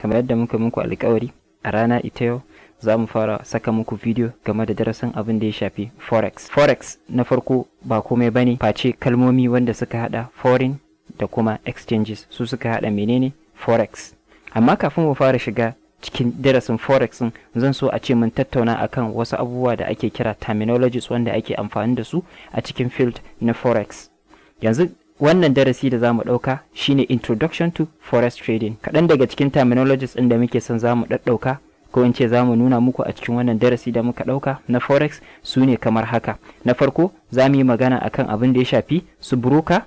Kamar yadda muka muku alƙawari, a rana ita yau za mu fara saka muku bidiyo game da darasin abin da ya shafi forex. Forex na farko ba komai bane face kalmomi wanda suka hada foreign da kuma exchanges, su suka hada menene forex. Amma kafin mu fara shiga cikin darasin forex din, zan so a ce mun tattauna akan wasu abubuwa da ake kira terminologies wanda ake amfani da su a cikin field na forex. Yanzu wannan darasi da zamu ɗauka shine Introduction to Forex Trading. Kaɗan daga cikin terminologies ɗin da muke son zamu ɗaɗɗauka, ko in ce zamu nuna muku a cikin wannan darasi da muka ɗauka na forex, su ne kamar haka. Na farko, za mu yi magana akan abin da ya shafi su broker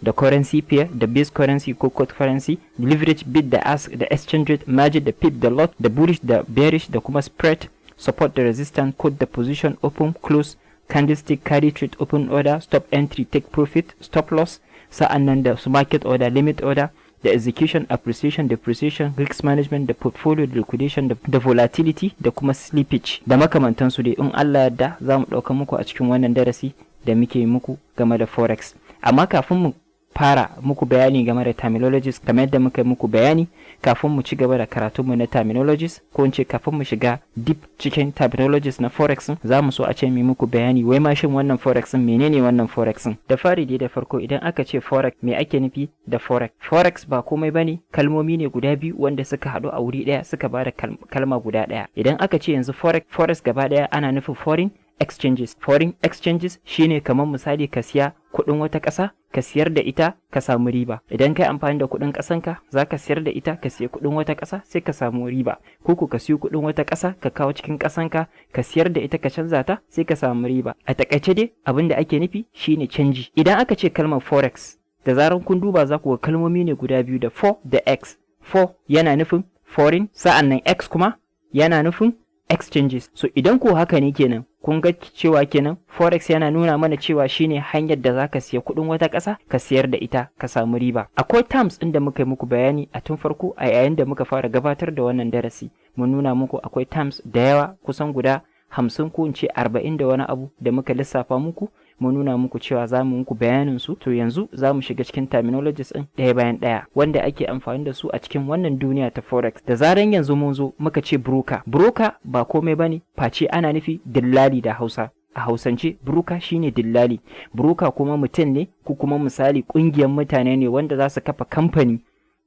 da currency pair da base currency ko quote currency, leverage, bid da ask da exchange rate, margin da pip da lot, da bullish da bearish, da kuma spread, support da resistance, quote da position, open, close candlestick, carry trade, open order, stop entry, take profit, stop loss, sa'an nan da su market order, limit order, da execution, appreciation, depreciation, risk management, da portfolio liquidation, da volatility, da kuma slippage, da makamantansu dai. In Allah yarda, za mu ɗauka muku a cikin wannan darasi da muke muku game da forex. Amma kafin mu fara muku bayani game da terminologies, kamar yadda muka muku bayani, kafin mu ci gaba da karatunmu na terminologies, ko in ce kafin mu shiga deep cikin terminologies na forex, za mu so a ce mu muku bayani wai ma shin wannan forex din menene wannan forex din. Da fari dai, da farko, idan aka ce forex, me ake nufi da forex? Forex ba komai bane, kalmomi ne guda biyu wanda suka haɗu a wuri ɗaya suka bada kalma guda ɗaya. Idan aka ce yanzu forex, forex gaba ɗaya ana nufin foreign exchanges. Foreign exchanges shine kamar misali ka siya kuɗin wata ƙasa, ka siyar da ita, ka samu riba. Idan kai amfani da kuɗin ƙasanka, za ka siyar da ita ka siya kuɗin wata ƙasa, sai ka samu riba. Ko ka siyo kuɗin wata ƙasa ka kawo cikin ƙasanka, ka siyar da ita, ka canza ta, sai ka samu riba. A takaice dai, abin da ake nufi shine canji. Idan aka ce kalmar forex, da zaran kun duba za ku ga kalmomi ne guda biyu, da for da x. For yana nufin foreign, sa'an nan x kuma yana nufin exchanges. So idan ko haka ne kenan, kun ga cewa kenan forex yana nuna mana cewa shine hanyar da zaka siya kuɗin wata ƙasa, ka siyar da ita, ka samu riba. Akwai terms ɗin da muka yi muku bayani a tun farko a yayin da muka fara gabatar da wannan darasi. Mun nuna muku akwai terms da yawa, kusan guda 50, ko in ce 40 da wani abu, da muka lissafa muku. Mun nuna muku cewa za mu muku bayanin su. To yanzu za mu shiga cikin terminologies ɗin ɗaya bayan ɗaya wanda ake amfani da su a cikin wannan duniya ta forex. Da zaran yanzu mun zo muka ce broker, broker ba komai bane face ana nufi dillali da Hausa. A Hausance, broker shine dillali. Broker kuma mutum ne, ko kuma misali ƙungiyar mutane ne wanda za su kafa kamfani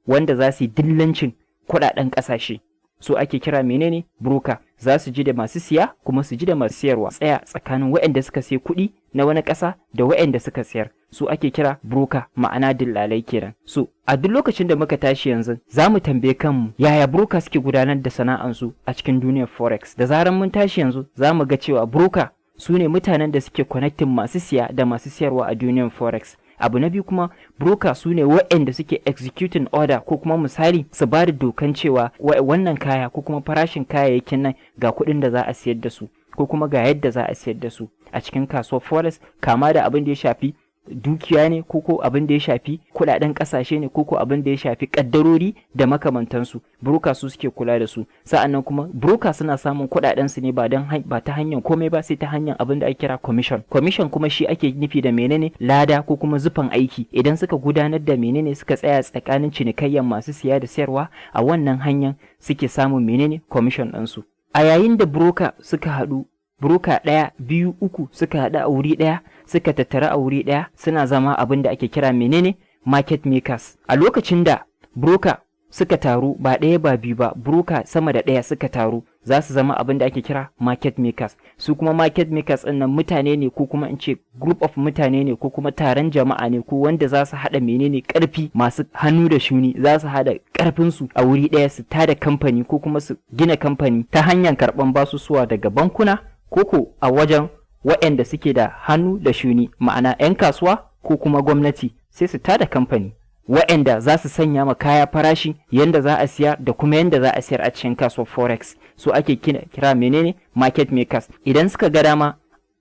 wanda za su yi dillancin kuɗaɗen ƙasashe. Su ake kira menene? Broker. Za su ji da masu siya kuma su ji da masu siyarwa, tsaya tsakanin waɗanda suka siya kuɗi na wani ƙasa da waɗanda suka siyar. Su ake kira broker, ma'ana dillalai kenan. So a duk lokacin da muka tashi yanzu, za mu tambaye kanmu yaya broker suke gudanar da sana'ansu a cikin duniyar forex. Da zaran mun tashi yanzu, za mu ga cewa broker su ne mutanen da suke connecting masu siya da masu siyarwa a duniyar forex. Abu na biyu kuma, broker su ne waɗanda suke executing order, ko kuma misali su ba da dokan cewa wannan kaya ko kuma farashin kayayyakin nan, ga kuɗin da za a siyar da su, ko kuma ga yadda za a siyar da su a cikin kasuwar forex, kama da abin da ya shafi dukiya ne, ko abin da ya shafi kuɗaɗen ƙasashe ne, ko abin da ya shafi ƙaddarori da makamantansu. Broker su suke kula da su. Sa'annan kuma broker suna samun kuɗaɗen su ne ba don ba ta hanyar komai ba, sai ta hanyar abin da ake kira commission. Commission kuma shi ake nufi da menene? Lada ko kuma zufan aiki. Idan suka gudanar da menene, suka tsaya tsakanin cinikayyar masu siya da siyarwa, a wannan hanyar suke samun menene? Commission ɗinsu. A yayin da broker suka haɗu, broker ɗaya, biyu, uku, suka haɗu a wuri ɗaya, suka tattara a wuri ɗaya, suna zama abin da ake kira menene? Market makers. A lokacin da broker suka taru, ba ɗaya ba biyu ba, broker sama da ɗaya suka taru, za su zama abin da ake kira market makers. Su kuma market makers ɗin nan mutane ne, ko kuma in ce group of mutane ne, ko kuma taron jama'a ne, ko wanda za su haɗa menene? Ƙarfi. Masu hannu da shuni za su haɗa ƙarfinsu a wuri ɗaya su tada kamfani, ko kuma su gina kamfani ta hanyar karɓan basusuwa daga bankuna, ko a wajen waɗanda suke da hannu da shuni, ma'ana 'yan kasuwa ko kuma gwamnati, sai su tada kamfani waɗanda za su sanya ma kaya farashi, yanda za a siya da kuma yanda za a siyar a cikin kasuwar forex. Su ake kira menene? Market makers. Idan suka ga dama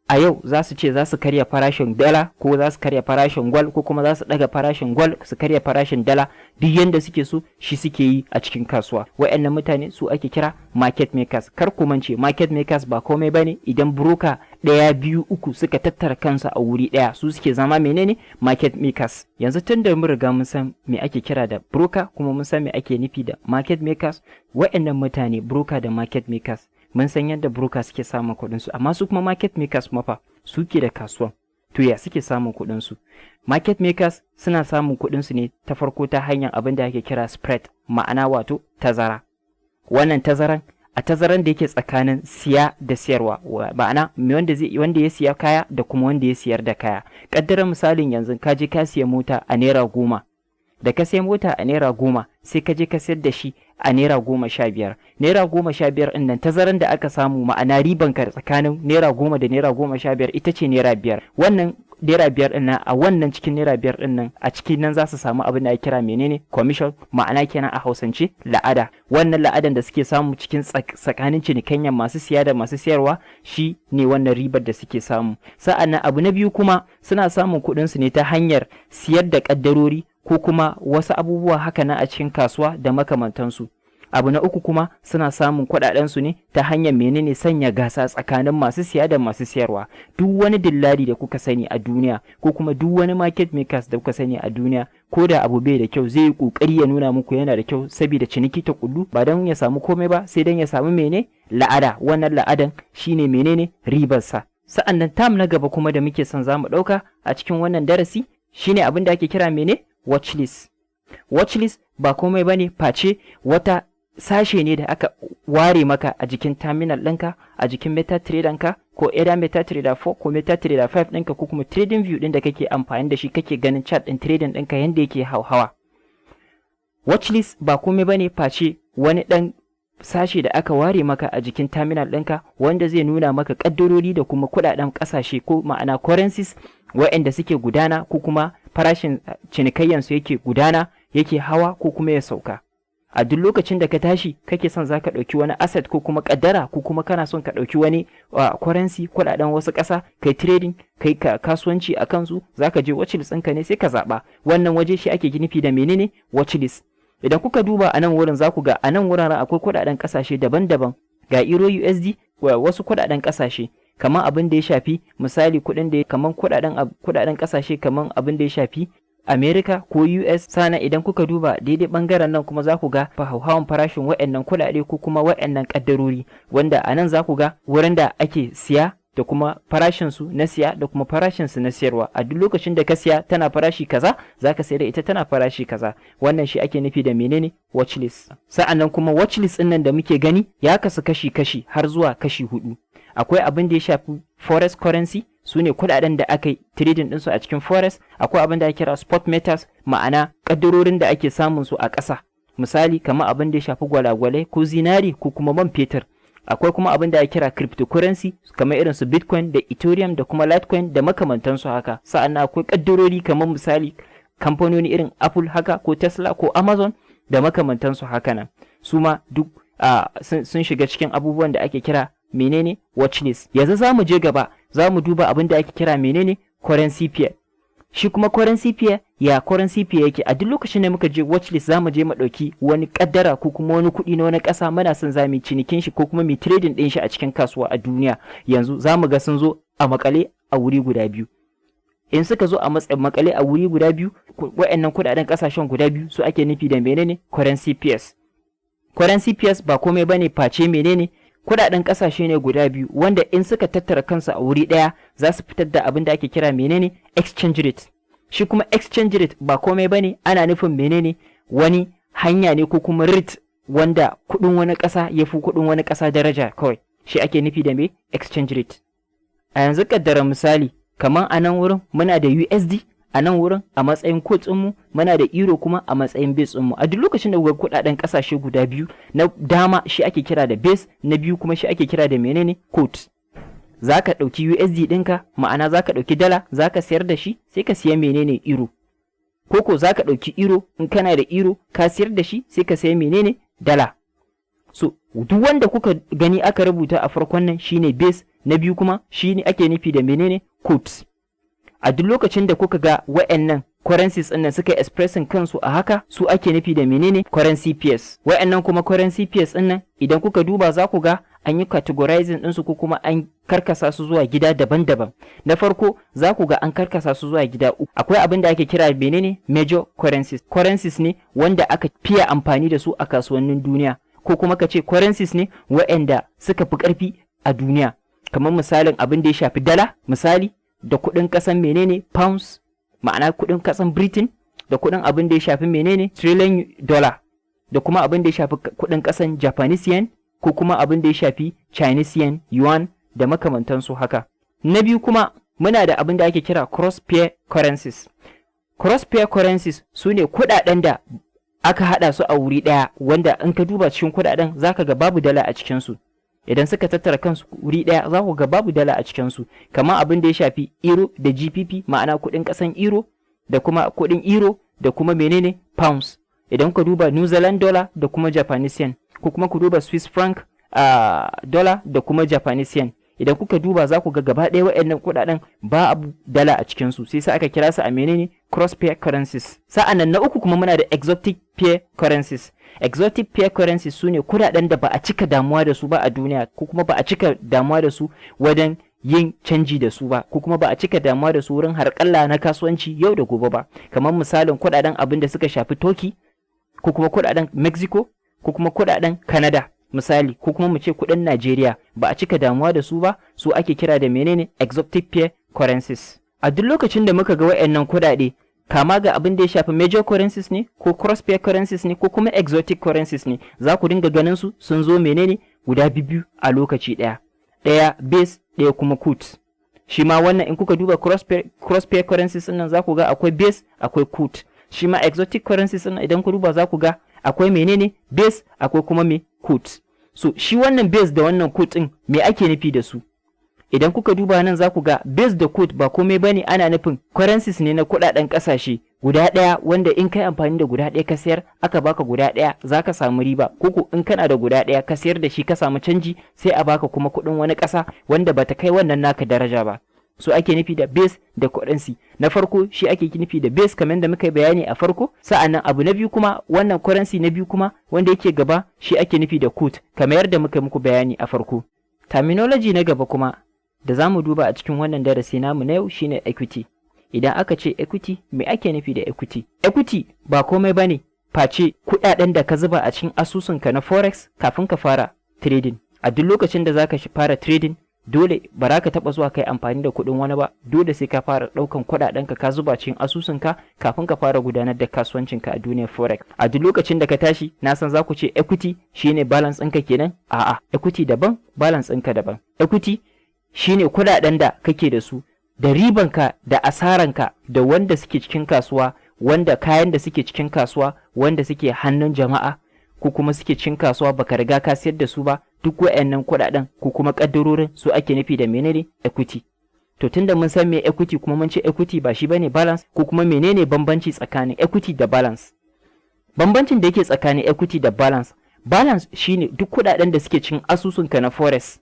A yau za su ce za su karya farashin dala, ko za su karya farashin gwal, ko kuma za su daga farashin gwal su karya farashin dala. Duk yanda suke so shi suke yi a cikin kasuwa. Wayannan mutane su ake kira market makers. Kar ku mance, market makers ba komai bane, idan broker ɗaya, biyu, uku suka tattara kansu a wuri ɗaya, su suke zama menene? Market makers. Yanzu tun da mun riga mun san me ake kira da broker, kuma mun san me ake nufi da market makers, wayannan mutane, broker da market makers, mun san yadda broker suke samun kuɗin su. Amma su kuma market makers kuma fa, suke da kasuwan, to ya suke samun kuɗin su? Market makers suna samun kuɗin su ne ta farko ta hanyar abin da ake kira spread, ma'ana wato tazara. Wannan tazaran, a tazaran da yake tsakanin siya da siyarwa, ma'ana wanda ya siya kaya da kuma wanda ya siyar da kaya. Kaddara misalin yanzu ka je ka siya mota a ₦10. Da ka siya mota a ₦10, sai ka je ka sayar da shi a ₦15. ₦15 ɗin nan, tazaran da aka samu, ma'ana riban ka tsakanin ₦10 da ₦15, ita ce ₦5. Wannan ₦5 ɗin nan, a wannan cikin ₦5 ɗin nan, a cikin nan za su samu abin da ake kira menene? Commission, ma'ana kenan a Hausance la'ada. Wannan la'adan da suke samu cikin tsakanin cinikanyar masu siya da masu siyarwa, shi ne wannan ribar da suke samu. Sa'an nan abu na biyu kuma, suna samun kuɗin su ne ta hanyar siyar da ƙaddarori ko kuma wasu abubuwa haka nan a cikin kasuwa da makamantansu. Abu na uku kuma, suna samun kuɗaɗensu ne ta hanyar menene? Sanya gasa tsakanin masu siya da masu siyarwa. Duk wani dillali da kuka sani a duniya, ko kuma duk wani market makers da kuka sani a duniya, ko da abu bai da kyau, zai yi kokari ya nuna muku yana da kyau saboda ciniki ta kullu, ba don ya samu komai ba, sai don ya samu mene? La'ada. Wannan la'adan shine menene? Ribarsa. Sa'an nan term na gaba kuma da muke son zamu ɗauka a cikin wannan darasi shine abin da ake kira mene? Watchlist. Watchlist ba komai bane face wata sashe ne da aka ware maka a jikin terminal ɗinka, a jikin MetaTrader ka, ko either MetaTrader 4 ko MetaTrader 5 ɗinka, ko kuma Trading View ɗin da kake amfani da shi kake ganin chart ɗin trading ɗinka yanda yake hauhawa. Watchlist ba komai bane face wani ɗan sashe da aka ware maka a jikin terminal ɗinka, wanda zai nuna maka ƙaddarori da kuma kuɗaɗen ƙasashe, ko ma'ana currencies, waɗanda suke gudana, ko kuma farashin cinikayyansu yake gudana, yake hawa ko kuma ya sauka. A duk lokacin da ka tashi kake son zaka ɗauki wani asset ko kuma ƙaddara, ko kuma kana son ka ɗauki wani currency, kuɗaɗen wasu ƙasa, kai trading, kai ka kasuwanci a kansu, zaka je watchlist ɗinka ne, sai ka zaɓa wannan waje. Shi ake nufi da menene? Watchlist. Idan kuka duba a nan wurin, za ku ga a nan wuraren akwai kuɗaɗen ƙasashe daban-daban. Ga euro USD, wasu kuɗaɗen ƙasashe kamar abin da ya shafi misali kuɗin da kamar kuɗaɗen ƙasashe kamar abin da ya shafi America ko US. Sana idan kuka duba daidai bangaren nan kuma, za ku ga hauhawan farashin waɗannan kuɗaɗe ko kuma waɗannan ƙaddarori, wanda a nan za ku ga wurin da ake siya da kuma farashin su na siya da kuma farashin su na siyarwa. A duk lokacin da ka siya tana farashi kaza, zaka sayar da ita tana farashi kaza. Wannan shi ake nufi da menene? Watchlist. Sa'annan kuma watchlist ɗin nan da muke gani ya kasu kashi kashi har zuwa kashi hudu. Akwai abin da ya shafi forex currency, su ne kuɗaɗen da aka yi trading ɗinsu a cikin forex. Akwai abin da ake kira spot metals, ma'ana ƙaddarorin da ake samun su a ƙasa, misali kamar abin da ya shafi gwalagwalai ko zinari ko kuma man fetur. Akwai kuma abin da ake kira cryptocurrency, kamar irin su Bitcoin da Ethereum da kuma Litecoin da makamantansu haka. Sa'annan akwai kaddarori kamar misali kamfanoni irin Apple haka, ko Tesla ko Amazon da makamantansu haka nan, su ma duk sun shiga cikin abubuwan da ake kira menene? Watchlist. Yanzu za mu je gaba, za mu duba abin da ake kira menene? Currency pair. Shi kuma currency pair, ya currency pair yake? A duk lokacin da muka je watchlist, za mu je mu ɗauki wani kaddara ko kuma wani kuɗi na wani ƙasa, muna son za mu yi cinikin shi ko kuma mu trading ɗin shi a cikin kasuwa a duniya. Yanzu za mu ga sun zo a makale a wuri guda biyu. In suka zo a matsayin makale a wuri guda biyu, wa'annan kuɗaɗen ƙasashen guda biyu, su ake nufi da menene? Currency pairs. Currency pairs ba komai bane face menene? Kuɗaɗen ƙasashe ne guda biyu wanda in suka tattara kansu a wuri ɗaya, za su fitar da abin da ake kira menene? Exchange rate. Shi kuma exchange rate ba komai bane, ana nufin menene? Wani hanya ne ko kuma rate wanda kuɗin wani ƙasa ya fi kuɗin wani ƙasa daraja kawai. Shi ake nufi da me? Exchange rate. A yanzu kaddara misali kamar a nan wurin muna da USD a nan wurin a matsayin quote mu, muna da euro kuma a matsayin base mu. A duk lokacin da kuka kuɗaɗen ƙasashe guda biyu, na dama shi ake kira da base, na biyu kuma shi ake kira da menene? Quote. Za ka ɗauki USD ɗinka, ma'ana za ka ɗauki dala, za ka sayar da shi, sai ka siya menene? Euro. Koko za ka ɗauki euro, in kana da euro ka sayar da shi, sai ka saya menene? Dala. So duk wanda kuka gani aka rubuta a farkon nan shine base, Na biyu kuma shine ake nufi da menene? Quotes. A duk lokacin da kuka ga wa'annan currencies ɗin nan suka expressing kansu a haka, su ake nufi da menene? Currency pairs. Wa'annan kuma currency pairs ɗin nan, idan kuka duba za ku ga an yi categorizing ɗinsu ko kuma an karkasa su zuwa gida daban-daban. Na farko, za ku ga an karkasa su zuwa gida uku. Akwai abin da ake kira menene? Major currencies. Currencies ne wanda aka fiye amfani da su a kasuwannin duniya, ko kuma ka ce currencies ne wa'anda suka fi ƙarfi a duniya, kamar misalin abin da ya shafi dala misali, da kuɗin ƙasan menene? Pounds, ma'ana kuɗin ƙasan Britain, da kuɗin abin da ya shafi menene? Trillion dollar, da kuma abin da ya shafi kuɗin ƙasan Japanese yen, ko kuma abin da ya shafi Chinese yen, yuan da makamantansu haka. Na biyu kuma, muna da abin da ake kira cross pair currencies. Cross pair currencies su ne kuɗaɗen da aka haɗa su a wuri ɗaya, wanda in ka duba cikin kuɗaɗen zaka ga babu dala a cikinsu. Idan suka tattara kansu wuri ɗaya, za ku ga babu dala a cikinsu, kamar abin da ya shafi euro da GBP, ma'ana kuɗin ƙasan euro da kuma kuɗin euro da kuma menene? Pounds. Idan ka duba New Zealand dollar da kuma Japanese yen, ko kuma ku duba Swiss franc dollar da kuma Japanese yen, idan kuka duba za ku ga gaba ɗaya waɗannan kuɗaɗen ba abu dala a cikinsu, sai sa aka kira su a menene? Cross pair currencies. Sa'an nan na uku kuma, muna da exotic pair currencies. Exotic pair currencies su ne kuɗaɗen da ba a cika damuwa da su ba a duniya, ko kuma ba a cika damuwa da su wajen yin canji da su ba, ko kuma ba a cika damuwa da su wurin harƙalla na kasuwanci yau da gobe ba, kamar misalin kuɗaɗen abin da suka shafi Turkey, ko kuma kuɗaɗen Mexico, ko kuma kuɗaɗen Canada misali, ko kuma mu ce kuɗin Najeriya, ba a cika damuwa da su ba. Su ake kira da menene? Exotic pair currencies. A duk lokacin da muka ga wayannan kuɗaɗe, kama ga abin da ya shafi major currencies ne, ko cross pair currencies ne, ko kuma exotic currencies ne, za ku dinga ganin su sun zo menene? Guda biyu a lokaci ɗaya, ɗaya base, ɗaya kuma quote. Shi ma wannan, in kuka duba cross pair currencies nan, za ku ga akwai base, akwai quote. Shi ma exotic currencies nan, idan ku duba za ku ga akwai menene? Base, akwai kuma me? Quote. So shi wannan base da wannan quote din, me ake nufi da su? Idan kuka duba nan, za ku ga base da quote ba komai bane, ana nufin currencies ne na kudaden kasashe guda ɗaya, wanda in kai amfani da guda ɗaya ka sayar aka baka guda ɗaya, za ka samu riba, ko in kana da guda ɗaya ka sayar da shi ka samu canji, sai a baka kuma kuɗin wani ƙasa wanda bata kai wannan naka daraja ba. So ake nufi da base da currency. Na farko shi ake nufi da base, kamar da muka yi bayani a farko. Sa'annan abu na biyu kuma, wannan currency na biyu kuma wanda yake gaba, shi ake nufi da quote, kamar yadda muka yi muku bayani a farko. Terminology na gaba kuma da za mu duba a cikin wannan darasi namu na yau shine equity. Idan aka ce equity, me ake nufi da equity? Equity ba komai bane face kuɗaɗen da ka zuba a cikin asusunka na forex kafin ka fara trading. A duk lokacin da zaka fara trading, dole ba za ka taɓa zuwa kai amfani da kuɗin wani ba, dole sai ka fara ɗaukan kuɗaɗenka ka zuba cikin asusunka kafin ka fara gudanar da kasuwancinka a duniyar forex. A duk lokacin da ka tashi, na san za ku ce equity shine balance ɗinka kenan. A'a, equity daban, balance ɗinka daban. Equity shine kuɗaɗen da kake da su, da ribanka da asaranka, da wanda suke cikin kasuwa, wanda kayan da suke cikin kasuwa, wanda suke hannun jama'a, ko kuma suke cikin kasuwa baka riga ka sayar da su ba. Duk wayannan kuɗaɗen ko kuma ƙaddarorin su ake nufi da menene? Equity. To, tunda mun san me equity, kuma mun ce equity ba shi bane balance, ko kuma menene bambanci tsakanin equity da balance? Bambancin da yake tsakanin equity da balance: balance shine duk kuɗaɗen da suke cikin asusunka na forex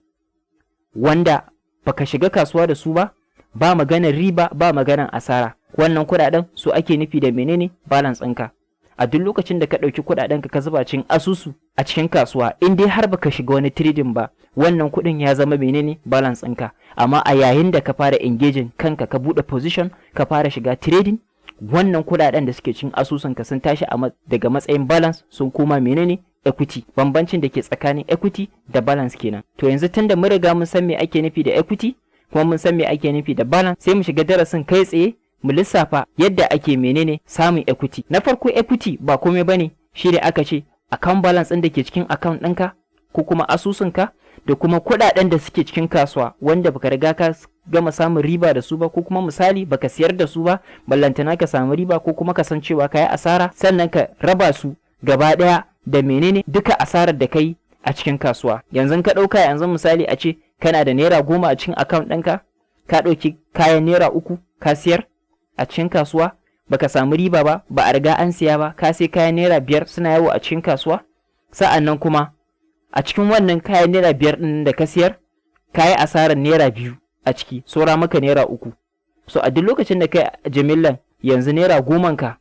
wanda baka shiga kasuwa da su ba, ba maganar riba, ba maganar asara. Wannan kuɗaɗen su ake nufi da menene? Balance ɗinka. A duk lokacin da ka ɗauki kuɗaɗen ka zuba cikin asusu a cikin kasuwa, in dai har baka shiga wani trading ba, wannan kuɗin ya zama menene? Balance ɗinka. Amma a yayin da ka fara engaging kanka, ka buɗe position, ka fara shiga trading, wannan kuɗaɗen da suke cikin asusun ka sun tashi daga matsayin balance sun koma menene? Equity. Bambancin da ke tsakanin equity da balance kenan. To, yanzu tunda mun riga mun san me ake nufi da equity, kuma mun san me ake nufi da balance, sai mu shiga darasin kai tsaye, mu lissafa yadda ake menene? Samun equity. Na farko, equity ba komai bane, shi da aka ce account balance ɗin da ke cikin account ɗinka ko kuma asusunka, da kuma kuɗaɗen da suke cikin kasuwa wanda baka riga ka gama samun riba da su ba, ko kuma misali baka siyar da su ba, ballantana ka samu riba ko kuma ka san cewa ka yi asara, sannan ka raba su gaba ɗaya da menene? Duka asarar da kai a cikin kasuwa. Yanzu ka ɗauka, yanzu misali a ce kana da ₦10 a cikin account ɗinka, ka ɗauki kayan ₦3 ka siyar a cikin kasuwa, baka samu riba ba, ba a riga an siya ba, ka sai kayan ₦5 suna yawo a cikin kasuwa. Sa'an nan kuma a cikin wannan kayan ₦5 ɗin da ka siyar, Ka yi asarar ₦2 a ciki, saura maka ₦3. So a duk lokacin da kai jimillan yanzu ₦10n ka,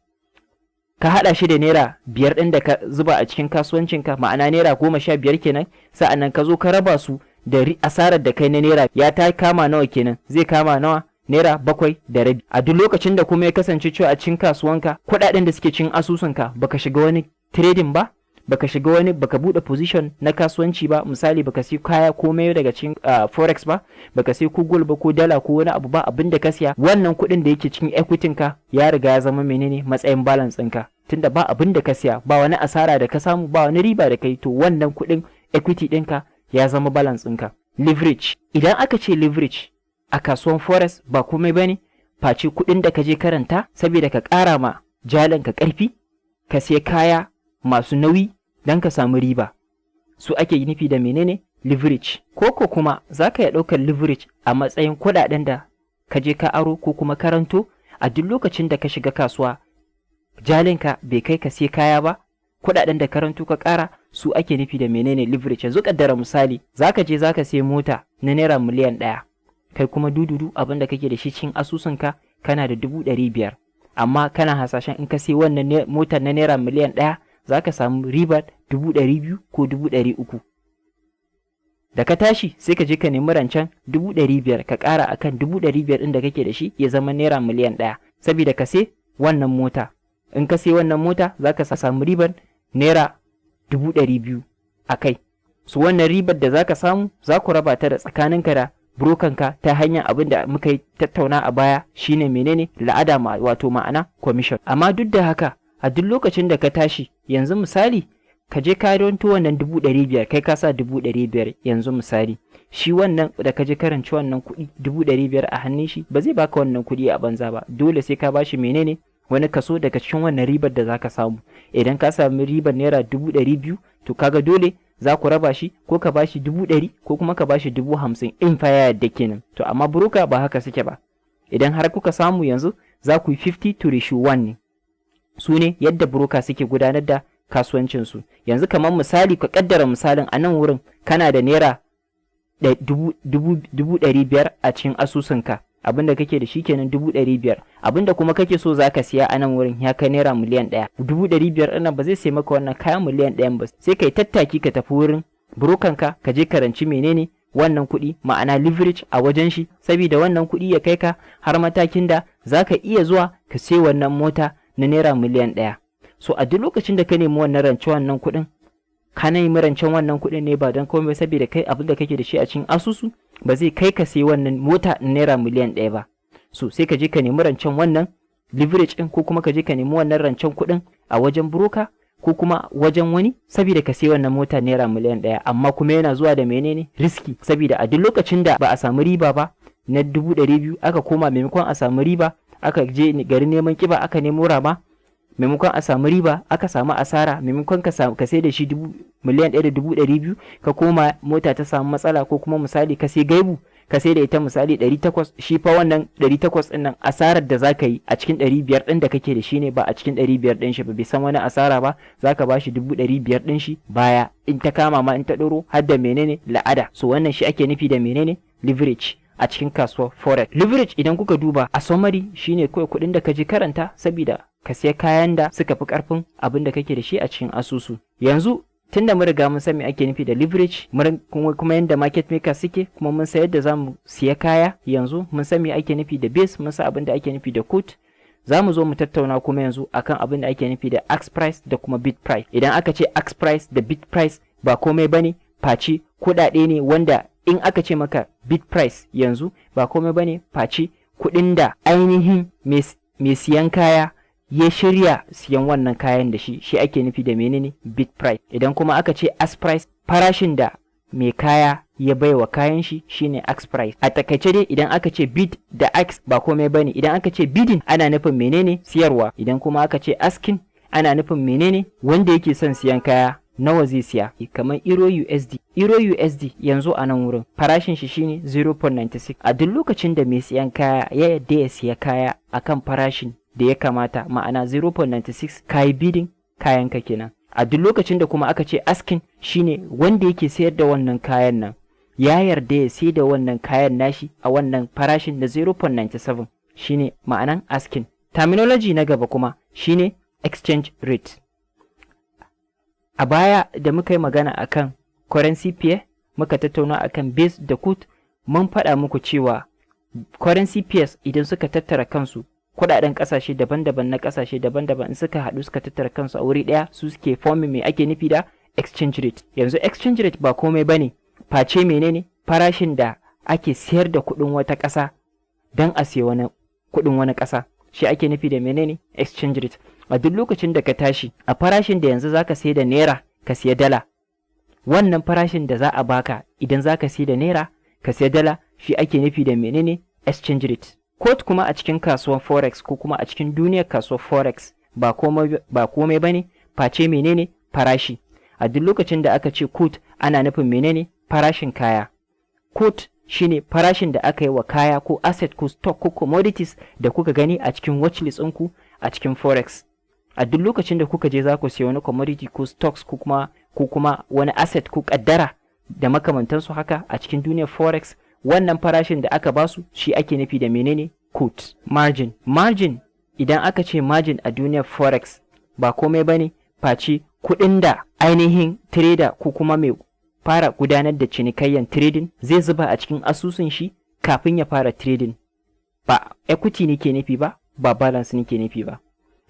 ka haɗa shi da ₦5 ɗin da ka zuba a cikin kasuwancinka, ma'ana ₦15 kenan. Sa'annan ka zo ka raba su da asarar da kai na naira, ya ta kama nawa kenan? Zai kama nawa? ₦7.50. A duk lokacin da kuma ya kasance cewa a cikin kasuwanka, kuɗaɗen da suke cikin asusunka, baka shiga wani trading ba, baka shiga wani, baka bude position na kasuwanci ba, misali baka sai kaya komai daga cikin forex ba, baka sai ko gold ba ko dala ko wani abu ba, abin da ka siya, wannan kuɗin da yake cikin equity ka ya riga ya zama menene? Matsayin balance ɗinka. Tunda ba abin da ka siya, ba wani asara da ka samu, ba wani riba da kai, to wannan kuɗin equity ɗinka ya zama balance ɗinka. Leverage. Idan aka ce leverage a kasuwan forex, ba komai bane face kuɗin da ka je karanta saboda ka ƙara ma jalin ka ƙarfi, ka sai kaya masu nauyi don ka samu riba. Su ake nufi da menene? Leverage. Ko kuma za ka iya ɗaukar leverage a matsayin kuɗaɗen da ka je ka aro ko kuma karanto. A duk lokacin da ka shiga kasuwa, jalinka bai kai ka sai kaya ba, kuɗaɗen da karanto ka ƙara, su ake nufi da menene? Leverage. Yanzu kaddara misali zaka je zaka sai mota na ₦1,000,000, kai kuma dududu abin da kake da shi cikin asusunka kana da 500,000, amma kana hasashen in ka sai wannan motar na ₦1,000,000 za ka samu ribar 200,000 ko 300,000. Da ka tashi sai ka je ka nemi rancen 500,000 ka ƙara akan 500,000 ɗin da kake da shi, ya zama ₦1,000,000, saboda ka sai wannan mota. In ka sai wannan mota, za ka samu ribar ₦200,000 a kai. Su wannan ribar da za ka samu, za ku raba ta da tsakaninka da brokanka ta hanyar abin da muka yi tattauna a baya, shine menene? La'ada, wato ma'ana commission. Amma duk da haka, a duk lokacin da ka tashi yanzu, misali ka je ka ranto wannan 500,000, kai ka sa 500,000. Yanzu misali shi wannan da ka je karanci wannan kuɗi 500,000 a hannun shi, ba zai baka wannan kuɗi a banza ba. Dole sai ka bashi menene? Wani kaso daga cikin wannan ribar da zaka samu. Idan ka sami ribar ₦200,000, to kaga dole za ku raba shi, ko ka bashi 100,000 ko kuma ka bashi 50,000, in fa ya yadda kenan. To amma broker ba haka suke ba. Idan har kuka samu yanzu, za ku yi 50 to ratio 1 ne. Su ne yadda broker suke gudanar da kasuwancinsu. Yanzu kamar misali, ka kaddara misalin a nan wurin kana da ₦500,000 a cikin asusunka. Abinda kake da shi kenan 500,000. Abinda kuma kake so zaka siya a nan wurin ya kai ₦1,000,000. 500,000 ɗin ba zai sai maka wannan kayan 1,000,000 ba. Sai kai tattaki ka tafi wurin brokanka, ka je karanci menene? Wannan kuɗi, ma'ana leverage, a wajen shi, saboda wannan kuɗi ya kai ka har matakin da zaka iya zuwa ka sai wannan mota na ₦1,000,000. So a duk lokacin da ka nemi wannan rance, wannan kuɗin, ka nemi rancen wannan kuɗin ne ba don komai, saboda kai abin da kake da shi a cikin asusu ba zai kai ka sai wannan mota ₦1,000,000 ba. So sai ka je ka nemi rancen wannan leverage ɗin, ko kuma ka je ka nemi wannan rancen kuɗin a wajen broker ko kuma wajen wani, saboda ka sai wannan mota ₦1,000,000. Amma kuma yana zuwa da menene? Risk. Saboda a duk lokacin da ba a samu riba ba na 200,000, aka koma, maimakon a samu riba aka je garin neman kiba aka nemo rama, maimakon a samu riba aka samu asara, maimakon ka ka sai da shi 1,200,000, ka koma mota ta samu matsala, ko kuma misali ka sai gaibu, ka sai da ita misali 800, shi fa wannan 800 ɗin nan asarar da zaka yi a cikin 500 ɗin da kake da shi ne, ba a cikin 500 ɗin shi ba. Bai san wani asara ba. Zaka ba shi 500,000 ɗin shi baya, in ta kama ma in ta ɗoro har da menene? La'ada. So wannan shi ake nufi da menene? Leverage a cikin kasuwar forex. Leverage, idan kuka duba a summary, shine kawai kuɗin da ka je karanta saboda ka siya kayan da suka fi karfin abin da kake da shi a cikin asusu. Yanzu tunda mun riga mun san me ake nufi da leverage, kuma yadda market maker suke, kuma mun san yadda zamu siya kaya, yanzu mun san me ake nufi da base, mun san abin da ake nufi da quote, za mu zo mu tattauna kuma yanzu akan abin da ake nufi da ask price da kuma bid price. Idan aka ce ask price da bid price, ba komai bane face kuɗaɗe ne wanda in aka ce maka bid price yanzu, ba komai bane face kuɗin da ainihin mai siyan kaya ya shirya siyan wannan kayan da shi, shi ake nufi da menene? Bid price. Idan kuma aka ce ask price, farashin da mai kaya ya baiwa kayan shi shine ask price. A takaice dai, idan aka ce bid da ask, ba komai bane. Idan aka ce bidding, ana nufin menene? Siyarwa. Idan kuma aka ce asking, ana nufin menene? Wanda yake son siyan kaya, nawa zai siya. Kamar Euro USD. Euro USD yanzu a nan wurin farashin shi shine 0.96. A duk lokacin da mai siyan kaya ya yadda ya siya kaya akan farashin da ya kamata, ma'ana 0.96, kayi bidding kayanka kenan. A duk lokacin da kuma aka ce asking, shine wanda yake sayar da wannan kayan nan Ya yarda ya sai da wannan kayan nashi a wannan farashin na 0.97. Shine ma'anan asking. Terminology na gaba kuma shine exchange rate. A baya da muka yi magana akan currency pair, muka tattauna akan base da quote, mun faɗa muku cewa currency pairs idan suka tattara kansu, kuɗaɗen ƙasashe daban-daban na ƙasashe daban-daban, in suka haɗu suka tattara kansu a wuri ɗaya, su suke forming me ake nufi da exchange rate. Yanzu exchange rate ba komai bane face menene? Farashin da ake siyar da kuɗin wata ƙasa don a siya wani kuɗin wani ƙasa, shi ake nufi da menene? Exchange rate. A duk lokacin da ka tashi, a farashin da yanzu zaka sai da naira ka siya dala, wannan farashin da za a baka idan zaka sai da naira ka siya dala, shi ake nufi da menene? Exchange rate. Quote kuma a cikin kasuwar forex ko kuma a cikin duniyar kasuwar forex ba komai bane face menene? Farashi. A duk lokacin da aka ce quote, ana nufin menene? Farashin kaya. Quote shine farashin da aka yi wa kaya ko asset ko stock ko commodities da kuka gani a cikin watchlist ɗinku a cikin forex. A duk lokacin da kuka je za ku siya wani commodity ko stocks ko kuma wani asset ko kaddara da makamantansu haka a cikin duniyar forex, wannan farashin da aka basu shi ake nufi da menene? Quote. Margin. Margin, idan aka ce margin a duniyar forex, ba komai bane face kuɗin da ainihin trader ko kuma mai fara gudanar da cinikayyan trading zai zuba a cikin asusun shi kafin ya fara trading. Ba equity nake nufi ba, ba balance nake nufi ba.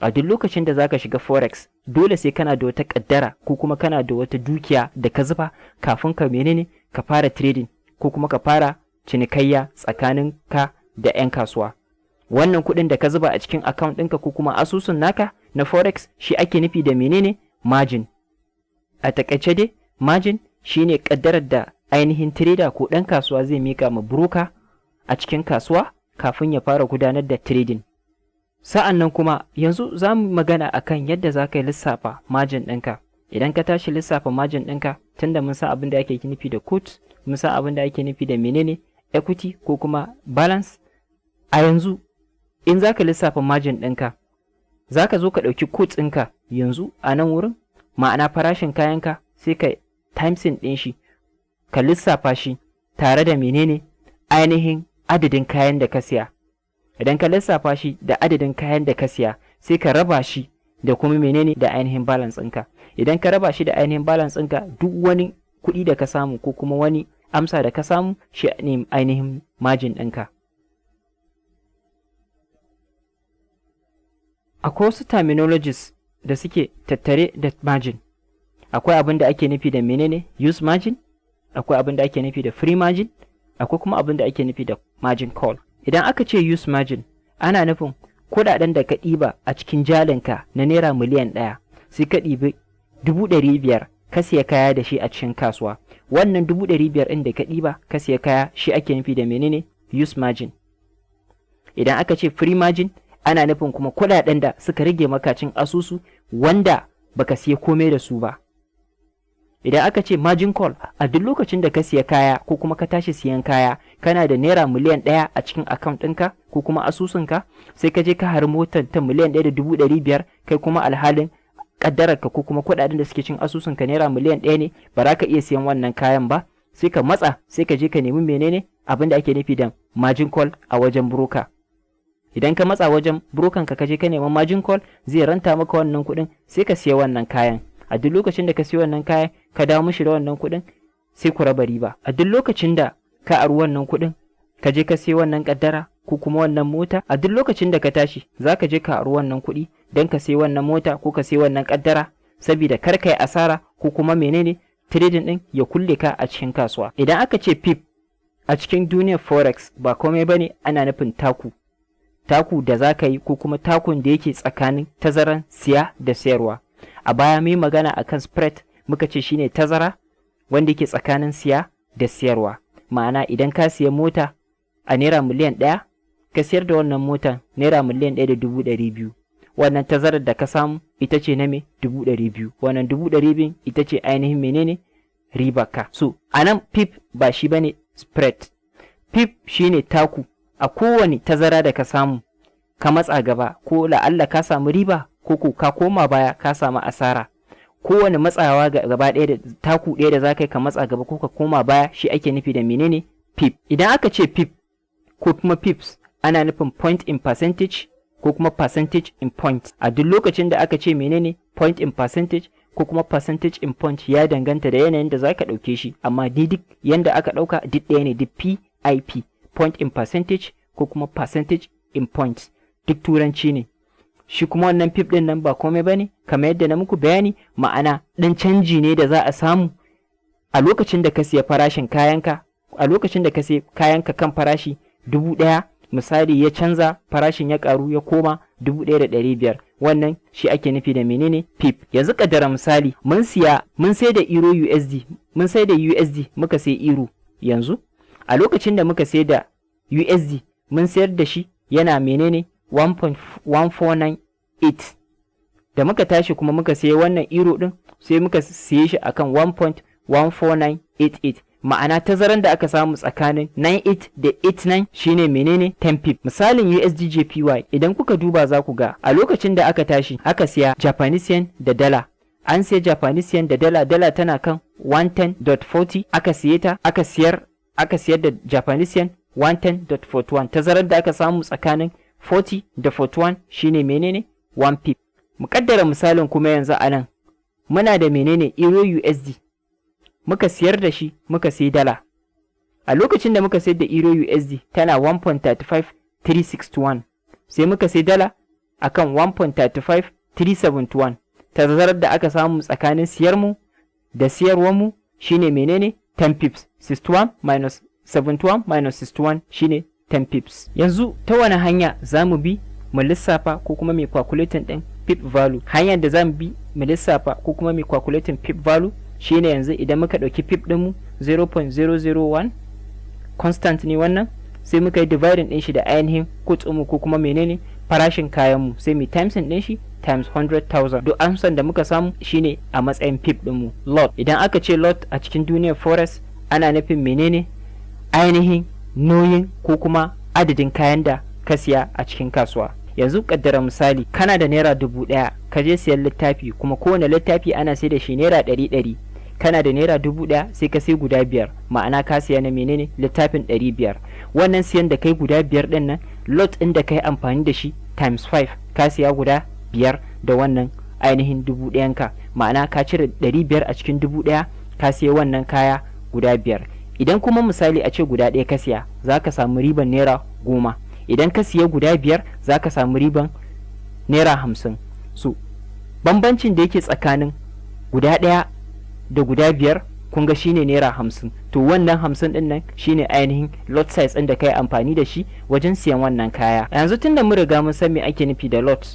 A duk lokacin da zaka shiga forex, dole sai kana da wata kaddara ko kuma kana da wata dukiya da ka zuba kafin ka menene? Ka fara trading ko kuma ka fara cinikayya tsakanin ka da 'yan kasuwa. Wannan kuɗin da ka zuba a cikin account ɗinka ko kuma asusun naka na forex, shi ake nufi da menene? Margin. A takaice dai, margin shine kaddarar da ainihin trader ko ɗan kasuwa zai mika ma broker a cikin kasuwa kafin ya fara gudanar da trading. Sa'an nan kuma yanzu za mu magana akan yadda za ka yi lissafa margin ɗinka. Idan ka tashi lissafa margin ɗinka, tunda mun san abin da ake nufi da quote, mun san abin da ake nufi da menene? Equity ko kuma balance. A yanzu in za ka lissafa margin ɗinka, za ka zo ka ɗauki quote ɗinka yanzu a nan wurin, ma'ana farashin kayanka, sai ka timesing ɗin shi, ka lissafa shi tare da menene? Ainihin adadin kayan da ka siya. Idan ka lissafa shi da adadin kayan da ka siya, sai ka raba shi da kuma menene? Da ainihin balance ɗinka. Idan ka raba shi da ainihin balance ɗinka, duk wani kuɗi da ka samu ko kuma wani amsa da ka samu, shi ne ainihin margin ɗinka. Akwai wasu terminologies da suke tattare da margin. Akwai abin da ake nufi da menene? Use margin. Akwai abin da ake nufi da free margin. Akwai kuma abin da ake nufi da margin call. Idan aka ce use margin, ana nufin kuɗaɗen da ka ɗiba a cikin jalinka na naira miliyan 1, sai ka ɗibi 500,000 ka siya kaya da shi a cikin kasuwa. Wannan 500,000 ɗin da ka ɗiba ka siya kaya, shi ake nufi da menene? Use margin. Idan aka ce free margin, ana nufin kuma kuɗaɗen da suka rage maka cikin asusu wanda baka siya komai da su ba. Idan aka ce margin call, a duk lokacin da ka siya kaya ko kuma ka tashi siyan kaya, kana da naira miliyan 1 a cikin account ɗinka ko kuma asusunka, sai ka je ka hari motar ta 1,500,000, kai kuma alhalin kaddararka ko kuma kuɗaɗen da suke cikin asusunka naira miliyan 1 ne, ba za ka iya siyan wannan kayan ba. Sai ka matsa, sai ka je ka nemi menene? Abin da ake nufi da margin call a wajen broker. Idan ka matsa wajen broker ka, je ka nemi margin call, zai ranta maka wannan kuɗin, sai ka siya wannan kayan. A duk lokacin da ka siya wannan kayan, ka dawo mishi da wannan kuɗin, sai ku raba riba. A duk lokacin da ka aru wannan kuɗin ka je ka siya wannan kaddara ko kuma wannan mota, a duk lokacin da ka tashi za ka je ka aru wannan kuɗi don ka siya wannan mota ko ka siya wannan kaddara, saboda kar ka yi asara ko kuma menene? Trading din ya kulle ka a cikin kasuwa. Idan aka ce pip a cikin duniyar forex, ba komai bane, ana nufin taku, taku da za ka yi ko kuma takun da yake tsakanin tazaran siya da sayarwa. A baya mun yi magana akan spread, muka ce shine tazara wanda yake tsakanin siya da siyarwa. Ma'ana, idan ka siya mota a naira miliyan 1, ka siyar da wannan motar naira 1,200,000, wannan tazarar da ka samu ita ce na me? 200,000. Wannan 200,000 ita ce ainihin menene? Ribar ka. So a nan pip ba shi bane spread. Pip shine taku a kowane tazara da ka samu ka matsa gaba, ko la'alla ka samu riba ko ka koma baya ka samu asara. Kowane matsawa gaba ɗaya da taku ɗaya da za ka yi ka matsa gaba ko ka koma baya, shi ake nufi da menene? Pip. Idan aka ce pip ko kuma pips, ana nufin point in percentage ko kuma percentage in point. A duk lokacin da aka ce menene point in percentage ko kuma percentage in point, ya danganta da yanayin da za ka ɗauke shi, amma duk yanda aka ɗauka duk ɗaya ne, duk PIP, point in percentage ko kuma percentage in point, duk turanci ne. Shi kuma wannan pip ɗin nan ba komai bane, kamar yadda na muku bayani, ma'ana ɗan canji ne da za a samu a lokacin da ka siya farashin kayanka, a lokacin da ka siya kayanka kan farashi 1000 misali, ya canza farashin ya karu ya koma 1500. Wannan shi ake nufi da menene? Pip. Yanzu kaddara misali mun siya, mun sai da euro USD, mun sai da USD muka sai euro. Yanzu a lokacin da muka sai da USD, mun sayar da shi yana menene? 1.1498. Da muka tashi kuma muka sayi wannan euro din, sai muka siye shi akan 1.14988. Ma'ana tazaran da aka samu tsakanin 98 da 89 shine menene? 10 pip. Misalin USD JPY, idan kuka duba za ku ga a lokacin da aka tashi aka siya Japanese yen da dala, an siya Japanese yen da dala, dala tana kan 110.40 aka siye ta, aka siyar, aka siyar da Japanese yen 110.41. Tazarar da aka samu tsakanin 40 da 41 shine menene? 1 pip. Muƙaddara misalin kuma yanzu anan muna da menene? Euro USD. Muka siyar da shi muka sayi dala. A lokacin da muka sayar da euro USD tana 1.35361, sai muka sayi dala akan 1.35371. Tazarar da aka samu tsakanin siyarmu da siyarwarmu shine menene? 10 pips. 61 minus 71 minus 61 shine 10 pips. Yanzu ta wani hanya za mu bi mu lissafa ko kuma mai calculating din pip value? Hanyar da za mu bi mu lissafa ko kuma mai calculating pip value shine yanzu idan muka ɗauki pip ɗinmu 0.001, constant ne wannan, sai muka yi dividing ɗin shi da ainihin mu ko kuma menene farashin kayanmu, sai mu times ɗin shi times 100,000. Duk amsan da muka samu shine a matsayin pip ɗinmu. Lot, idan aka ce lot a cikin duniyar forex, ana nufin menene? Ainihin nauyin ko kuma adadin kayan da ka siya a cikin kasuwa. Yanzu kaddara misali kana da ₦1,000, ka je siyan littafi, kuma kowane littafi ana sai da shi ₦100 100. Kana da ₦1,000, sai ka sai guda biyar, ma'ana ka siya na menene? Littafin 500. Wannan siyan da kai guda biyar din nan, lot ɗin da kai amfani da shi times 5, ka siya guda biyar da wannan ainihin 1000n ka, ma'ana ka cire 500 a cikin 1000, ka siya wannan kaya guda biyar. Idan kuma misali a ce guda ɗaya ka siya, za ka samu riban ₦10. Idan ka siya guda biyar, za ka samu riban ₦50. So bambancin da yake tsakanin guda ɗaya da guda biyar, kun ga shine ₦50. To wannan 50 din nan shine ainihin lot size ɗin da kai amfani da shi wajen siyan wannan kaya. Yanzu tunda mun riga mun san me ake nufi da lot,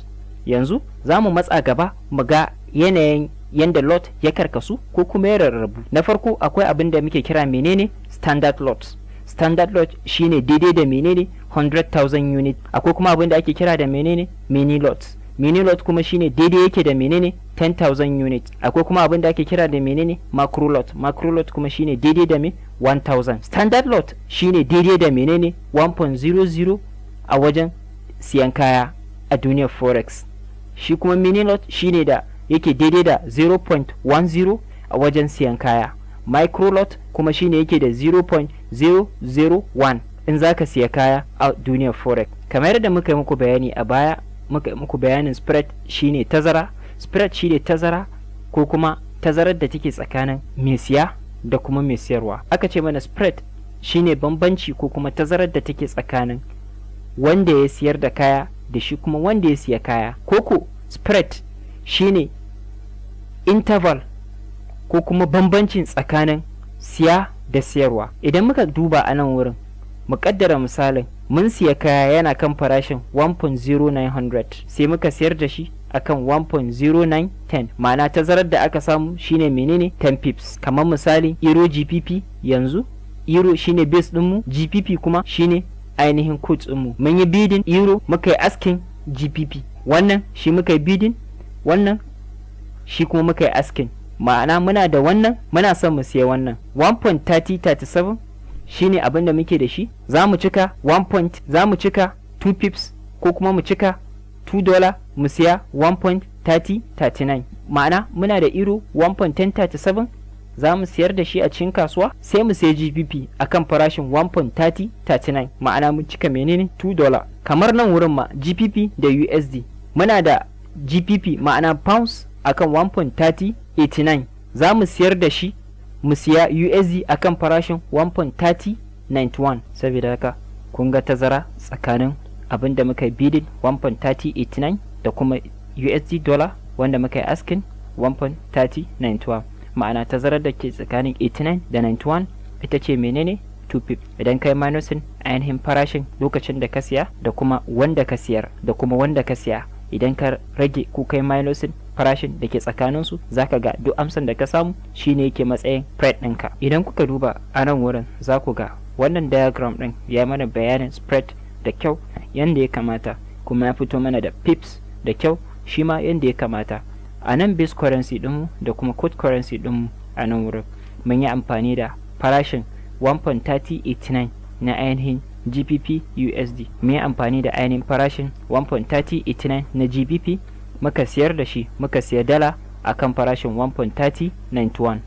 yanzu za mu matsa gaba mu ga yanayin yanda lot ya karkasu ko kuma ya rarrabu. Na farko akwai abin da muke kira menene? Standard lot. Standard lot shine daidai da menene? 100,000 unit. Akwai kuma abin da ake kira da menene? Mini lot. Mini lot kuma shine daidai yake da menene? 10,000 unit. Akwai kuma abin da ake kira da menene? Macro lot. Macro lot kuma shine daidai da me? 1000. Standard lot shine daidai da menene? 1.00 a wajen siyan kaya a duniyar forex. Shi kuma mini lot shine da yake daidai da 0.10 a wajen siyan kaya. Micro lot kuma shine yake da 0.001 in zaka siya kaya a duniyar forex. Kamar yadda muka yi muku bayani a baya, muka yi muku bayanin spread shine tazara. Spread shine tazara ko kuma tazarar da take tsakanin mai siya da kuma mai siyarwa. Aka ce mana spread shine bambanci ko kuma tazarar da take tsakanin wanda ya siyar da kaya da shi kuma wanda ya siya kaya. Koko spread shine interval ko kuma bambancin tsakanin siya da siyarwa. Idan muka duba a nan wurin, mu kaddara misalin mun siya kaya yana kan farashin 1.0900, sai muka siyar da shi akan 1.0910, ma'ana tazarar da aka samu shine menene? 10 pips. Kamar misali euro GBP, yanzu euro shine base dinmu, GBP kuma shine ainihin quote ɗinmu. Mun yi bidding euro, muka yi asking GBP. Wannan shi muka yi bidding, wannan shi kuma muka yi asking, ma'ana muna da wannan, muna son mu siya wannan. 1.3037 shine abin da muke da shi. Za mu cika 1 point, za mu cika 2 pips ko kuma mu cika $2 mu siya. 1.3039. Ma'ana muna da euro 1.1037, za mu siyar da shi a cikin kasuwa, sai mu sai GBP akan farashin 1.3039. Ma'ana mun cika menene? $2. Kamar nan wurin ma, GBP da USD, muna da GBP, ma'ana pounds, akan 1.3089, za mu siyar da shi mu siya USD akan farashin 1.3091. Saboda haka kun ga tazara tsakanin abin da muka yi bidding 1.3089 da kuma USD dollar wanda muka yi asking 1.3091. Ma'ana tazarar da ke tsakanin 89 da 91 ita ce menene? 2 pip. Idan kai minusin ainihin farashin lokacin da ka siya da kuma wanda ka siyar da kuma wanda ka siya, idan ka rage ko kai minusin farashin da ke tsakaninsu, zaka ga duk amsan da ka samu shine yake matsayin spread ɗinka. Idan kuka duba a nan wurin, za ku ga wannan diagram ɗin ya mana bayanin spread da kyau yanda ya kamata, kuma ya fito mana da pips da kyau shi ma yanda ya kamata. A nan base currency ɗinmu da kuma quote currency ɗinmu, a nan wurin mun yi amfani da farashin 1.3089 na ainihin GBP USD. Mun yi amfani da ainihin farashin 1.3089 na GBP, muka siyar da shi, muka siya dala akan farashin 1.3091.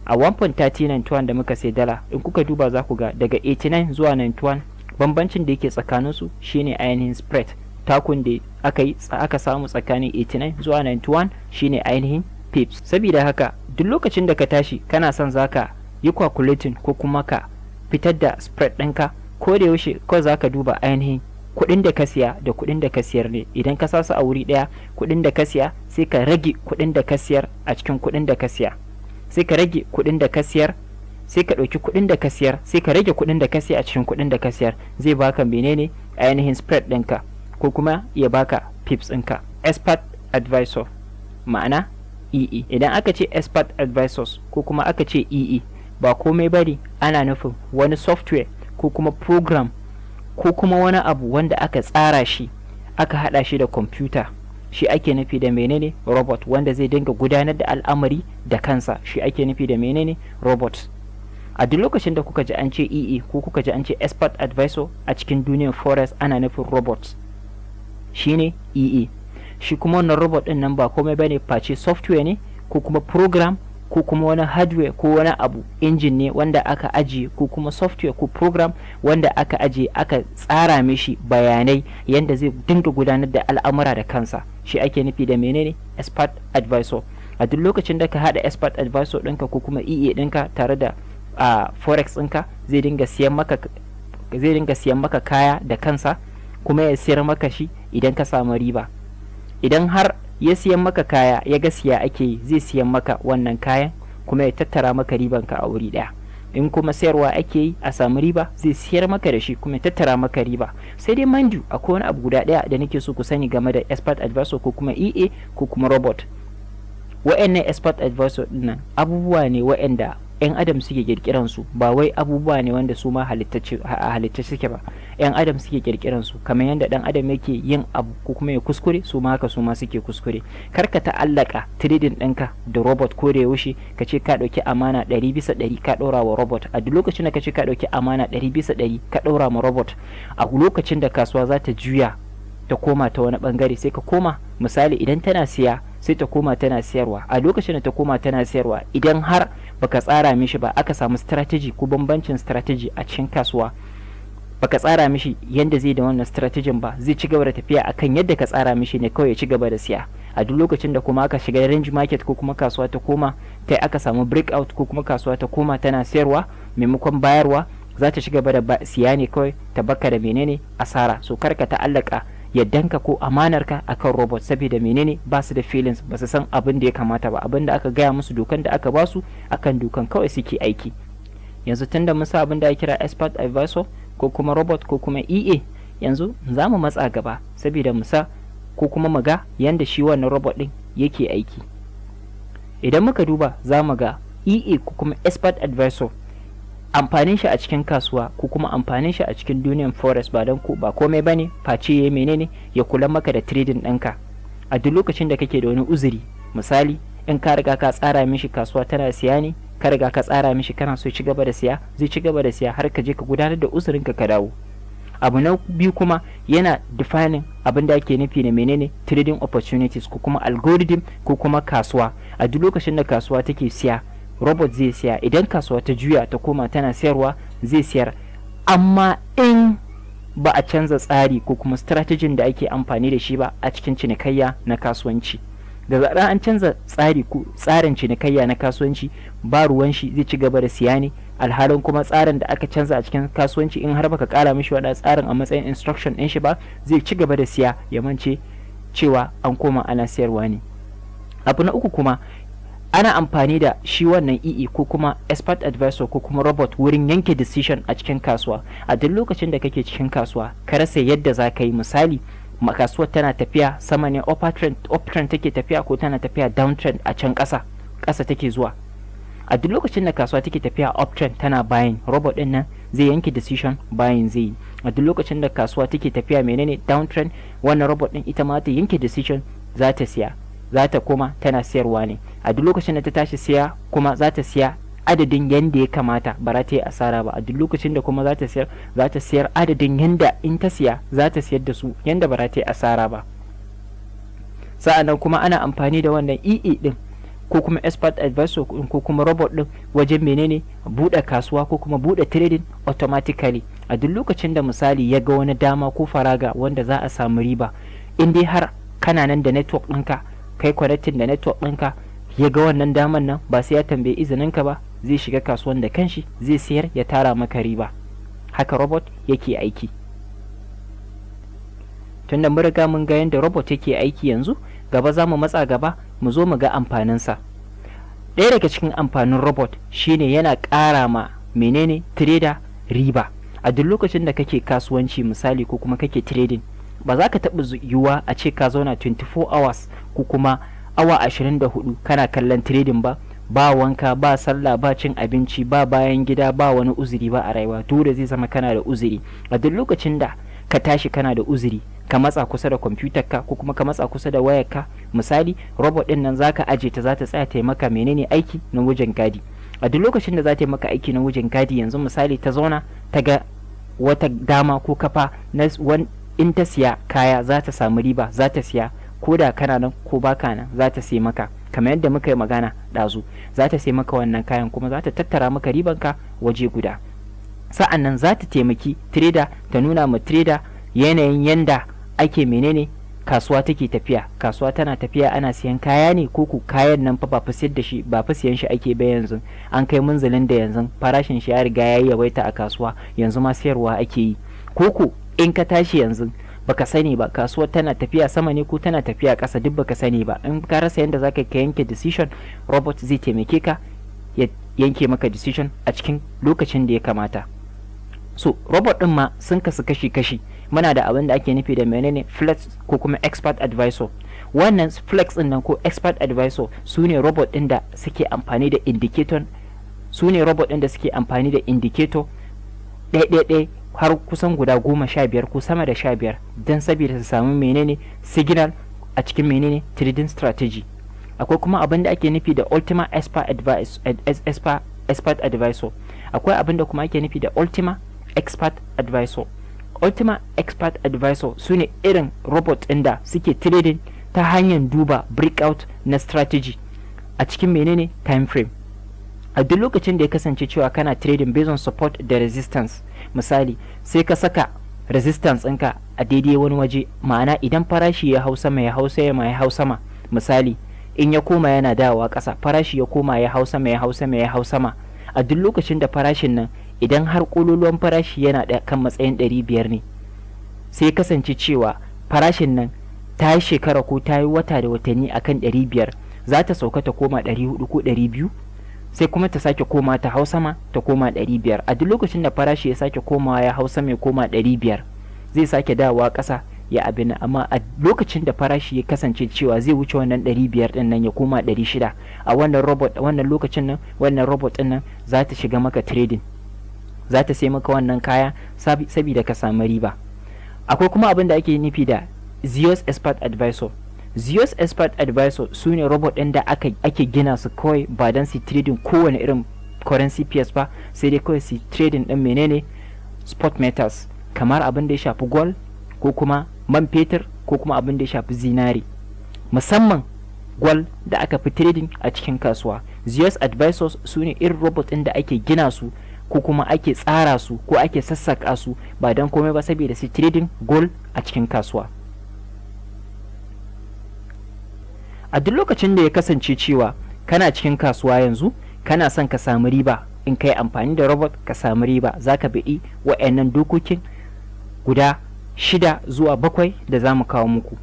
A 1.3091 da muka siya dala, in kuka duba za ku ga daga 89 zuwa 91, bambancin da yake tsakaninsu shine ainihin spread. Takun da aka yi aka samu tsakanin 89 zuwa 91 shine ainihin pips. Saboda haka duk lokacin da ka tashi kana son zaka yi calculating ko kuma ka fitar da spread ɗinka, ko da yaushe ko zaka duba ainihin kuɗin da ka siya da kuɗin da ka siyar ne. Idan ka sa su a wuri ɗaya, kuɗin da ka siya, sai ka rage kuɗin da ka siyar a cikin kuɗin da ka siya, sai ka rage kuɗin da ka siyar, sai ka ɗauki kuɗin da ka siyar, sai ka rage kuɗin da ka siya a cikin kuɗin da ka siyar, zai baka menene? Ainihin spread ɗinka, ko kuma ya baka pips ɗinka. Expert advisor, ma'ana EA. Idan aka ce expert advisors ko kuma aka ce EA, ba komai bane, ana nufin wani software ko kuma program ko kuma wani abu wanda aka tsara shi, aka hada shi da kwamfuta. Shi ake nufi da menene? Robot, wanda zai dinga gudanar da al'amari da kansa. Shi ake nufi da menene? Robot. A duk lokacin da kuka ji an ce EA ko kuka ji an ce expert advisor a cikin duniyar forex, ana nufin robot shine EA. Shi kuma wannan robot din nan ba komai bane face software ne ko kuma program ko kuma wani hardware ko wani abu, engine ne wanda aka ajiye, ko kuma software ko program wanda aka ajiye, aka tsara mishi bayanai yanda zai dinga gudanar da al'amura da kansa. Shi ake nufi da menene? Expert advisor. A duk lokacin da ka hada expert advisor ɗinka ko kuma EA ɗinka tare da forex ɗinka, zai dinga siyan maka kaya da kansa, kuma ya siyar maka shi idan ka samu riba. Idan har ya siyan maka kaya, ya ga siya ake yi, zai siyan maka wannan kayan kuma ya tattara maka ribanka a wuri ɗaya. In kuma sayarwa ake yi a samu riba, zai siyar maka da shi kuma ya tattara maka riba. Sai dai mind you, akwai wani abu guda ɗaya da nake so ku sani game da expert advisor ko kuma EA ko kuma robot. Wa'annan expert advisor dinnan abubuwa ne wa'anda 'yan adam suke kirkiran su, ba wai abubuwa ne wanda su ma halitta suke ba. 'Yan adam suke kirkiran su. Kamar yadda dan adam yake yin abu ko kuma ya kuskure, su ma haka su ma suke kuskure. Kar ka ta'allaka trading ɗinka da robot ko da yaushe, ka ce ka ɗauki amana 100% ka ɗora wa robot. A duk lokacin da ka ce ka ɗauki amana 100% ka ɗora ma robot, a lokacin da kasuwa za ta juya ta koma ta wani bangare, sai ka koma, misali idan tana siya sai ta koma tana siyarwa. A lokacin da ta koma tana siyarwa, idan har baka tsara mishi ba, aka samu strategy ko bambancin strategy a cikin kasuwa, baka tsara mishi yanda zai da wannan strategy ba, zai ci gaba da tafiya akan yadda ka tsara mishi ne kawai, ya ci gaba da siya. A duk lokacin da kuma aka shiga range market, ko kuma kasuwa ta koma ta aka samu breakout, ko kuma kasuwa ta koma tana siyarwa maimakon bayarwa, za ta ci gaba da siya ne kawai ta baka da menene? Asara. So kar ka ta'allaka yaddanka ko amanarka akan robot. Saboda menene? Ba su da feelings, ba su san abin da ya kamata ba. Abin da aka gaya musu, dokan da aka basu, akan dokan kawai suke aiki. Yanzu tunda mun sa abin da ake kira expert advisor ko kuma robot ko kuma EA, yanzu za mu matsa gaba saboda mu sa ko kuma mu ga yanda shi wannan robot din yake aiki. Idan muka duba, za mu ga EA ko kuma expert advisor, amfanin shi a cikin kasuwa ko kuma amfanin shi a cikin duniyan forex ba don ba komai bane face ya menene? Ya kula maka da trading ɗinka a duk lokacin da kake da wani uzuri. Misali, in ka riga ka tsara mishi kasuwa tana siya ne, ka riga ka tsara mishi kana so ci gaba da siya, zai ci gaba da siya har ka je ka gudanar da uzurinka ka dawo. Abu na biyu kuma, yana defining abin da ake nufi da menene trading opportunities ko kuma algorithm ko kuma kasuwa. A duk lokacin da kasuwa take siya, robot zai siya. Idan kasuwa ta juya ta koma tana siyarwa, zai siyar. Amma in ba a canza tsari ko kuma strategy da ake amfani da shi ba a cikin cinikayya na kasuwanci, da zarar an canza tsari ko tsarin cinikayya na kasuwanci, ba ruwan shi, zai ci gaba da siya ne. Alhalin kuma tsarin da aka canza a cikin kasuwanci, in har baka kara mishi wada tsarin a matsayin instruction din shi ba, zai ci gaba da siya, ya mance cewa an koma ana siyarwa ne. Abu na uku kuma, ana amfani da shi wannan EA ko kuma expert advisor ko kuma robot wurin yanke decision a cikin kasuwa. A duk lokacin da kake cikin kasuwa ka rasa yadda za ka yi, misali kasuwar tana tafiya sama ne, uptrend, uptrend take tafiya, ko tana tafiya downtrend, a can ƙasa ƙasa take zuwa. A duk lokacin da kasuwa take tafiya uptrend tana buying, robot din nan zai yanke decision, buying zai yi. A duk lokacin da kasuwa take tafiya menene downtrend, wannan robot din ita ma ta yanke decision, za ta siya, za ta koma tana siyarwa ne. A duk lokacin da ta tashi siya kuma, za ta siya adadin yanda ya kamata, ba za ta yi asara ba. A duk lokacin da kuma za ta siyar, za ta siyar adadin yanda in ta siya za ta siyar da su yanda ba za ta yi asara ba. Sa'annan kuma ana amfani da wannan EA din ko kuma expert advisor ko kuma robot din wajen menene buɗe kasuwa ko kuma buɗe trading automatically. A duk lokacin da misali ya ga wani dama ko faraga wanda za a samu riba, in dai har kana nan da network ɗinka, kai connecting da network ɗinka, ya ga wannan daman nan, ba sai ya tambayi izininka ba, zai shiga kasuwan da kanshi, zai sayar ya tara maka riba. Haka robot yake aiki. Tunda mun riga mun ga yadda robot yake aiki, yanzu gaba za mu matsa gaba, mu zo mu ga amfaninsa. Ɗaya daga cikin amfanin robot shine yana ƙara ma menene trader riba. A duk lokacin da kake kasuwanci misali ko kuma kake trading, ba za ka taɓa yiwuwa a ce ka zauna 24 hours ko kuma awa 24 kana kallon trading ba, ba wanka, ba sallah, ba cin abinci, ba bayan gida, ba wani uzuri ba a rayuwa. Dole zai zama kana da uzuri. A duk lokacin da ka tashi kana da uzuri, ka matsa kusa da kwamfutar ka ko kuma ka matsa kusa da wayarka misali, robot din nan zaka aje ta, za ta tsaya ta maka menene aiki na wucin gadi. A duk lokacin da za ta yi maka aiki na wucin gadi, yanzu misali ta zauna ta ga wata dama ko kafa na in ta siya kaya za ta samu riba, za ta siya ko da kana nan ko baka nan. Za ta sai maka, kamar yadda muka yi magana ɗazu, za ta sai maka wannan kayan kuma za ta tattara maka ribanka waje guda. Sa'an nan za ta taimaki trader, ta nuna ma trader yanayin yanda ake menene kasuwa take tafiya. Kasuwa tana tafiya ana siyan kaya ne, ko ku kayan nan fa ba fa siyar da shi, ba fa siyan shi ake ba, yanzu an kai munzalin da yanzu farashin shi ya riga ya yawaita a kasuwa, yanzu ma siyarwa ake yi. Ko ku in ka tashi yanzu baka sani ba kasuwar tana tafiya sama ne ko tana tafiya ƙasa, duk baka sani ba. In ka rasa yadda zaka ka yanke decision, robot zai taimake ka ya yanke maka decision a cikin lokacin da ya kamata. So robot din ma sun kasu kashi-kashi. Muna da abin da ake nufi da menene flex ko kuma expert advisor. Wannan flex din nan ko expert advisor su ne robot din da suke amfani da indicator, su ne robot din da suke amfani da indicator ɗaya-ɗaya har kusan guda 15 ko sama da 15 don saboda su samu menene signal a cikin menene trading strategy. Akwai kuma abin da ake nufi da ultima expert advice, expert advisor. Akwai abin da kuma ake nufi da ultima expert advisor. Ultima expert advisor su ne irin robot ɗin da suke trading ta hanyar duba breakout na strategy a cikin menene time frame. A duk lokacin da ya kasance cewa kana trading based on support da resistance, misali sai ka saka resistance ɗinka a daidai wani waje, ma'ana idan farashi ya hau sama, ya hau sama, ya hau sama, misali in ya koma yana dawowa ƙasa, farashi ya koma ya hau sama, ya hau sama, ya hau sama, a duk lokacin da farashin nan idan har ƙololuwan farashi yana kan matsayin 500 ne, sai kasance cewa farashin nan ta yi shekara ko ta yi wata da watanni akan 500, za ta sauka ta koma 400 ko 200, sai kuma ta sake koma ta hau sama ta koma 500. A duk lokacin da farashi ya sake komawa ya hau sama ya koma 500, zai sake dawowa ƙasa ya abin. Amma a lokacin da farashi ya kasance cewa zai wuce wannan 500 din nan ya koma 600, a wannan robot wannan lokacin nan, wannan robot din nan za ta shiga maka trading, za ta sai maka wannan kaya sabida ka samu riba. Akwai kuma abin da ake nufi da Zeus Expert Advisor. Zeus Expert Advisor su ne robot ɗin da ake gina su kawai ba don su trading kowane irin currency pairs ba, sai dai kawai su trading ɗin menene spot metals, kaya wanda suke da menene price action. Kamar abin da ya shafi gold, ko kuma man fetur, ko kuma abin da ya shafi zinare, musamman gwal da aka fi trading a cikin kasuwa. Zeus Advisors su ne irin robot ɗin da ake gina su, ko kuma ake tsara su, ko ake sassaka su ba don komai ba saboda su trading gold a cikin kasuwa. A duk lokacin da ya kasance cewa kana cikin kasuwa yanzu, kana son ka samu riba, in kai amfani da robot ka samu riba, za ka biɗi wa'annan dokokin guda 6 zuwa 7 da za mu kawo muku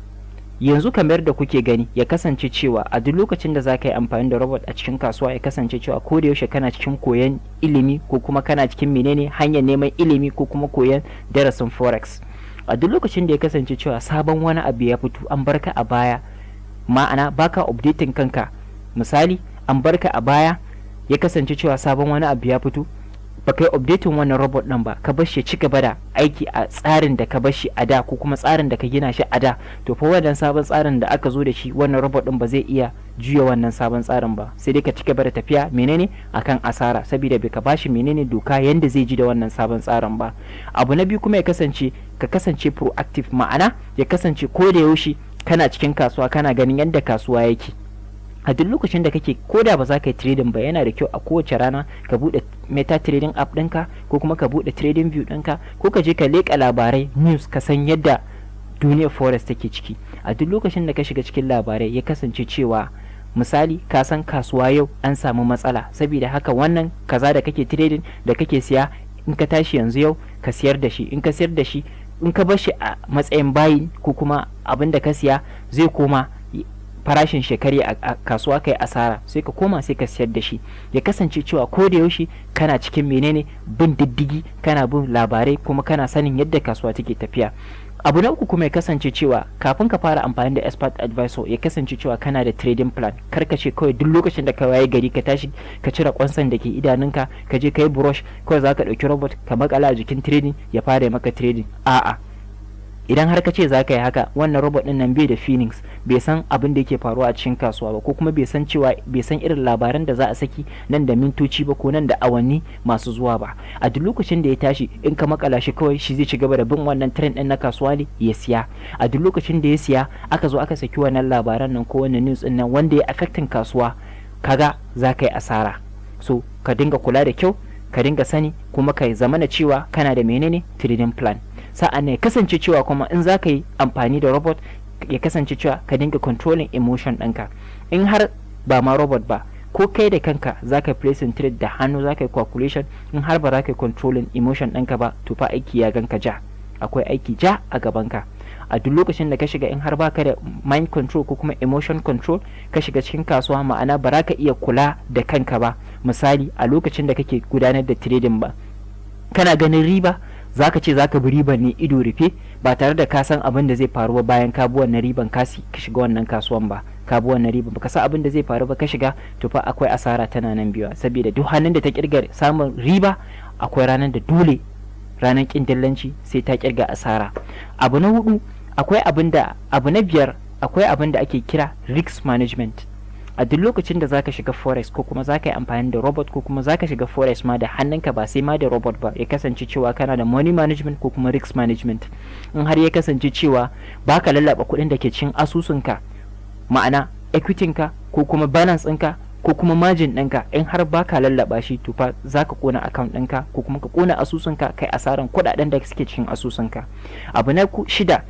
yanzu. Kamar da kuke gani, ya kasance cewa a duk lokacin da za ka yi amfani da robot a cikin kasuwa, ya kasance cewa ko da yaushe kana cikin koyon ilimi, ko kuma kana cikin menene, hanyar neman ilimi ko kuma koyon darasin forex. A duk lokacin da ya kasance cewa sabon wani abu ya fito, an barka a baya, ma'ana baka updating kanka. Misali, an barka a baya, ya kasance cewa sabon wani abu ya fito, baka yi updating wannan robot ɗin ba, ka bar shi ci gaba da aiki a tsarin da ka bar shi a da, ko kuma tsarin da ka gina shi a da, to fa wannan sabon tsarin da aka zo da shi, wannan robot ɗin ba zai iya juya wannan sabon tsarin ba, sai dai ka ci gaba da tafiya menene, akan asara, saboda bai ka bashi menene, doka yanda zai ji da wannan sabon tsarin ba. Abu na biyu kuma, ya kasance ka kasance proactive, ma'ana ya kasance ko da yaushe kana cikin kasuwa, kana ganin yadda kasuwa yake. A duk lokacin da kake, ko da ba za ka yi trading ba, yana da kyau a kowace rana ka bude Meta Trading app ɗinka, ko kuma ka bude Trading View ɗinka, ko ka je ka leƙa labarai, news, ka san yadda duniyar forex take ciki. A duk lokacin da ka shiga cikin labarai, ya kasance cewa misali ka san kasuwa yau an samu matsala, saboda haka wannan kaza da kake trading, da kake siya, in ka tashi yanzu yau ka siyar da shi. In ka siyar da shi, in ka bar shi a matsayin buying, ko kuma abin da ka siya zai koma farashin shekari a kasuwa, kai asara, sai ka koma sai ka siyar da shi. Ya kasance cewa ko da yaushe kana cikin menene, bin diddigi, kana bin labarai, kuma kana sanin yadda kasuwa take tafiya. Abu na uku kuma, ya kasance cewa kafin ka fara amfani da Expert Advisor, ya kasance cewa kana da trading plan. Kar ka ce kawai duk lokacin da ka waye gari, ka tashi, ka cire kwansan da ke idanunka, ka je ka yi brush, kawai za ka ɗauki robot ka makala a jikin trading ya fara maka trading. A'a, idan har ka ce za ka yi haka, wannan robot din nan bai da feelings, bai san abin da yake faruwa a cikin kasuwa ba, ko kuma bai san cewa, bai san irin labaran da za a saki nan da mintoci ba, ko nan da awanni masu zuwa ba. A duk lokacin da ya tashi, in ka makala shi kawai, shi zai ci gaba da bin wannan trend din na kasuwa ne ya siya. A duk lokacin da ya siya, aka zo aka saki wannan labaran nan ko wannan news din nan wanda ya affecting kasuwa, kaga za ka yi asara. So ka dinga kula da kyau, ka dinga sani, kuma ka zamana cewa kana da menene, trading plan. Sa'an ya kasance cewa kuma in za ka yi amfani da robot, ya kasance cewa ka dinga controlling emotion ɗinka. In har ba ma robot ba, ko kai da kanka za ka placing trade da hannu, za ka yi calculation, in har ba za ka yi controlling emotion ɗinka ba, to fa aiki ya ganka ja, akwai aiki ja a gabanka. A duk lokacin da ka shiga, in har baka da mind control ko kuma emotion control, ka shiga cikin kasuwa, ma'ana ba za ka iya kula da kanka ba. Misali, a lokacin da kake gudanar da trading ba, kana ganin riba, zaka ce zaka bi riban ne ido rufe, ba tare da ka san abin da zai faru ba bayan ka bi wannan riban ka shiga wannan kasuwan ba. Ka bi wannan riban, baka san abin da zai faru ba ka shiga, to fa akwai asara tana nan biyuwa, saboda duk hannun da ta kirga samun riba, akwai ranar da dole ranar kin dillanci sai ta kirga asara. Abu na hudu, akwai abin da, abu na biyar, akwai abin da ake kira risk management. A duk lokacin da zaka shiga forex, ko kuma zaka yi amfani da robot, ko kuma zaka shiga forex ma da hannunka, ba sai ma da robot ba, ya kasance cewa kana da money management ko kuma risk management. In har ya kasance cewa baka lallaba kuɗin da ke cikin asusunka, ma'ana equity ka ko kuma balance ɗinka ko kuma margin ɗinka, in har baka lallaba shi, to fa zaka kona account ɗinka, ko kuma ka kona asusunka, kai asaran kuɗaɗen da suke cikin asusunka. Abu na shida,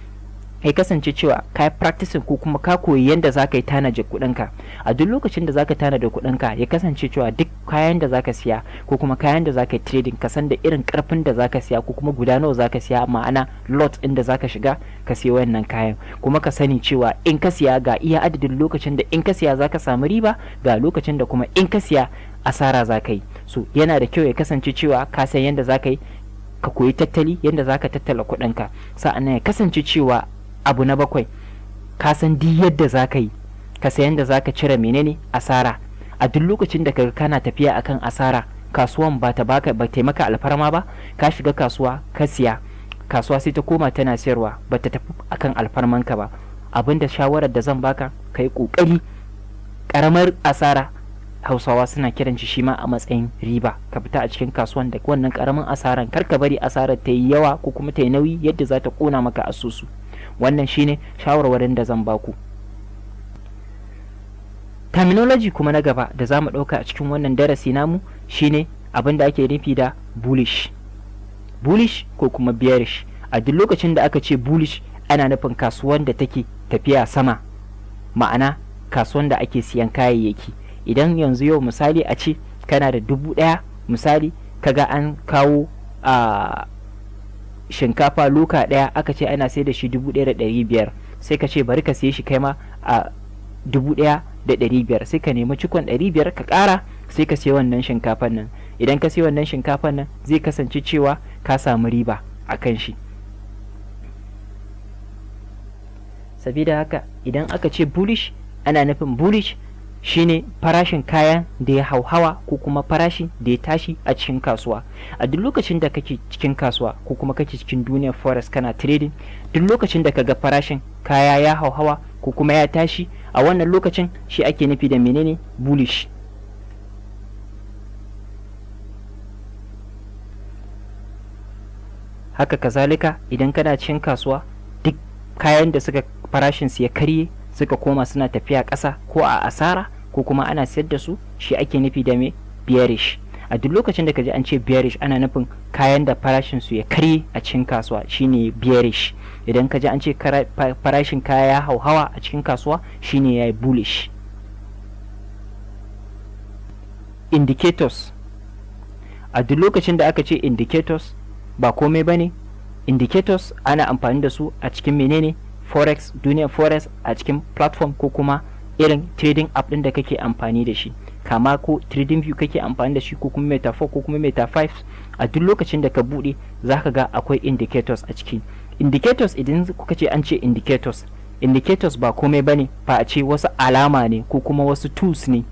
ya kasance cewa ka yi practicing ko kuma ka koyi yadda za ka yi tanaje kuɗinka. A duk lokacin da za ka tanada kuɗinka, ya kasance cewa duk kayan da za ka siya ko kuma kayan da za ka yi trading, ka san da irin karfin da za ka siya, ko kuma guda nawa za ka siya, ma'ana lot ɗin da za ka shiga ka siya wannan kayan. Kuma ka sani cewa in ka siya, ga iya adadin lokacin da in ka siya za ka samu riba, ga lokacin da kuma in ka siya asara za ka yi. So yana da kyau ya kasance cewa ka san yadda za ka yi, ka koyi tattali, yadda za ka tattala kuɗinka. Sa'annan ya kasance cewa abu na bakwai, ka san duk yadda za ka yi, ka san yadda za ka cire menene, asara. A duk lokacin da kaga kana tafiya akan asara, kasuwan ba ta baka ba taimaka alfarma ba, ka shiga kasuwa ka siya, kasuwa sai ta koma tana siyarwa, ba ta tafi akan alfarmanka ba, abinda shawarar da zan baka, ka yi kokari karamar asara Hausawa suna kiran shi shima a matsayin riba. Ka fita a cikin kasuwan da wannan karamin asaran, kar ka bari asarar ta yi yawa ko kuma ta yi nauyi yadda za ta kona maka asusu. Wannan shine shawarwarin da zan baku. Terminology kuma na gaba da za mu ɗauka a cikin wannan darasi namu shine abin da ake nufi da bullish, bullish ko kuma bearish. A duk lokacin da aka ce bullish, ana nufin kasuwan da take tafiya sama, ma'ana kasuwan da ake siyan kayayyaki. Idan yanzu yau misali a ce kana da 1000, misali kaga an kawo a shinkafa loka ɗaya, aka ce ana sai da shi 1500, sai ka ce bari ka siye shi kai ma a 1500, sai ka nemi cikon 500 ka ƙara, sai ka siya wannan shinkafan nan. Idan ka siya wannan shinkafan nan, zai kasance cewa ka samu riba a kan shi. Sabida haka idan aka ce bullish, ana nufin bullish shine farashin kayan da ya hauhawa ko kuma farashin da ya tashi a cikin kasuwa. A duk lokacin da kake cikin kasuwa ko kuma kake cikin duniyar forex kana trading, duk lokacin da kaga farashin kaya ya hauhawa ko kuma ya tashi, a wannan lokacin shi ake nufi da menene? Bullish. Haka kazalika idan kana cikin kasuwa, duk kayan da suka farashin su ya karye, suka koma suna tafiya ƙasa ko a asara ko kuma ana sayar da su, shi ake nufi da me? Bearish. A duk lokacin da ka ji an ce bearish, ana nufin kayan da farashin su ya karye a cikin kasuwa shine bearish. Idan ka ji an ce farashin kaya ya hauhawa a cikin kasuwa, shine ya yi bullish. Indicators. A duk lokacin da aka ce indicators, ba komai ba ne. Indicators ana amfani da su a cikin menene? Forex, duniyar forex, a cikin platform ko kuma irin trading app din da kake amfani da shi, kama ko Trading View kake amfani da shi ko kuma Meta 4 ko kuma Meta 5. A duk lokacin da ka bude, zaka ga akwai indicators a ciki. Indicators, idan kuka ce an ce indicators, indicators ba komai bane fa a ce wasu alama ne ko kuma wasu tools ne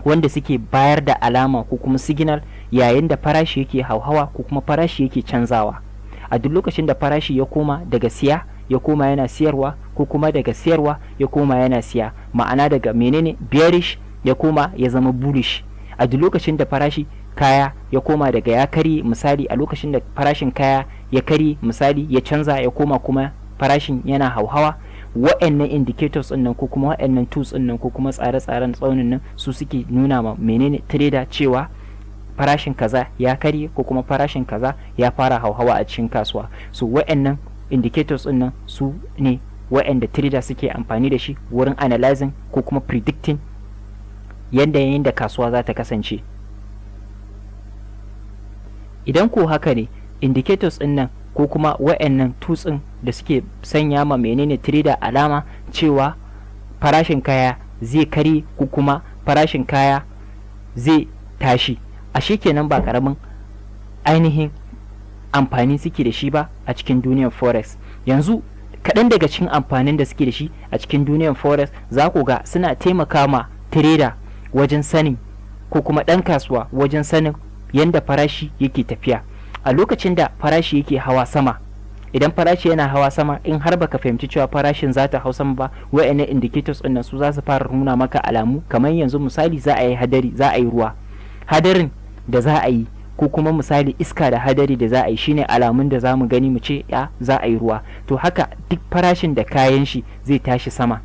wanda suke bayar da alama ko kuma signal yayin da farashi yake hauhawa ko kuma farashi yake canzawa. A duk lokacin da farashi ya koma daga siya ya koma yana siyarwa, ko kuma daga siyarwa ya koma yana siya, ma'ana daga menene? Bearish ya koma ya zama bullish. A duk lokacin da farashi kaya ya koma daga ya karye, misali a lokacin da farashin kaya ya karye, misali ya canza ya koma kuma farashin yana hauhawa, wa'annan indicators ɗin nan ko kuma wa'annan tools ɗin nan ko kuma tsare-tsaren tsaunin nan su suke nuna ma menene? Trader cewa farashin kaza ya karye ko kuma farashin kaza ya fara hauhawa a cikin kasuwa. So wa'annan indicators ɗin nan su ne wa'anda trader suke amfani da shi wurin analyzing ko kuma predicting yadda yayin da kasuwa za ta kasance. Idan ko haka ne, indicators ɗin nan ko kuma wa'annan tools ɗin da suke sanya ma menene? Trader alama cewa farashin kaya zai karye ko kuma farashin kaya zai tashi, ashe kenan ba karamin ainihin amfani suke da shi ba a cikin duniyar forex. Yanzu kaɗan daga cikin amfanin da suke da shi a cikin duniyar forex, za ku ga suna taimaka ma trader wajen sanin ko kuma ɗan kasuwa wajen sanin yadda farashi yake tafiya a lokacin da farashi yake hawa sama. Idan farashi yana hawa sama, in har baka fahimci cewa farashin za ta hau sama ba, wa'annan indicators ɗin nan su za su fara nuna maka alamu. Kamar yanzu misali za a yi hadari, za a yi ruwa, hadarin da za a yi ko kuma misali iska da hadari da za a yi shine alamun da za mu gani mu ce ya za a yi ruwa. To haka duk farashin da kayan shi zai tashi sama,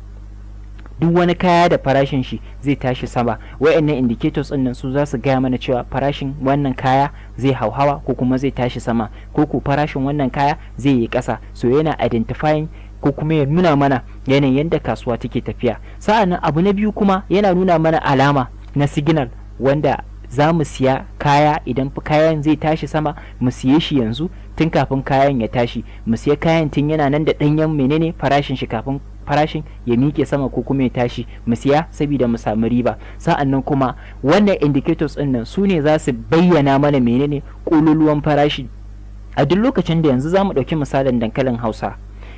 duk wani kaya da farashin shi zai tashi sama, wayannan indicators din nan su za su gaya mana cewa farashin wannan kaya zai hauhawa ko kuma zai tashi sama, ko ko farashin wannan kaya zai yi ƙasa. So yana identifying ko kuma ya nuna mana yanayin yadda kasuwa take tafiya. Sa'annan abu na biyu kuma, yana nuna mana alama na signal wanda za mu siya kaya. Idan kayan zai tashi sama, mu siye shi yanzu tun kafin kayan ya tashi, mu siya kayan tun yana nan da ɗanyen menene? Farashin shi, kafin farashin ya miƙe sama ko kuma ya tashi, mu siya saboda mu samu riba. Sa'annan kuma wannan indicators ɗin nan su ne za su bayyana mana menene? Ƙololuwan farashi. A duk lokacin da yanzu za mu ɗauki misalin dankalin Hausa,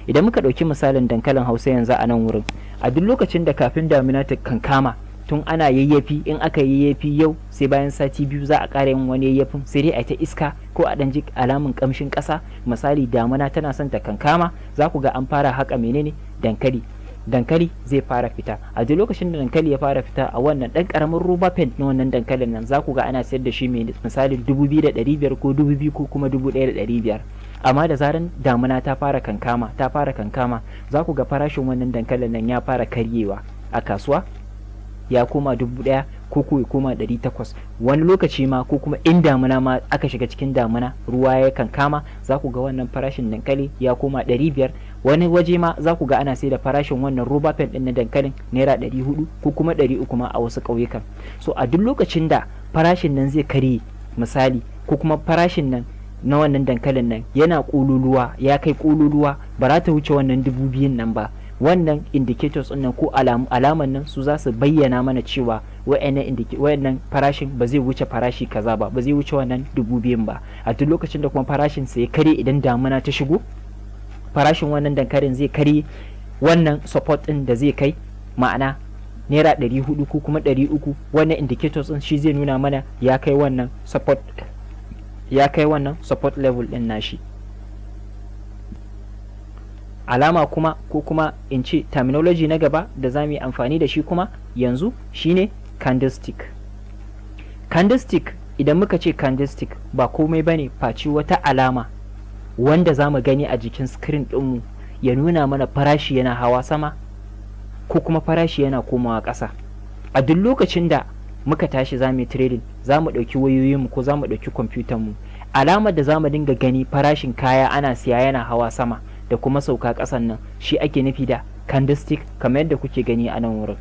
idan muka ɗauki misalin dankalin Hausa yanzu a nan wurin, a duk lokacin da kafin damina ta kankama, tun ana yayyafi, in aka yayyafi yau, sai bayan sati 2 za a ƙara yin wani yayyafin, sai dai a ta iska ko a ɗan ji alamun ƙamshin ƙasa. Misali damuna tana son ta kankama, za ku ga an fara haƙa menene? Dankali. Dankali zai fara fita. A duk lokacin da dankali ya fara fita a wannan dan karamin roba paint na wannan dankalin nan, za ku ga ana sayar da shi mai misalin 2500 ko 2000 ko kuma 1500. Amma da zaran damuna ta fara kankama, ta fara kankama, za ku ga farashin wannan dankalin nan ya fara karyewa a kasuwa, ya koma 1000 ko ya koma 800 wani lokaci ma, ko kuma in damuna ma aka shiga cikin damuna, ruwa ya kankama, za ku ga wannan farashin dankali ya koma 500. Wani waje ma za ku ga ana sai da farashin wannan roba pen din na dankalin naira 400 ko kuma 300 ma a wasu ƙauyukan. So a duk lokacin da farashin nan zai karye misali, ko kuma farashin nan na wannan dankalin nan yana ƙololuwa, ya kai ƙololuwa, ba za ta wuce wannan 2000 nan ba, wannan indicators ɗin nan ko alaman nan su za su bayyana mana cewa wayannan farashin ba zai wuce farashi kaza ba, ba zai wuce wannan 2000 ba. A duk lokacin da kuma farashin sa ya karye, idan damuna ta shigo, farashin wannan dankalin zai karye, wannan support ɗin da zai kai, ma'ana naira 400 ko kuma 300, wannan indicators ɗin shi zai nuna mana ya kai wannan support, ya kai wannan support level ɗin nashi. Alama kuma, ko kuma in ce terminology na gaba da za mu yi amfani da shi kuma yanzu shine candlestick. Candlestick, idan muka ce candlestick, ba komai bane face wata alama wanda za mu gani a jikin screen ɗinmu ya nuna mana farashi yana hawa sama ko kuma farashi yana komawa ƙasa. A duk lokacin da muka tashi za mu yi trading, za mu ɗauki wayoyinmu ko za mu ɗauki kwamfutanmu, alamar da za mu dinga gani farashin kaya ana siya yana hawa sama da kuma sauka ƙasan nan, shi ake nufi da candlestick, kamar yadda kuke gani a nan wurin.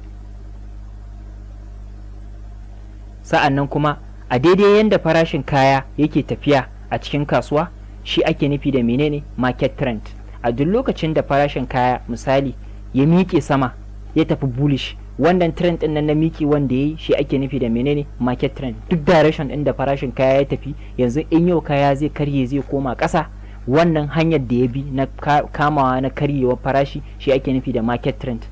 Sa'an nan kuma a daidai yadda farashin kaya yake tafiya a cikin kasuwa, shi ake nufi da menene? Market trend. A duk lokacin da farashin kaya misali ya miƙe sama, ya tafi bullish, wannan trend din nan na miƙe wanda yayi, shi ake nufi da menene? Market trend. Duk direction din da farashin kaya ya tafi yanzu, in yau kaya zai karye zai koma ƙasa, wannan hanyar da ya bi na kamawa na karyewar farashi, shi ake nufi da market trend.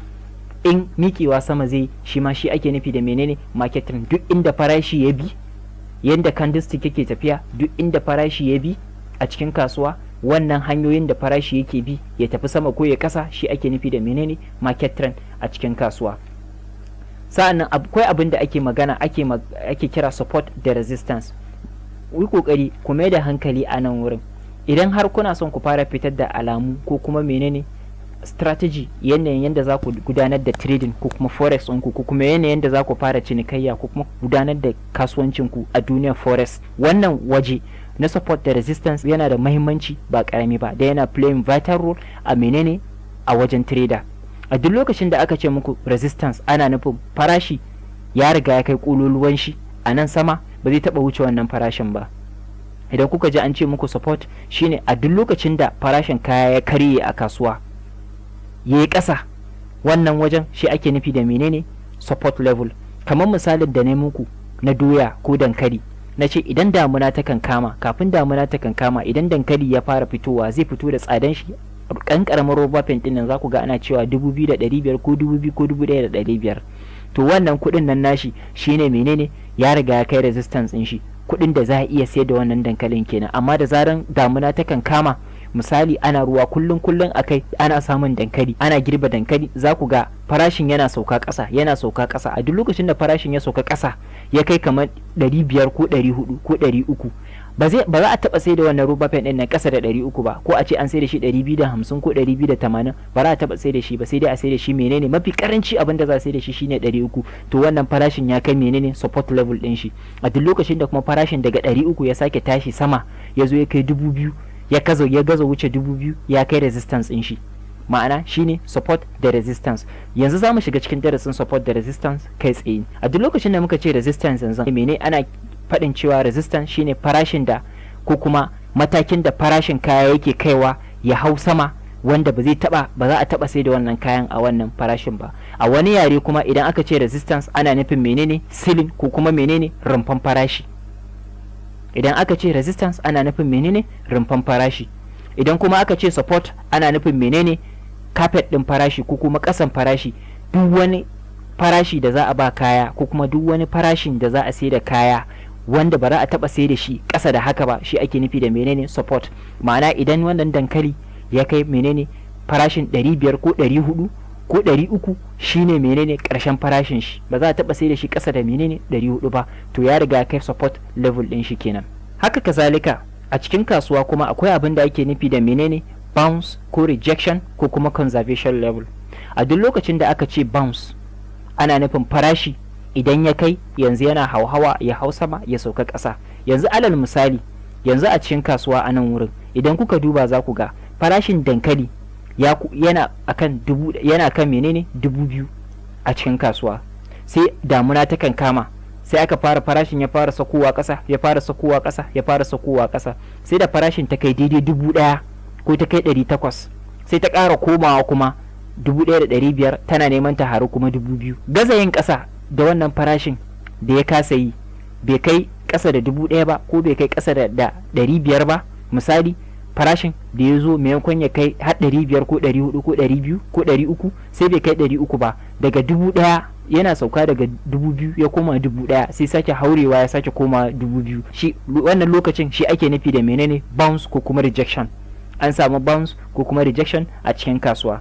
In miƙewa sama zai, shi ma shi ake nufi da menene? Market trend. Duk inda farashi ya bi, yanda candlestick yake tafiya, duk inda farashi ya bi a cikin kasuwa, wannan hanyoyin da farashi yake bi ya tafi sama ko ya kasa, shi ake nufi da menene? Market trend a cikin kasuwa. Sa'annan akwai abin da ake magana ake kira support da resistance. Yi kokari ku mai da hankali a nan wurin idan har kuna son ku fara fitar da alamu ko kuma menene strategy, yanayin yadda za ku gudanar da trading ko kuma forex ɗinku, ko kuma yanayin yadda za ku fara cinikayya ko kuma gudanar da kasuwancinku a duniyar forex. Wannan waje na support da resistance yana da mahimmanci ba karami ba, da yana playing vital role a menene? A wajen trader. A duk lokacin da aka ce muku resistance, ana nufin farashi ya riga ya kai kololuwan shi a nan sama, ba zai taba wuce wannan farashin ba. Idan kuka ji an ce muku support, shine a duk lokacin da farashin kaya ya karye a kasuwa ya yi ƙasa, wannan wajen shi ake nufi da menene? Support level. Kamar misalin da na muku na doya ko dankali, na ce idan damuna ta kankama, kafin damuna ta kankama, idan dankali ya fara fitowa, zai fito da tsadan shi. Kan karamin roba paint din nan za ku ga ana cewa 2500 ko 2000 ko 1500. To wannan kuɗin nan nashi shine menene? Ya riga ya kai resistance din shi, kuɗin da za a iya sayar da wannan dankalin kenan. Amma da zaran damuna ta kankama, misali ana ruwa kullum kullum akai, ana samun dankali, ana girba dankali, za ku ga farashin yana sauka ƙasa, yana sauka ƙasa. A duk lokacin da farashin ya sauka ƙasa ya kai kamar 500 ko 400 ko 300, ba za a taɓa sai da wannan roba pen ɗin nan ƙasa da 300 ba, ko a ce an sai da shi 250 ko 280, ba za a taɓa sai da shi ba, sai dai a sai da shi menene? Mafi karanci abin da za a sai da shi shine 300. To wannan farashin ya kai menene? Support level ɗin shi. A duk lokacin da kuma farashin daga 300 ya sake tashi sama, ya zo ya kai 2000, ya gaza wuce 2000, ya kai resistance ɗin shi, ma'ana shine support da resistance. Yanzu za mu shiga cikin darasin support da resistance kai tsaye. A duk lokacin da muka ce resistance yanzu, mene ana faɗin cewa resistance? Shine farashin da ko kuma matakin da farashin kaya yake kaiwa ya hau sama, wanda ba zai taba ba za a taba sai da wannan kayan a wannan farashin ba. A wani yare kuma, idan aka ce resistance, ana nufin menene? Ceiling ko kuma menene? Rumfan farashi. Idan aka ce resistance, ana nufin menene? Rumfan farashi. Idan kuma aka ce support, ana nufin menene? Carpet din farashi ko kuma kasan farashi. Duk wani farashi da za a ba kaya ko kuma duk wani farashin da za a sai da kaya wanda ba za a taba sai da shi ƙasa da haka ba, shi ake nufi da menene? Support. Ma'ana idan wannan dankali ya kai menene? Farashin 500 ko 400 ko ko 300 shine menene ƙarshen farashin shi, ba za a taɓa sai da shi ƙasa da menene 400 ba. To, ya riga kai support level ɗin shi kenan. Haka kazalika a cikin kasuwa kuma akwai abin da ake nufi da menene bounce ko rejection ko kuma conservation level. A duk lokacin da aka ce bounce, ana nufin farashi idan ya kai yanzu yana hauhawa, ya hau sama, ya sauka ƙasa. Yanzu alal misali, yanzu a cikin kasuwa a nan wurin, idan kuka duba za ku ga farashin dankali yana akan dubu, yana kan menene 2000 a cikin kasuwa. Sai damuna ta kan kama, sai aka fara farashin ya fara sakowa ƙasa, ya fara sakowa ƙasa, ya fara sakowa ƙasa, sai da farashin ta kai daidai 1000 ko ta kai 800, sai ta ƙara komawa kuma 1500, tana neman ta haru kuma 2000. Gaza yin ƙasa da wannan farashin da ya kasa yi, bai kai ƙasa da 1000 ba ko bai kai ƙasa da 500 ba. Misali, farashin da ya zo, maimakon ya kai har 500 ko 400 ko 200 ko 300, sai bai kai 300 ba. Daga 1000 yana sauka, daga 2000 ya koma 1000, sai sake haurewa ya sake koma 2000. Shi wannan lokacin shi ake nufi da menene bounce ko kuma rejection. An samu bounce ko kuma rejection a cikin kasuwa.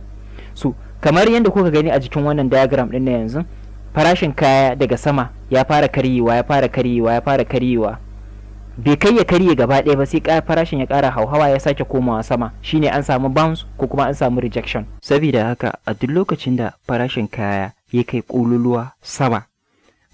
So kamar yadda kuka gani a jikin wannan diagram din na yanzu, farashin kaya daga sama ya fara karyewa, ya fara karyewa, ya fara karyewa, bai kai ya karye gaba ɗaya ba, sai farashin ya ƙara hauhawa ya sake komawa sama. Shine an samu bounce ko kuma an samu rejection. Saboda haka a duk lokacin da farashin kaya ya kai ƙololuwa sama,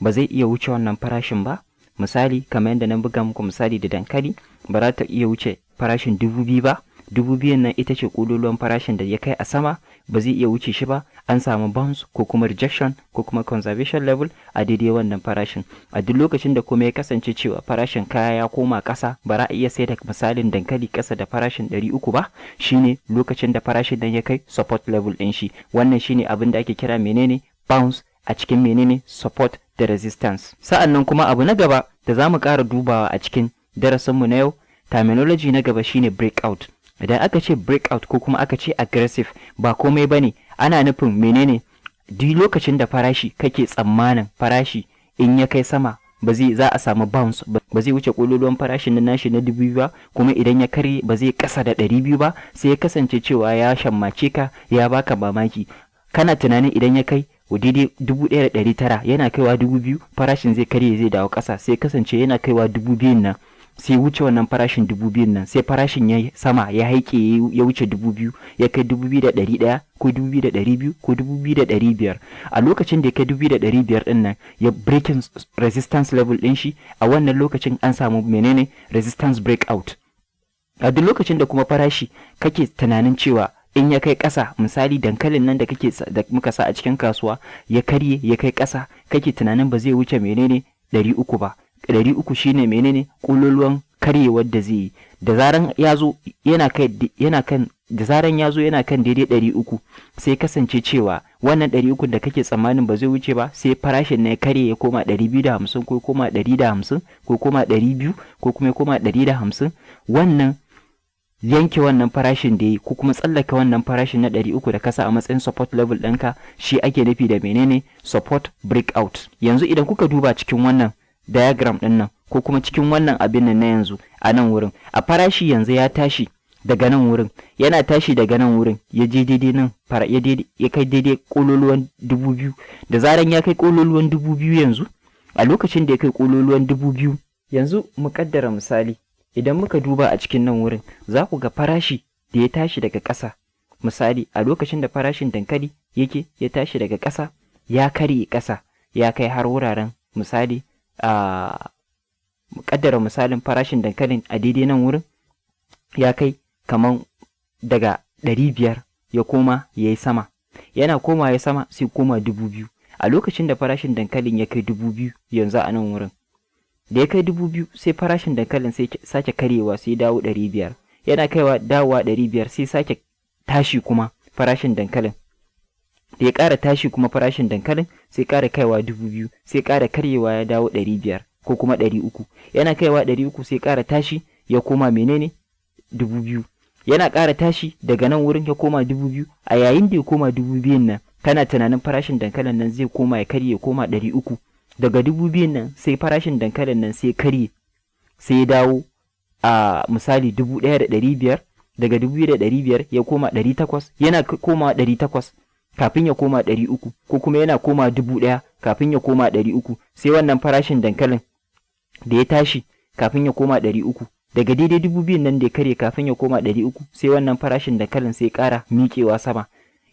ba zai iya wuce wannan farashin ba. Misali, kamar yadda na buga muku misali da dankali, ba za ta iya wuce farashin 2000 ba. 2000 nan ita ce ƙololuwan farashin da ya kai a sama, ba zai iya wuce shi ba. An samu bounce ko kuma rejection ko kuma conservation level a daidai wannan farashin. A duk lokacin da kuma ya kasance cewa farashin kaya ya koma ƙasa, ba za a iya sai da misalin dankali ƙasa da farashin 300 ba, shine lokacin da farashin nan ya kai support level ɗin shi. Wannan shine abin da ake kira menene bounce a cikin menene support da resistance. Sa'an nan kuma abu na gaba da za mu ƙara dubawa a cikin darasinmu na yau, terminology na gaba, shine breakout. Idan aka ce breakout ko kuma aka ce aggressive, ba komai bane, ana nufin menene duk lokacin da farashi kake tsammanin farashi in ya kai sama ba zai za a samu bounce, ba zai wuce kololuwan farashin na nashi na 2000 ba, kuma idan ya karye ba zai kasa da 200 ba, sai ya kasance cewa ya shammace ka, ya baka mamaki. Kana tunanin idan ya kai daidai 1900, yana kaiwa 2000, farashin zai karye, zai dawo ƙasa, sai kasance yana kaiwa 2000 nan sai wuce wannan farashin 2000 nan, sai farashin ya sama, ya haike, ya wuce 2000, ya kai 2100 ko 2200 ko 2500. A lokacin da ya kai 2500 din nan, ya breaking resistance level din shi, a wannan lokacin an samu menene resistance breakout. A duk lokacin da kuma farashi kake tunanin cewa in ya kai ƙasa, misali dankalin nan da kake da muka sa a cikin kasuwa, ya karye ya kai ƙasa, kake tunanin ba zai wuce menene 300 ba, 300 shine menene ƙololuwan karyewar da zai yi, da zaran ya zo yana kai yana kan da zaran ya zo yana kan daidai 300, sai kasance cewa wannan 300 da kake tsammanin ba zai wuce ba, sai farashin na ya karye ya koma 250 ko koma 150 ko koma 200 ko kuma ya koma 150, wannan yanke wannan farashin da yi ko kuma tsallake wannan farashin na 300 da kasa a matsayin support level ɗinka, shi ake nufi da menene support breakout. Yanzu idan kuka duba cikin wannan diagram ɗin nan ko kuma cikin wannan abin nan na yanzu a nan wurin, a farashi yanzu ya tashi daga nan wurin, yana tashi daga nan wurin ya je daidai nan fara ya ya kai daidai kololuwan 2000. Da zaran ya kai kololuwan 2000, yanzu a lokacin da ya kai kololuwan 2000, yanzu mu kaddara misali, idan muka duba a cikin nan wurin, za ku ga farashi da ya tashi daga ƙasa, misali a lokacin da farashin dankali yake ya tashi daga ƙasa, ya karye ƙasa, ya kai har wuraren, misali a kaddara misalin farashin dankalin a daidai nan wurin ya kai kaman daga 500 ya koma ya yi sama, yana koma ya sama sai koma 2000. A lokacin da farashin dankalin ya kai 2000, yanzu a nan wurin da ya kai 2000, sai farashin dankalin sai sake karyewa, sai dawo 500. Yana kaiwa dawowa 500, sai sake tashi kuma farashin dankalin. Da ya ƙara tashi kuma farashin dankalin sai ƙara kaiwa 2000, sai ƙara karyewa ya dawo 500 ko kuma 300. Yana kaiwa 300, sai ƙara tashi ya koma menene 2000. Yana ƙara tashi daga nan wurin ya koma 2000. A yayin da ya koma 2000 nan, kana tunanin farashin dankalin nan zai koma ya karye ya koma 300. Daga 2000 nan sai farashin dankalin nan sai karye, sai ya dawo a misali 1500. Daga 1500 ya koma 800. Yana komawa 800 kafin ya koma 300, ko kuma yana koma 1000 kafin ya koma 300. Sai wannan farashin dankalin da ya tashi kafin ya koma 300, daga daidai 2000 nan da ya karye kafin ya koma 300, sai wannan farashin dankalin sai ƙara miƙewa sama.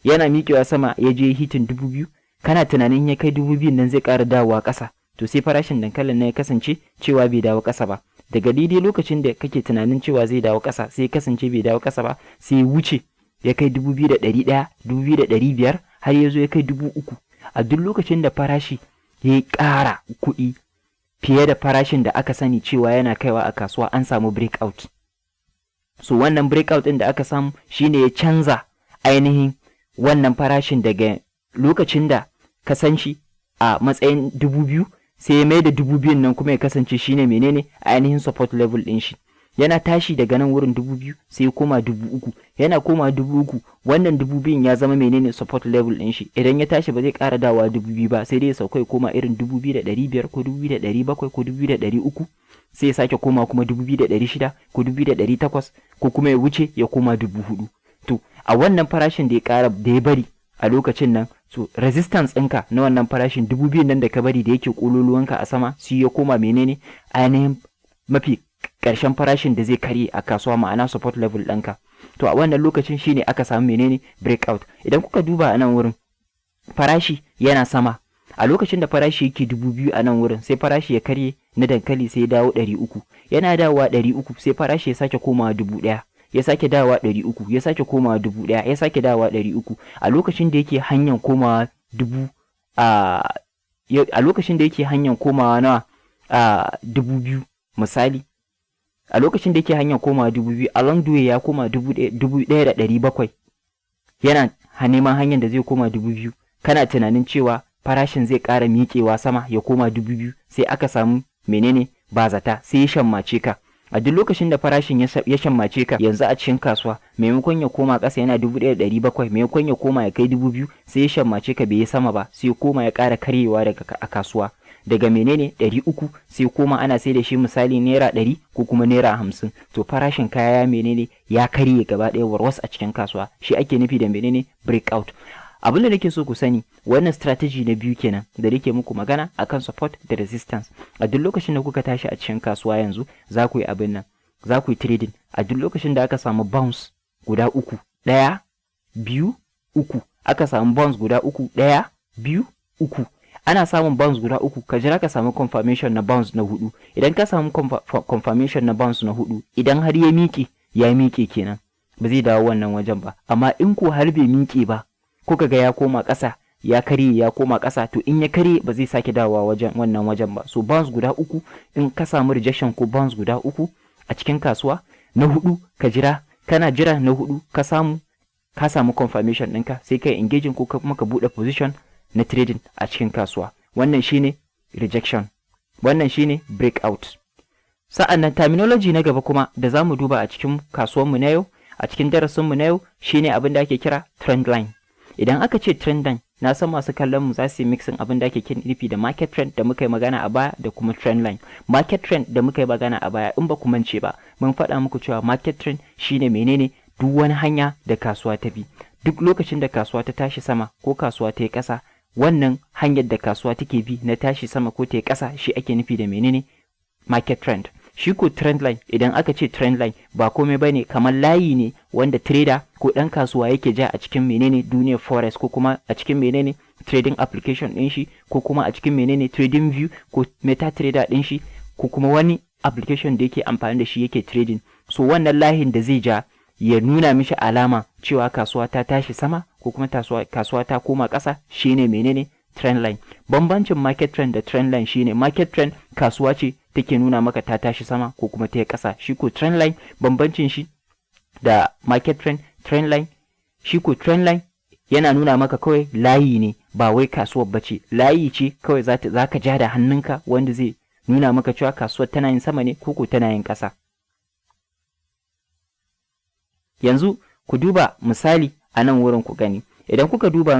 Yana miƙewa sama ya je hitting 2000. Kana tunanin ya kai 2000 nan zai ƙara dawowa ƙasa. To, sai farashin dankalin na ya kasance cewa bai dawo ƙasa ba. Daga daidai lokacin da kake tunanin cewa zai dawo ƙasa, sai ya kasance bai dawo ƙasa ba, sai ya wuce ya kai 2100, 2500, har ya zo ya kai 3000. A duk lokacin da farashi ya ƙara kuɗi fiye da farashin da aka sani cewa yana kaiwa a kasuwa, an samu breakout. So wannan breakout ɗin da aka samu shine ya canza ainihin wannan farashin daga lokacin da ka san shi a matsayin 2000, sai ya mai da 2000 nan kuma ya kasance shine menene? Ainihin support level ɗin shi. Yana tashi daga nan wurin 2000, sai ya koma 3000. Yana koma 3000, wannan 2000 ya zama menene? Support level ɗin shi. Idan ya tashi ba zai ƙara dawowa 2000 ba, sai dai ya sauka ya koma irin 2500 ko 2700 ko 2300, sai ya sake koma kuma 2600 ko 2800, ko kuma ya wuce ya koma 4000. To, a wannan farashin da ya ƙara da ya bari a lokacin nan, so resistance ɗinka na wannan farashin 2000 nan da ka bari da yake ƙololuwanka a sama, sai ya koma menene? Ainihin mafi ƙarshen farashin da zai karye a kasuwa, ma'ana support level ɗinka. To, a wannan lokacin shine aka samu menene? Breakout. Idan kuka duba a nan wurin, farashi yana sama. A lokacin da farashi yake 2000 a nan wurin, sai farashi ya karye na dankali, sai ya dawo 300. Yana dawowa 300, sai farashi ya sake komawa 1000, ya sake dawowa 300, ya sake komawa 1000, ya sake dawowa 300. A lokacin da yake hanyar komawa dubu a lokacin da yake hanyar komawa nawa? A 2000 misali. A lokacin da yake hanyar komawa 2000, along the way ya koma 1700, yana neman hanyar da zai koma 2000. Kana tunanin cewa farashin zai ƙara miƙewa sama ya koma 2000, sai aka samu menene? Ba zata, sai ya shammace ka. A duk lokacin da farashin ya shammace ka yanzu a cikin kasuwa, maimakon ya koma ƙasa yana 1700, maimakon ya koma ya kai 2000, sai ya shammace ka, bai yi sama ba, sai ya koma ya ƙara karyewa daga a kasuwa daga menene? 300, sai koma ana sai da shi misali naira 100 ko kuma naira 50. To, farashin kaya menene? Ya karye gaba ɗaya warwas a cikin kasuwa. Shi ake nufi da menene? Breakout. Abin da nake so ku sani, wannan strategy na biyu kenan da nake muku magana akan support da resistance. A duk lokacin da kuka tashi a cikin kasuwa yanzu za ku yi abin nan, za ku yi trading, a duk lokacin da aka samu bounce guda uku, ɗaya, biyu, uku, aka samu bounce guda uku, ɗaya, biyu, uku, ana samun bounce guda uku, ka jira ka samu confirmation na bounce na hudu. Idan ka samu confirmation na bounce na hudu, idan har ya miƙe, ya miƙe kenan, ba zai dawo wannan wajen ba. Amma in ko har bai miƙe ba, kuka ga ya koma ƙasa, ya karye, ya koma ƙasa, to in ya karye ba zai sake dawowa wajen wannan wajen ba. So bounce guda uku, in ka samu rejection ko bounce guda uku a cikin kasuwa, na hudu ka jira. Kana jira na hudu, ka samu confirmation ɗinka, sai ka engaging ko kuma ka buɗe position na trading a cikin kasuwa. Wannan shine rejection, wannan shine breakout. Sa'an nan terminology na gaba kuma da za mu duba a cikin kasuwanmu na yau, a cikin darasinmu na yau, shine abin da ake kira trend line. Idan aka ce trend line, na san masu kallon mu za su yi mixing abin da ake nufi da market trend da muka yi magana a baya da kuma trend line. Market trend da muka yi magana a baya, in ba ku mance ba, mun faɗa muku cewa market trend shine menene? Duk wani hanya da kasuwa ta bi, duk lokacin da kasuwa ta tashi sama ko kasuwa ta yi ƙasa, wannan hanyar da kasuwa take bi na tashi sama ko ta yi ƙasa, shi ake nufi da menene? Market trend. Shi ko trend line, idan aka ce trend line, ba komai bane kamar layi ne wanda trader ko ɗan kasuwa yake ja a cikin menene? Duniyar forex, ko kuma a cikin menene? Trading application ɗin shi, ko kuma a cikin menene? Trading View ko MetaTrader ɗin shi, ko kuma wani application da yake amfani da shi yake trading. So wannan layin da zai ja ya nuna mishi alama cewa kasuwa ta tashi sama ko kuma kasuwa ta koma ƙasa, shine menene? Trend line. Bambancin market trend da trend line shine market trend kasuwa ce take nuna maka ta tashi sama ko kuma ta yi ƙasa. Shi ko trend line, bambancin shi da market trend, trend line, shi ko trend line yana nuna maka kawai layi ne, ba wai kasuwar bace, layi ce kawai za ka ja da hannunka wanda zai nuna maka cewa kasuwar tana yin sama ne ko ko tana yin ƙasa. Yanzu ku duba misali a nan wurin ku gani. Idan kuka duba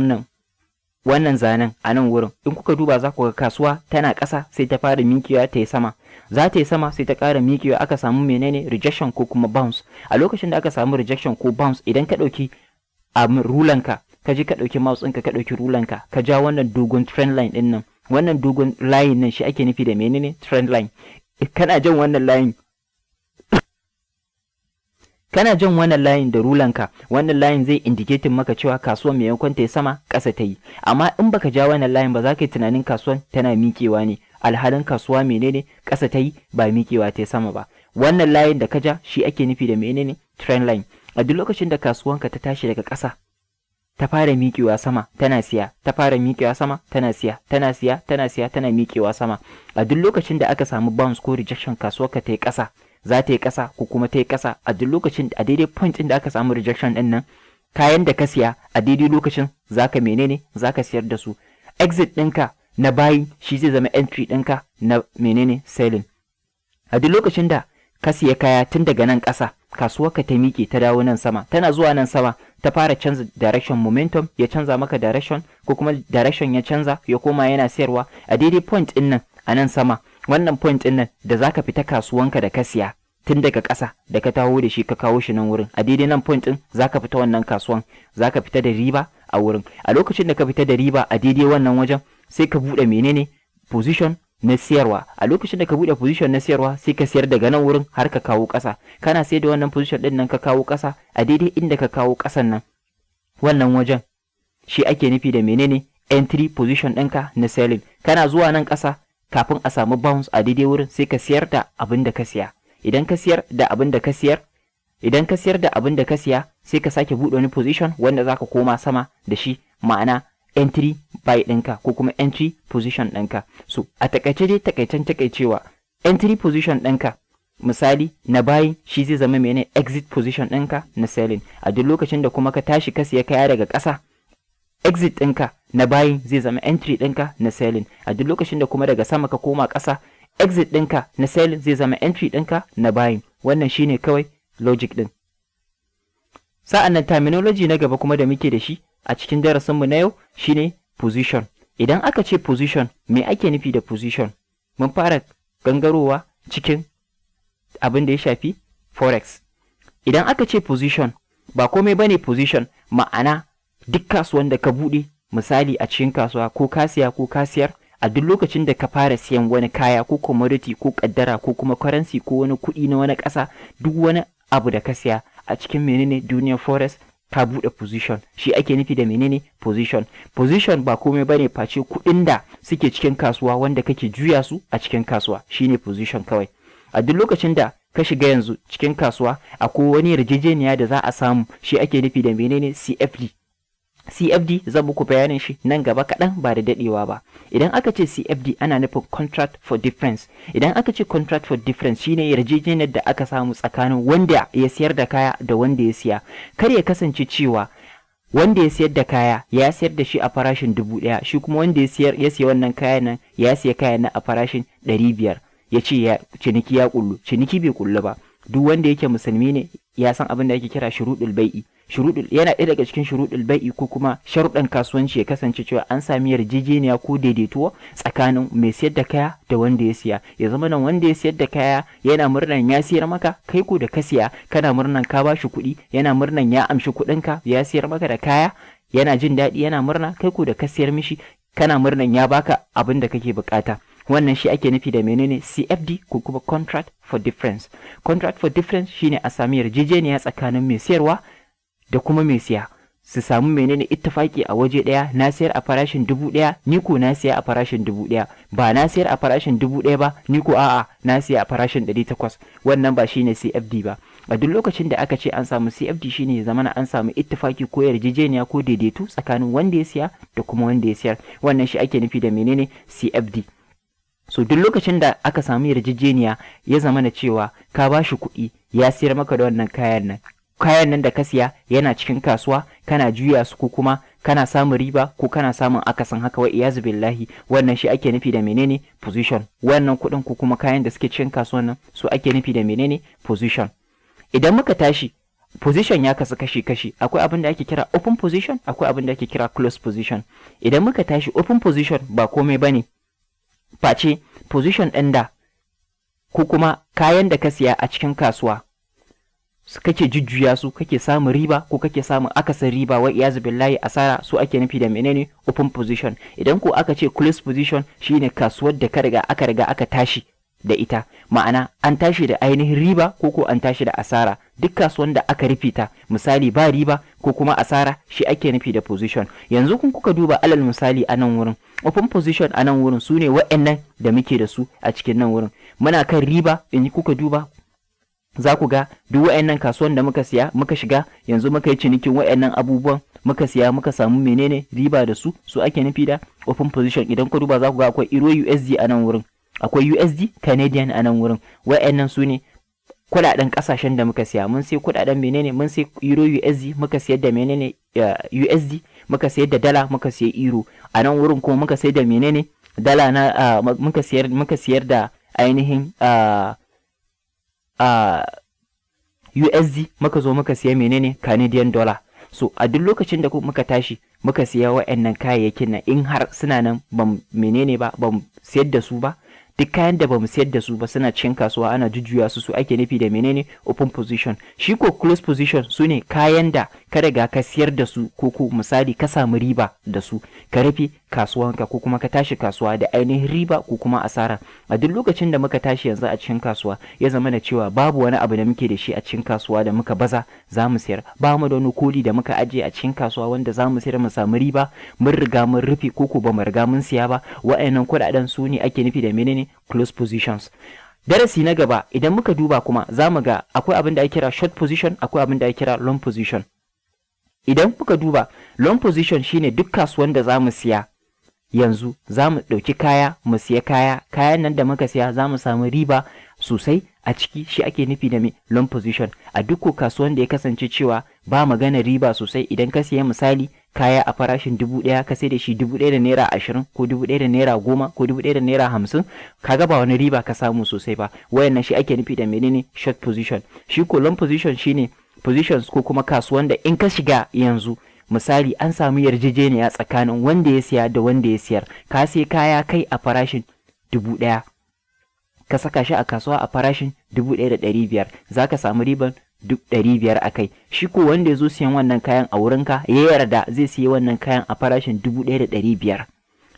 wannan zanen a nan wurin, in kuka duba za ku ga kasuwa tana ƙasa, sai ta fara miƙewa ta yi sama. Za ta yi sama, sai ta ƙara miƙewa, aka samu menene? Rejection ko kuma bounce. A lokacin da aka samu rejection ko bounce, idan ka ɗauki a rulanka Ka je ka ɗauki mouse ɗinka, ka ɗauki rulanka, ka ja wannan dogon trend line ɗin nan. Wannan dogon line nan shi ake nufi da menene? Trend line. Kana jan wannan line, kana jan wannan layin da rulanka, wannan layin zai indicating maka cewa kasuwan maimakon ta yi sama, ƙasa ta yi. Amma in baka ja wannan layin ba, za ka yi tunanin kasuwan tana miƙewa ne, alhalin kasuwa menene? Ƙasa ta yi, ba miƙewa ta yi sama ba. Wannan layin da ka ja shi ake nufi da menene? Trend line. A duk lokacin da kasuwanka ta tashi daga ƙasa, ta fara miƙewa sama, tana siya, ta fara miƙewa sama, tana siya, tana siya, tana siya, tana miƙewa sama, a duk lokacin da aka samu bounce ko rejection, kasuwarka ta yi ƙasa, za ta yi ƙasa ko kuma ta yi ƙasa, a duk lokacin, a daidai point ɗin da aka samu rejection ɗin nan, kayan da ka siya a daidai lokacin zaka menene? Zaka siyar da su. Exit ɗinka na buying shi zai zama entry ɗinka na menene? Selling. A duk lokacin da ka siya kaya tun daga nan ƙasa, kasuwarka ta miƙe ta dawo nan sama, tana zuwa nan sama ta fara canza direction, momentum ya canza maka direction, ko kuma direction ya canza ya koma yana siyarwa, a daidai point ɗin nan a nan sama, wannan point ɗin nan da zaka fita kasuwanka da ka siya tun daga ƙasa, da ka taho da shi ka kawo shi nan wurin, a daidai nan point ɗin zaka fita wannan kasuwan, zaka fita da riba a wurin. A lokacin da ka fita da riba a daidai wannan wajen, sai ka buɗe menene? Position na siyarwa. A lokacin da ka buɗe position na siyarwa, sai ka siyar daga nan wurin har ka kawo ƙasa. Kana sayar da wannan position ɗin nan ka kawo ƙasa, a daidai inda ka kawo ƙasan nan, wannan wajen shi ake nufi da menene? Entry position ɗinka na selling. Kana zuwa nan ƙasa, kafin a samu bounce a daidai wurin, sai ka siyar da abin da ka siya. Idan ka siyar da abin da ka siyar, idan ka siyar da abin da ka siya, sai ka sake buɗe wani position wanda zaka koma sama da shi, ma'ana entry buy ɗinka ko kuma entry position ɗinka. So a takaice dai, takaicen takaicewa, entry position ɗinka misali na buying shi zai zama mene? Exit position ɗinka na selling. A duk lokacin da kuma ka tashi ka siya kaya daga ƙasa, exit ɗinka na buying zai zama entry ɗinka na selling. A duk lokacin da kuma daga sama ka koma ƙasa, exit ɗinka na selling zai zama entry ɗinka na buying. Wannan shine kawai logic ɗin. Sa'an nan terminology na gaba kuma da muke da shi a cikin darasinmu na yau shine position. Idan aka ce position, me ake nufi da position? Mun fara gangarowa cikin abin da ya shafi forex. Idan aka ce position, ba komai bane position, ma'ana duk kasuwan da ka buɗe, misali a cikin kasuwa, ko ka siya ko ka siyar, a duk lokacin da ka fara siyan wani kaya ko commodity ko kaddara ko kuma currency ko wani kuɗi na wani ƙasa, duk wani abu da ka siya a cikin menene? Duniyar forex, ka buɗe position. Shi ake nufi da menene? Position. Position ba komai bane face kuɗin da suke cikin kasuwa wanda kake juya su a cikin kasuwa, shine position kawai. A duk lokacin da ka shiga yanzu cikin kasuwa, akwai wani yarjejeniya da za a samu, shi ake nufi da menene? CFD. CFD zan muku bayanin shi nan gaba kaɗan ba da daɗewa ba. Idan aka ce CFD, ana nufin contract for difference. Idan aka ce contract for difference, shine yarjejeniyar da aka samu tsakanin wanda ya siyar da kaya da wanda ya siya. Kar ya kasance cewa wanda ya siyar da kaya ya siyar da shi a farashin 1000, shi kuma wanda ya siyar ya siya wannan kayan nan ya siya kayan nan a farashin 500, ya ce ya ciniki ya kullu. Ciniki bai kullu ba. Duk wanda yake musulmi ne ya san abin da ake kira shuruɗul bai'i. Shuruɗul yana ɗaya daga cikin shuruɗul bai'i ko kuma sharuɗan kasuwanci, ya kasance cewa an sami yarjejeniya ko daidaituwa tsakanin mai siyar da kaya da wanda ya siya. Ya zama nan wanda ya siyar da kaya yana murnan ya siyar maka, kai ko da ka siya kana murnan ka bashi kuɗi, yana murnan ya amshi kuɗinka, ya siyar maka da kaya, yana jin daɗi, yana murna, kai ko da ka siyar mishi kana murnan ya baka abin da kake bukata. Wannan shi ake nufi da menene? CFD ko kuma contract for difference. Contract for difference shine a sami yarjejeniya tsakanin mai siyarwa da kuma mai siya, su samu menene? Ittifaki a waje ɗaya. Na siyar a farashin 1000, ni ko na siya a farashin 1000. Ba na siyar a farashin 1000 ba, ni ko a'a, na siya a farashin 800. Wannan ba shine CFD ba. A duk lokacin da aka ce an samu CFD, shine ya zamana an samu ittifaki ko yarjejeniya ko daidaito tsakanin wanda ya siya da kuma wanda ya siyar. Wannan shi ake nufi da menene? CFD. So duk lokacin da aka samu yarjejeniya, ya zama na cewa ka ba shi kuɗi, ya siyar maka da wannan kayan nan, kayan nan da ka siya yana cikin kasuwa, kana juya su, ko kuma kana samun riba ko kana samun akasin haka, wa iyazu billahi, wannan shi ake nufi da menene? Position. Wannan kuɗin ko kuma kayan da suke cikin kasuwan nan su ake nufi da menene? Position. Idan muka tashi, position ya kasu kashi-kashi. Akwai abin da ake kira open position, akwai abin da ake kira close position. Idan muka tashi, open position ba komai bane face position ɗin da ko kuma kayan da ka siya a cikin kasuwa. Kake jujjuya su, kake samun riba ko kake samun akasin riba, wa iyazu billahi, asara, su ake nufi da menene? Open position. Idan ko aka ce close position, shine kasuwar da ka riga aka riga aka tashi da ita, ma'ana an tashi da ainihin riba ko ko an tashi da asara. Duk kasuwan da aka rufe ta, misali ba riba ko kuma asara, shi ake nufi da position. Yanzu kun kuka duba, alal misali a nan wurin, open position a nan wurin su ne wa'annan da muke da su a cikin nan wurin. Muna kan riba. In kuka duba za ku ga duk wa'annan kasuwan da muka siya, muka shiga yanzu, muka yi cinikin wa'annan abubuwan, muka siya, muka samu menene? Riba da su. Su ake nufi da open position. Idan ku duba za ku ga akwai euro USD a nan wurin, akwai USD Canadian a nan wurin. Wa'annan su ne kudaden kasashen da muka siya. Mun sai kudaden menene? Mun sai euro USD, muka siyar da menene? USD. Muka sayar da dala, muka siya euro a nan wurin. Kuma muka sayar da menene? Dala na muka siyar da ainihin USD, muka zo muka siya menene? Canadian dollar. So a duk lokacin da muka tashi muka siya wa'annan kayayyakin nan, in har suna nan ban menene ba, ban siyar da su ba, duk kayan da bamu siyar da su ba suna cikin kasuwa ana jujjuya su, su ake nufi da menene? Open position. Shi ko close position su ne kayan da ka riga ka siyar da su, ko ko misali ka samu riba da su, ka rufe kasuwanka ko kuma ka tashi kasuwa da ainihin riba ko kuma asara. A duk lokacin da muka tashi yanzu a cikin kasuwa, ya zama da cewa babu wani abu da muke da shi a cikin kasuwa da muka baza za mu siyar, ba mu da wani koli da muka ajiye a cikin kasuwa wanda za mu siyar mu samu riba, mun riga mun rufe ko ko ba mu riga mun siya ba, wa'annan kuɗaɗen su ne ake nufi da menene? Close positions. Darasi na gaba, idan muka duba kuma za mu ga akwai abin da ake kira short position, akwai abin da ake kira long position. Idan muka duba, long position shine duk kasuwan da za mu siya yanzu, za mu ɗauki kaya, mu siya kaya, kayan nan da muka siya za mu samu riba sosai a ciki, shi ake nufi da me? Long position. A duk kasuwan da ya kasance cewa ba magana riba sosai, idan ka siya misali kaya a farashin 1000, ka sai da shi ₦1,020 ko ₦1,010 ko ₦1,050, kaga ba wani riba ka samu sosai ba. Wayannan shi ake nufi da menene? Short position. Shi ko long position shine positions ko kuma kasuwan da in ka shiga yanzu, misali an samu yarjejeniya tsakanin wanda ya siya da wanda ya siyar. Ka sai kaya kai a farashin 1000, ka saka shi a kasuwa a farashin 1500, za ka samu riban duk 500 a kai. Shi ko wanda ya zo siyan wannan kayan a wurinka ya yarda zai siya wannan kayan a farashin 1500,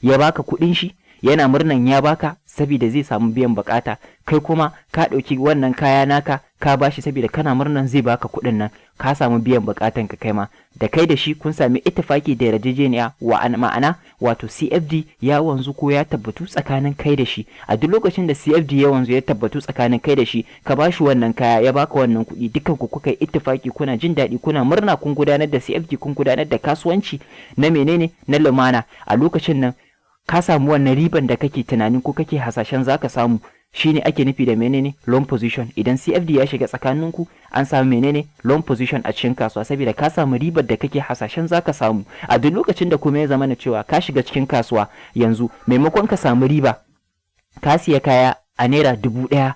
ya baka kuɗin shi, yana murnan ya baka saboda zai samu biyan bukata. Kai kuma ka ɗauki wannan kaya naka ka bashi saboda kana murnan zai baka kuɗin nan, ka samu biyan bukatan ka. Kai ma da kai da shi kun sami ittifaki da yarjejeniya, wa ma'ana wato CFD ya wanzu ko ya tabbatu tsakanin kai da shi. A duk lokacin da CFD ya wanzu, ya tabbatu tsakanin kai da shi, ka bashi wannan kaya, ya baka wannan kuɗi, dukkan ku kuka yi ittifaki, kuna jin daɗi, kuna murna, kun gudanar da CFD, kun gudanar da kasuwanci na menene? Na lumana. A lokacin nan ka samu wannan riban da kake tunanin ko kake hasashen zaka samu. Shine ake nufi da menene? Long position. Idan CFD ya shiga tsakaninku, an samu menene? Long position a cikin kasuwa, saboda ka samu ribar da kake hasashen zaka samu. A duk lokacin da kuma ya zama na cewa ka shiga cikin kasuwa yanzu, maimakon ka samu riba, ka siya kaya a ₦1,000,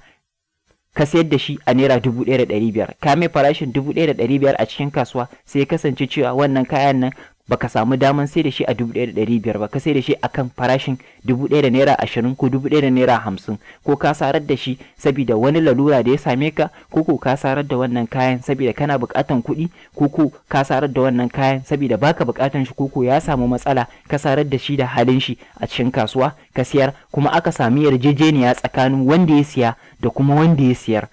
ka sayar da shi a ₦1,500, ka mai farashin 1500 a cikin kasuwa, sai ya kasance cewa wannan kayan nan baka samu daman sai da shi a 1500 ba, ka sai da shi akan farashin ₦1,020 ko ₦1,050, ko ka sarar da shi saboda wani lalura da ya same ka, ko ko ka sarar da wannan kayan saboda kana buƙatan kuɗi, ko ko ka sarar da wannan kayan saboda baka buƙatan shi, ko ko ya samu matsala, ka sarar da shi da halin shi a cikin kasuwa, ka siyar, kuma aka sami yarjejeniya tsakanin wanda ya siya da kuma wanda ya siyar.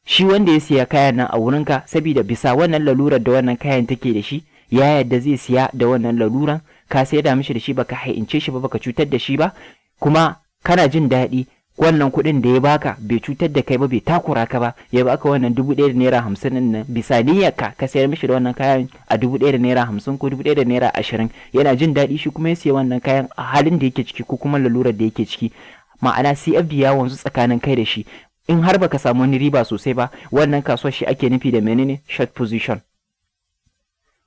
Shi wanda ya siya kayan nan a wurinka, saboda bisa wannan lalurar da wannan kayan take da shi, ya yadda zai siya da wannan laluran, ka sayar mishi da shi, baka ha'ince shi ba, baka cutar da shi ba, kuma kana jin daɗi wannan kuɗin da ya baka bai cutar da kai ba, bai takura ka ba, ya baka wannan ₦1,050 ɗin nan bisa niyyarka, ka sayar mishi da wannan kayan a ₦1,050 ko ₦1,020, yana jin daɗi, shi kuma ya siya wannan kayan a halin da yake ciki ko kuma lalurar da yake ciki, ma'ana CFD ya wanzu tsakanin kai da shi. In har baka samu wani riba sosai ba, wannan kasuwar shi ake nufi da menene? Short position.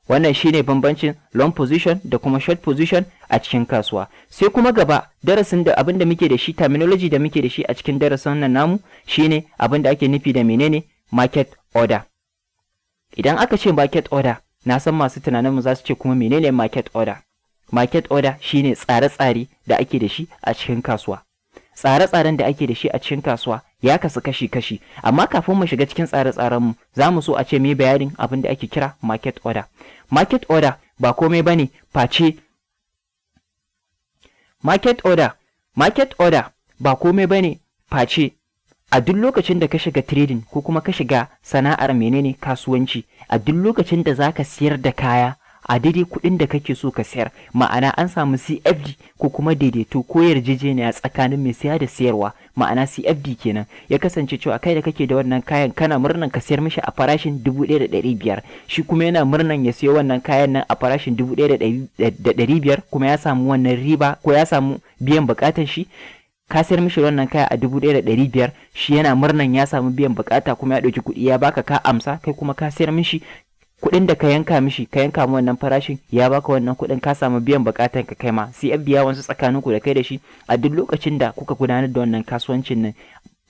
Wannan shine bambancin long position da kuma short position a cikin kasuwa. Sai kuma gaba, darasin da abin da muke da shi, terminology da muke da shi a cikin darasin nan namu, shine abin da ake nufi da menene? Market order. Idan aka ce market order, na san masu tunanin mu za su ce kuma menene market order? Market order shine tsare-tsare da ake da shi a cikin kasuwa. Tsare-tsaren da ake da shi a cikin kasuwa ya kasu kashi-kashi, amma kafin mu shiga cikin tsare-tsaren mu, za mu so a ce mu bayanin abin da ake kira market order. Market order ba komai bane face market order. Market order ba komai bane face a duk lokacin da ka shiga trading ko kuma ka shiga sana'ar menene kasuwanci, a duk lokacin da zaka siyar da kaya a daidai kuɗin da kake so ka sayar, ma'ana an samu CFD ko kuma daidaito ko yarjejeniya tsakanin mai siya da siyarwa, ma'ana CFD kenan, ya kasance cewa kai da kake da wannan kayan kana murnan ka sayar mishi a farashin 1500, shi kuma yana murnan ya siyo wannan kayan nan a farashin 1500, kuma ya samu wannan riba ko ya samu biyan bukatan shi. Ka sayar mishi wannan kaya a 1500, shi yana murnan ya samu biyan bukata kuma ya ɗauki kuɗi ya baka, ka amsa. Kai kuma ka sayar mishi, kuɗin da ka yanka mishi, ka yanka mu wannan farashin, ya baka wannan kuɗin, ka samu biyan bukatan ka kai ma. CFD ya wanzu tsakanin ku da kai da shi. A duk lokacin da kuka gudanar da wannan kasuwancin nan,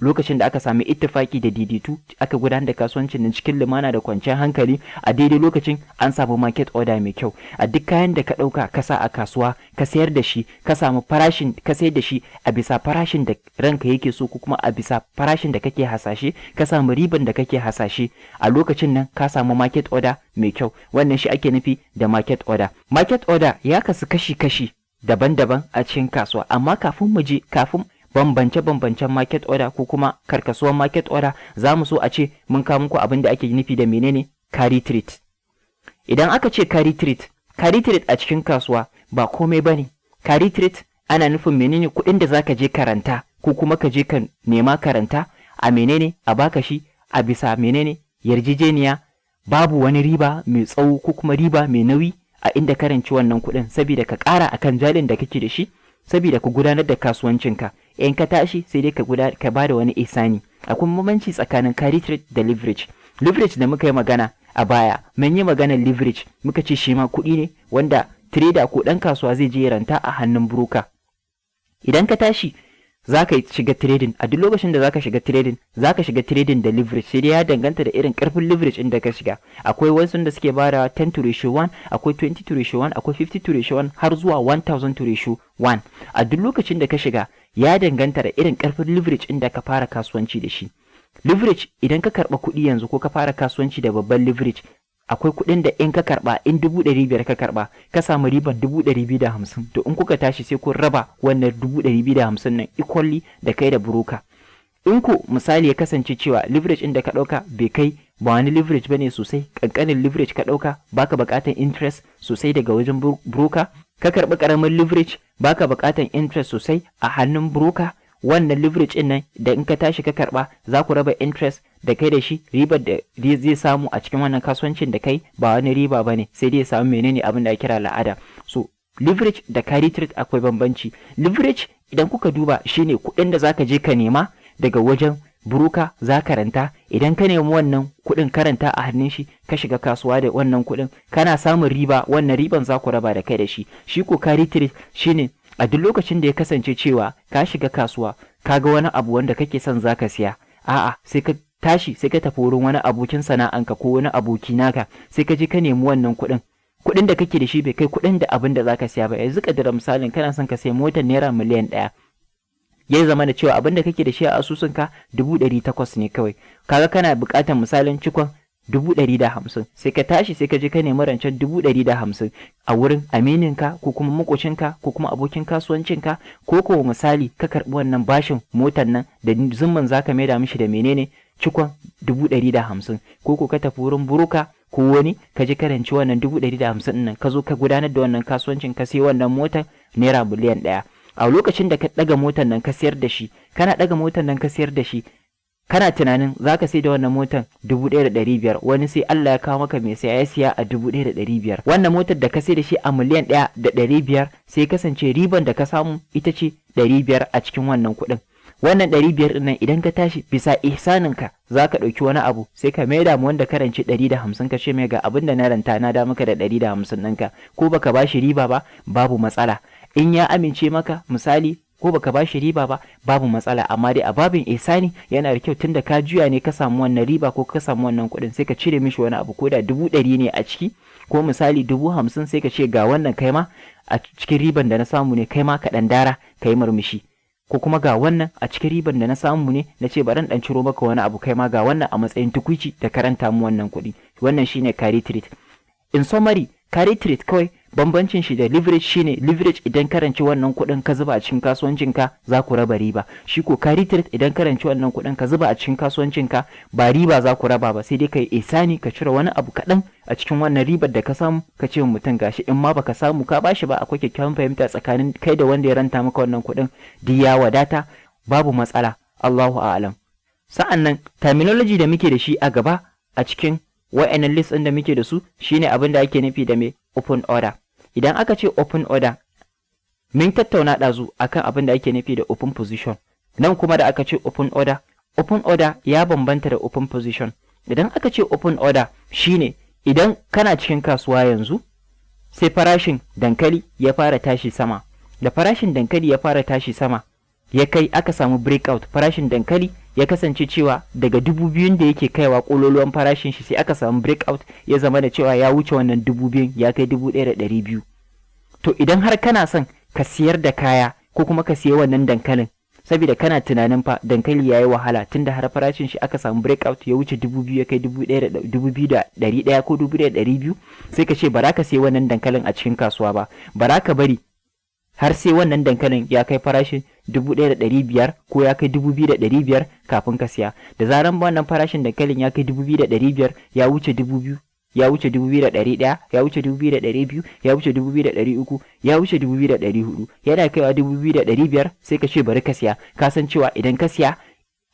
lokacin da aka sami ittifaki da daidaitu, aka gudanar da kasuwancin nan cikin lumana da kwanciyar hankali, a daidai lokacin an samu market order mai kyau. A duk kayan da ka ɗauka ka sa a kasuwa, ka sayar da shi, ka samu farashin, ka sayar da shi a bisa farashin da ranka yake so ko kuma a bisa farashin da kake hasashe, ka samu riban da kake hasashe, a lokacin nan ka samu market order mai kyau. Wannan shi ake nufi da market order. Market order ya kasu kashi-kashi daban-daban a cikin kasuwa, amma kafin mu je kafin bambance-bambancen market order ko kuma karkasuwan market order, za mu so a ce mun kawo muku abin da ake nufi da menene carry trade. Idan aka ce carry trade, carry trade a cikin kasuwa ba komai bane. Carry trade ana nufin menene? Kuɗin da zaka je karanta ko kuma ka je ka nema karanta a menene, a baka shi a bisa menene yarjejeniya, babu wani riba mai tsawo ko kuma riba mai nauyi a inda karanci wannan kuɗin, saboda ka ƙara akan jalin da kake da shi, saboda ka gudanar da kasuwancinka. In ka tashi sai dai ka bada wani ihsani. Akwai bambanci tsakanin carry trade da leverage. Leverage da muka yi magana a baya, mun yi maganar leverage, muka ce shi ma kuɗi ne wanda trader ko ɗan kasuwa zai je ranta a hannun broker. Idan ka tashi za ka shiga trading, a duk lokacin da za ka shiga trading, za ka shiga trading da leverage, sai dai ya danganta da irin karfin leverage ɗin da ka shiga. Akwai wasu da suke bada 10 to ratio 1, akwai 20 to ratio 1, akwai 50 to ratio 1, har zuwa 1000 to ratio 1. A duk lokacin da ka shiga, ya danganta da irin karfin leverage ɗin da ka fara kasuwanci da shi. Leverage, idan ka karɓa kuɗi yanzu ko ka fara kasuwanci da babban leverage, akwai kuɗin da in ka karɓa, in 500,000 ka karɓa, ka samu riban 250,000, to in kuka tashi sai kun raba wannan 250,000 nan equally da kai da broker. In ko misali ya kasance cewa leverage ɗin da ka ɗauka bai kai ba wani leverage bane sosai, ƙanƙanin leverage ka ɗauka, baka buƙatar interest sosai daga wajen broker, ka karɓi ƙaramin leverage, baka buƙatar interest sosai a hannun broker, wannan leverage ɗin nan da in ka tashi ka karɓa, za ku raba interest da kai da shi. Ribar da zai samu a cikin wannan kasuwancin da kai ba wani riba bane, sai dai ya samu menene abin da ake kira la'ada. So leverage da carry trade akwai bambanci. Leverage, idan kuka duba, shine kuɗin da zaka je ka nema daga wajen broker, za ka ranta. Idan ka nemi wannan kuɗin karanta a hannun shi, ka shiga kasuwa da wannan kuɗin, kana samun riba, wannan riban za ku raba da kai da shi. Shi ko carry trade shine a duk lokacin da ya kasance cewa ka shiga kasuwa, ka ga wani abu wanda kake son zaka siya, a'a, sai ka tashi sai ka tafi wurin wani abokin sana'anka ko wani aboki naka, sai ka je ka nemi wannan kuɗin. Kuɗin da kake da shi bai kai kuɗin da abin da zaka siya ba. Yanzu kaddara misalin kana son ka sayi motar naira miliyan 1, ya zama da cewa abin da kake da shi a asusunka 800,000 ne kawai. Kaga kana buƙatar misalin cikon 150,000. Sai ka tashi sai ka je ka nemi rancen 150,000 a wurin amininka ko kuma makocinka ko kuma abokin kasuwancinka, ko ko misali ka karɓi wannan bashin motar nan da zumman zaka maida mishi da menene cikon 150,000, ko ko ka tafi wurin broker ko wani ka je ka ranci wannan 150,000 nan, ka zo ka gudanar da wannan kasuwancin, ka sai wannan motar naira miliyan 1. A lokacin da ka ɗaga motar nan ka sayar da shi, kana ɗaga motar nan ka sayar da shi, kana tunanin za ka sai da wannan motar 1500, wani sai Allah ya kawo maka mai saya, ya siya a 1500. Wannan motar da ka sai da shi a miliyan 1.500, sai kasance riban da ka samu ita ce 500 a cikin wannan kuɗin. Wannan 500 ɗin nan, idan ka tashi bisa ihsaninka za ka ɗauki wani abu sai ka maida mu wanda ka rance 150, ka ce mai ga abin da na ranta, na da maka da 150 ɗinka. Ko baka ba shi riba ba, babu matsala. In ya amince maka misali, ko baka ba shi riba ba, babu matsala. Amma dai a babin ihsani yana da kyau, tunda ka juya ne ka samu wannan riba ko ka samu wannan kuɗin, sai ka cire mishi wani abu, ko da 100,000 ne a ciki, ko misali 50,000, sai ka ce ga wannan kai ma a cikin riban da na samu ne, kai ma ka ɗan dara ka yi murmushi. Ko kuma ga wannan a cikin riban da na samu ne, na ce bari dan ciro maka wani abu, kai ma ga wannan a matsayin tukuici da karanta mu wannan kuɗi. Wannan shine carry trade. In summary, carry trade kawai bambancin shi da leverage shine, leverage idan ka ranci wannan kuɗin ka zuba a cikin kasuwancinka, za ku raba riba. Shi ko carry trade, idan ka ranci wannan kuɗin ka zuba a cikin kasuwancinka, ba riba za ku raba ba, sai dai ka yi ihsani, ka cire wani abu kaɗan a cikin wannan ribar da ka samu, ka ce mutum gashi. In ma baka samu ka bashi ba, akwai kyakkyawan fahimta tsakanin kai da wanda ya ranta maka wannan kuɗin, duk ya wadata, babu matsala. Allahu a'lam. Sa'an nan terminology da muke da shi a gaba a cikin wa'annan list ɗin da muke da su shine abin da ake nufi da me? Open order. Idan aka ce open order, mun tattauna ɗazu akan abin da ake nufi da open position. Nan kuma da aka ce open order, open order ya bambanta da open position. Idan aka ce open order shine idan kana cikin kasuwa yanzu, sai farashin dankali ya fara tashi sama. Da farashin dankali ya fara tashi sama, ya kai aka samu breakout, farashin dankali ya kasance cewa daga 2,000 da yake kaiwa kololuwan farashin shi, sai aka samu breakout, ya zama da cewa ya wuce wannan 2,000, ya kai 1,200. To idan har kana son ka siyar da kaya ko kuma ka siya wannan dankalin, saboda kana tunanin fa dankali ya yi wahala tunda har farashin shi aka samu breakout ya wuce 2,000, ya kai 2,100 ko 1,200, sai ka ce ba za ka siya wannan dankalin a cikin kasuwa ba, ba za ka bari har sai wannan dankalin ya kai farashin 1,500 ko ya kai 2,500 kafin ka siya. Da zaran wannan farashin dankalin ya kai 2,500, ya wuce 2,000, ya wuce 2,100, ya wuce 2,200, ya wuce 2,300, ya wuce 2,400, yana kaiwa 2,500, sai ka ce bari ka siya. Ka san cewa idan ka siya,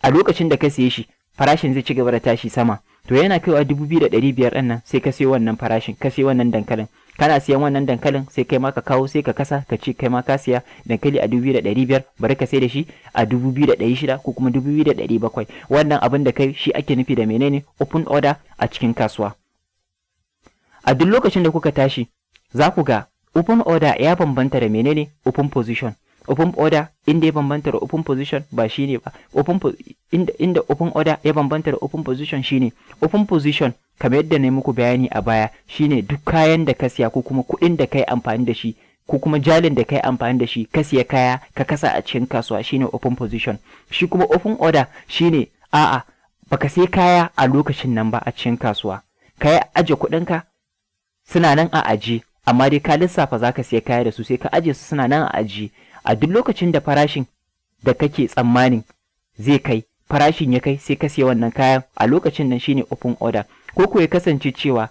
a lokacin da ka siye shi, farashin zai ci gaba da tashi sama. To yana kaiwa 2,500 ɗin nan, sai ka siyo wannan farashin, ka siyo wannan dankalin. Kana siyan wannan dankalin, sai kai ma ka kawo, sai ka kasa, ka ce kai ma ka siya dankali a 2,500, bari ka sai da shi a 2,600 ko kuma 2,700. Wannan abin da kai shi ake nufi da menene? Open order a cikin kasuwa. A duk lokacin da kuka tashi, za ku ga open order ya bambanta da menene? Open position. Open order inda ya bambanta da open position ba shine ba open inda open order ya bambanta da open position shine, open position, kamar yadda na muku bayani a baya, shine duk kayan da ka siya ko kuma kuɗin da kai amfani da shi ko kuma jalin da kai amfani da shi ka siya kaya ka kasa a cikin kasuwa, shine open position. Shi kuma open order shine a'a, baka sai kaya a lokacin nan ba a cikin kasuwa, ka aje kuɗinka suna nan a ajiye, amma dai ka lissafa za ka siya kaya da su, sai ka aje su suna nan a ajiye. A duk lokacin da farashin da kake tsammanin zai kai, farashin ya kai, sai ka siya wannan kayan a lokacin nan, shine open order. Ko ko ya kasance cewa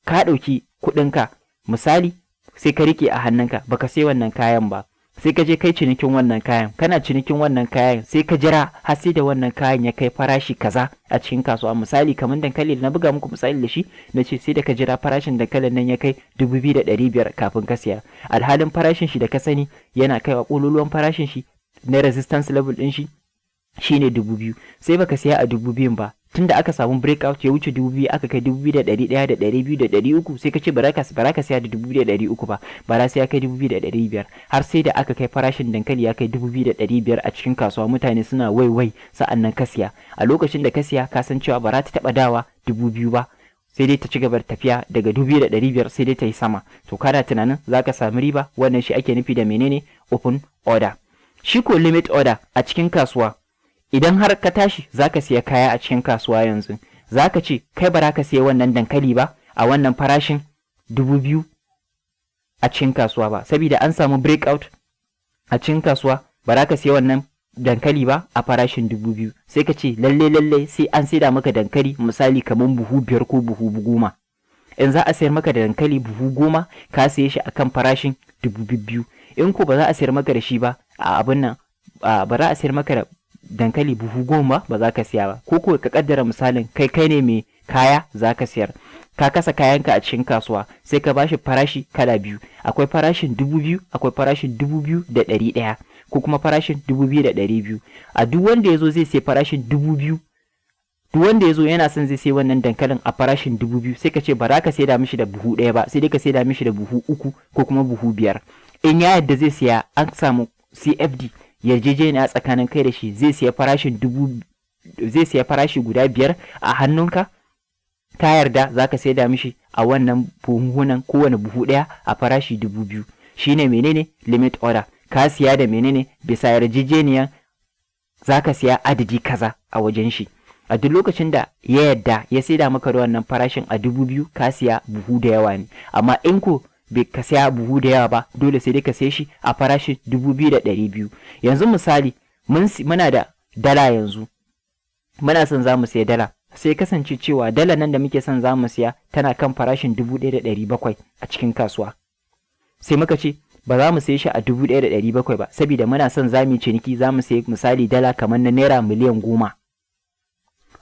ka ɗauki kuɗinka misali, sai ka rike a hannunka, baka sai wannan kayan ba, sai ka je kai cinikin wannan kayan. Kana cinikin wannan kayan, sai ka jira har sai da wannan kayan ya kai farashi kaza a cikin kasuwa. Misali kamar dankali da na buga muku misali da shi, na ce sai da ka jira farashin dankalin nan ya kai 2,500 kafin ka siya, alhalin farashin shi da ka sani yana kaiwa ƙololuwan farashin shi na resistance level ɗin shi shine 2,000, sai baka siya a 2,000 ba. Tunda aka samu breakout ya wuce 2,000, aka kai 2,100 da 200 da 300, sai ka ce ba ka siya da 2,300 ba, ba sai ya kai 2,500. Har sai da aka kai farashin dankali ya kai 2,500 a cikin kasuwa, mutane suna wai wai, sa'an nan ka siya. A lokacin da ka siya, ka san cewa ba za ta taɓa dawa 2,000 ba, sai dai ta ci gaba da tafiya daga 2,500, sai dai ta yi sama. To kana tunanin za ka sami riba. Wannan shi ake nufi da menene? Open order. Shi ko limit order a cikin kasuwa, idan har ka tashi za ka siya kaya a cikin kasuwa yanzu, za ka ce kai ba za ka siya wannan dankali ba a wannan farashin 2,000 a cikin kasuwa ba, saboda an samu breakout a cikin kasuwa. Ba za ka siya wannan dankali ba a farashin 2,000, sai ka ce lalle lalle sai an saida maka dankali misali kamar buhu 5 ko buhu 10. In za a sayar maka da dankali buhu 10, ka siye shi akan farashin 2,000. In ko ba za a sayar maka da shi ba a abin nan, ba za a sayar maka da dankali buhu 10, ba za ka siya ba. Ko ko ka kaddara misalin kai kai ne mai kaya, za ka siyar, ka kasa kayanka a cikin kasuwa, sai ka bashi farashi kala biyu: akwai farashin 2,000, akwai farashin 2,100, ko kuma farashin 2,200. A duk wanda ya zo zai sai farashin 2,000, duk wanda ya zo yana son zai sai wannan dankalin a farashin 2,000, sai ka ce ba za ka saida mishi da buhu 1 ba, sai dai ka saida mishi da buhu 3 ko kuma buhu 5. In ya yadda zai siya, an samu CFD, yarjejeniya tsakanin kai da shi, zai siya farashin dubu zai siya farashi guda 5 a hannunka, ka yarda za ka saida mishi a wannan buhunan, kowane buhu 1 a farashi 2,000, shine menene? Limit order. Ka siya da menene? Bisa yarjejeniya za ka siya adadi kaza a wajen shi. A duk lokacin da ya yadda ya saida maka da wannan farashin a 2000, ka siya buhu da yawa ne. Amma in ko bai ka siya buhu da yawa ba, dole sai dai ka siye shi a farashin 2200. Yanzu misali, muna da dala, yanzu muna son za mu siya dala. Sai kasance cewa dala nan da muke son za mu siya tana kan farashin 1700 a cikin kasuwa. Sai muka ce ba za mu saye shi a 1700 ba, saboda muna son za mu yi ciniki, za mu sayi misali dala kamar na naira miliyan 10.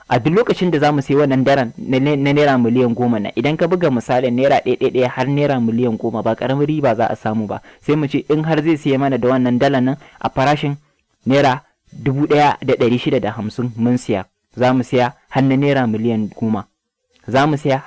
A duk lokacin da za mu sayi wannan dalan na naira miliyan 10 na, idan ka buga misalin naira ɗaya ɗaya ɗaya har naira miliyan 10, ba ƙaramin riba za a samu ba. Sai mu ce in har zai siya mana da wannan dalan nan a farashin naira 1650, mun siya. Za mu siya har na naira miliyan 10, za mu siya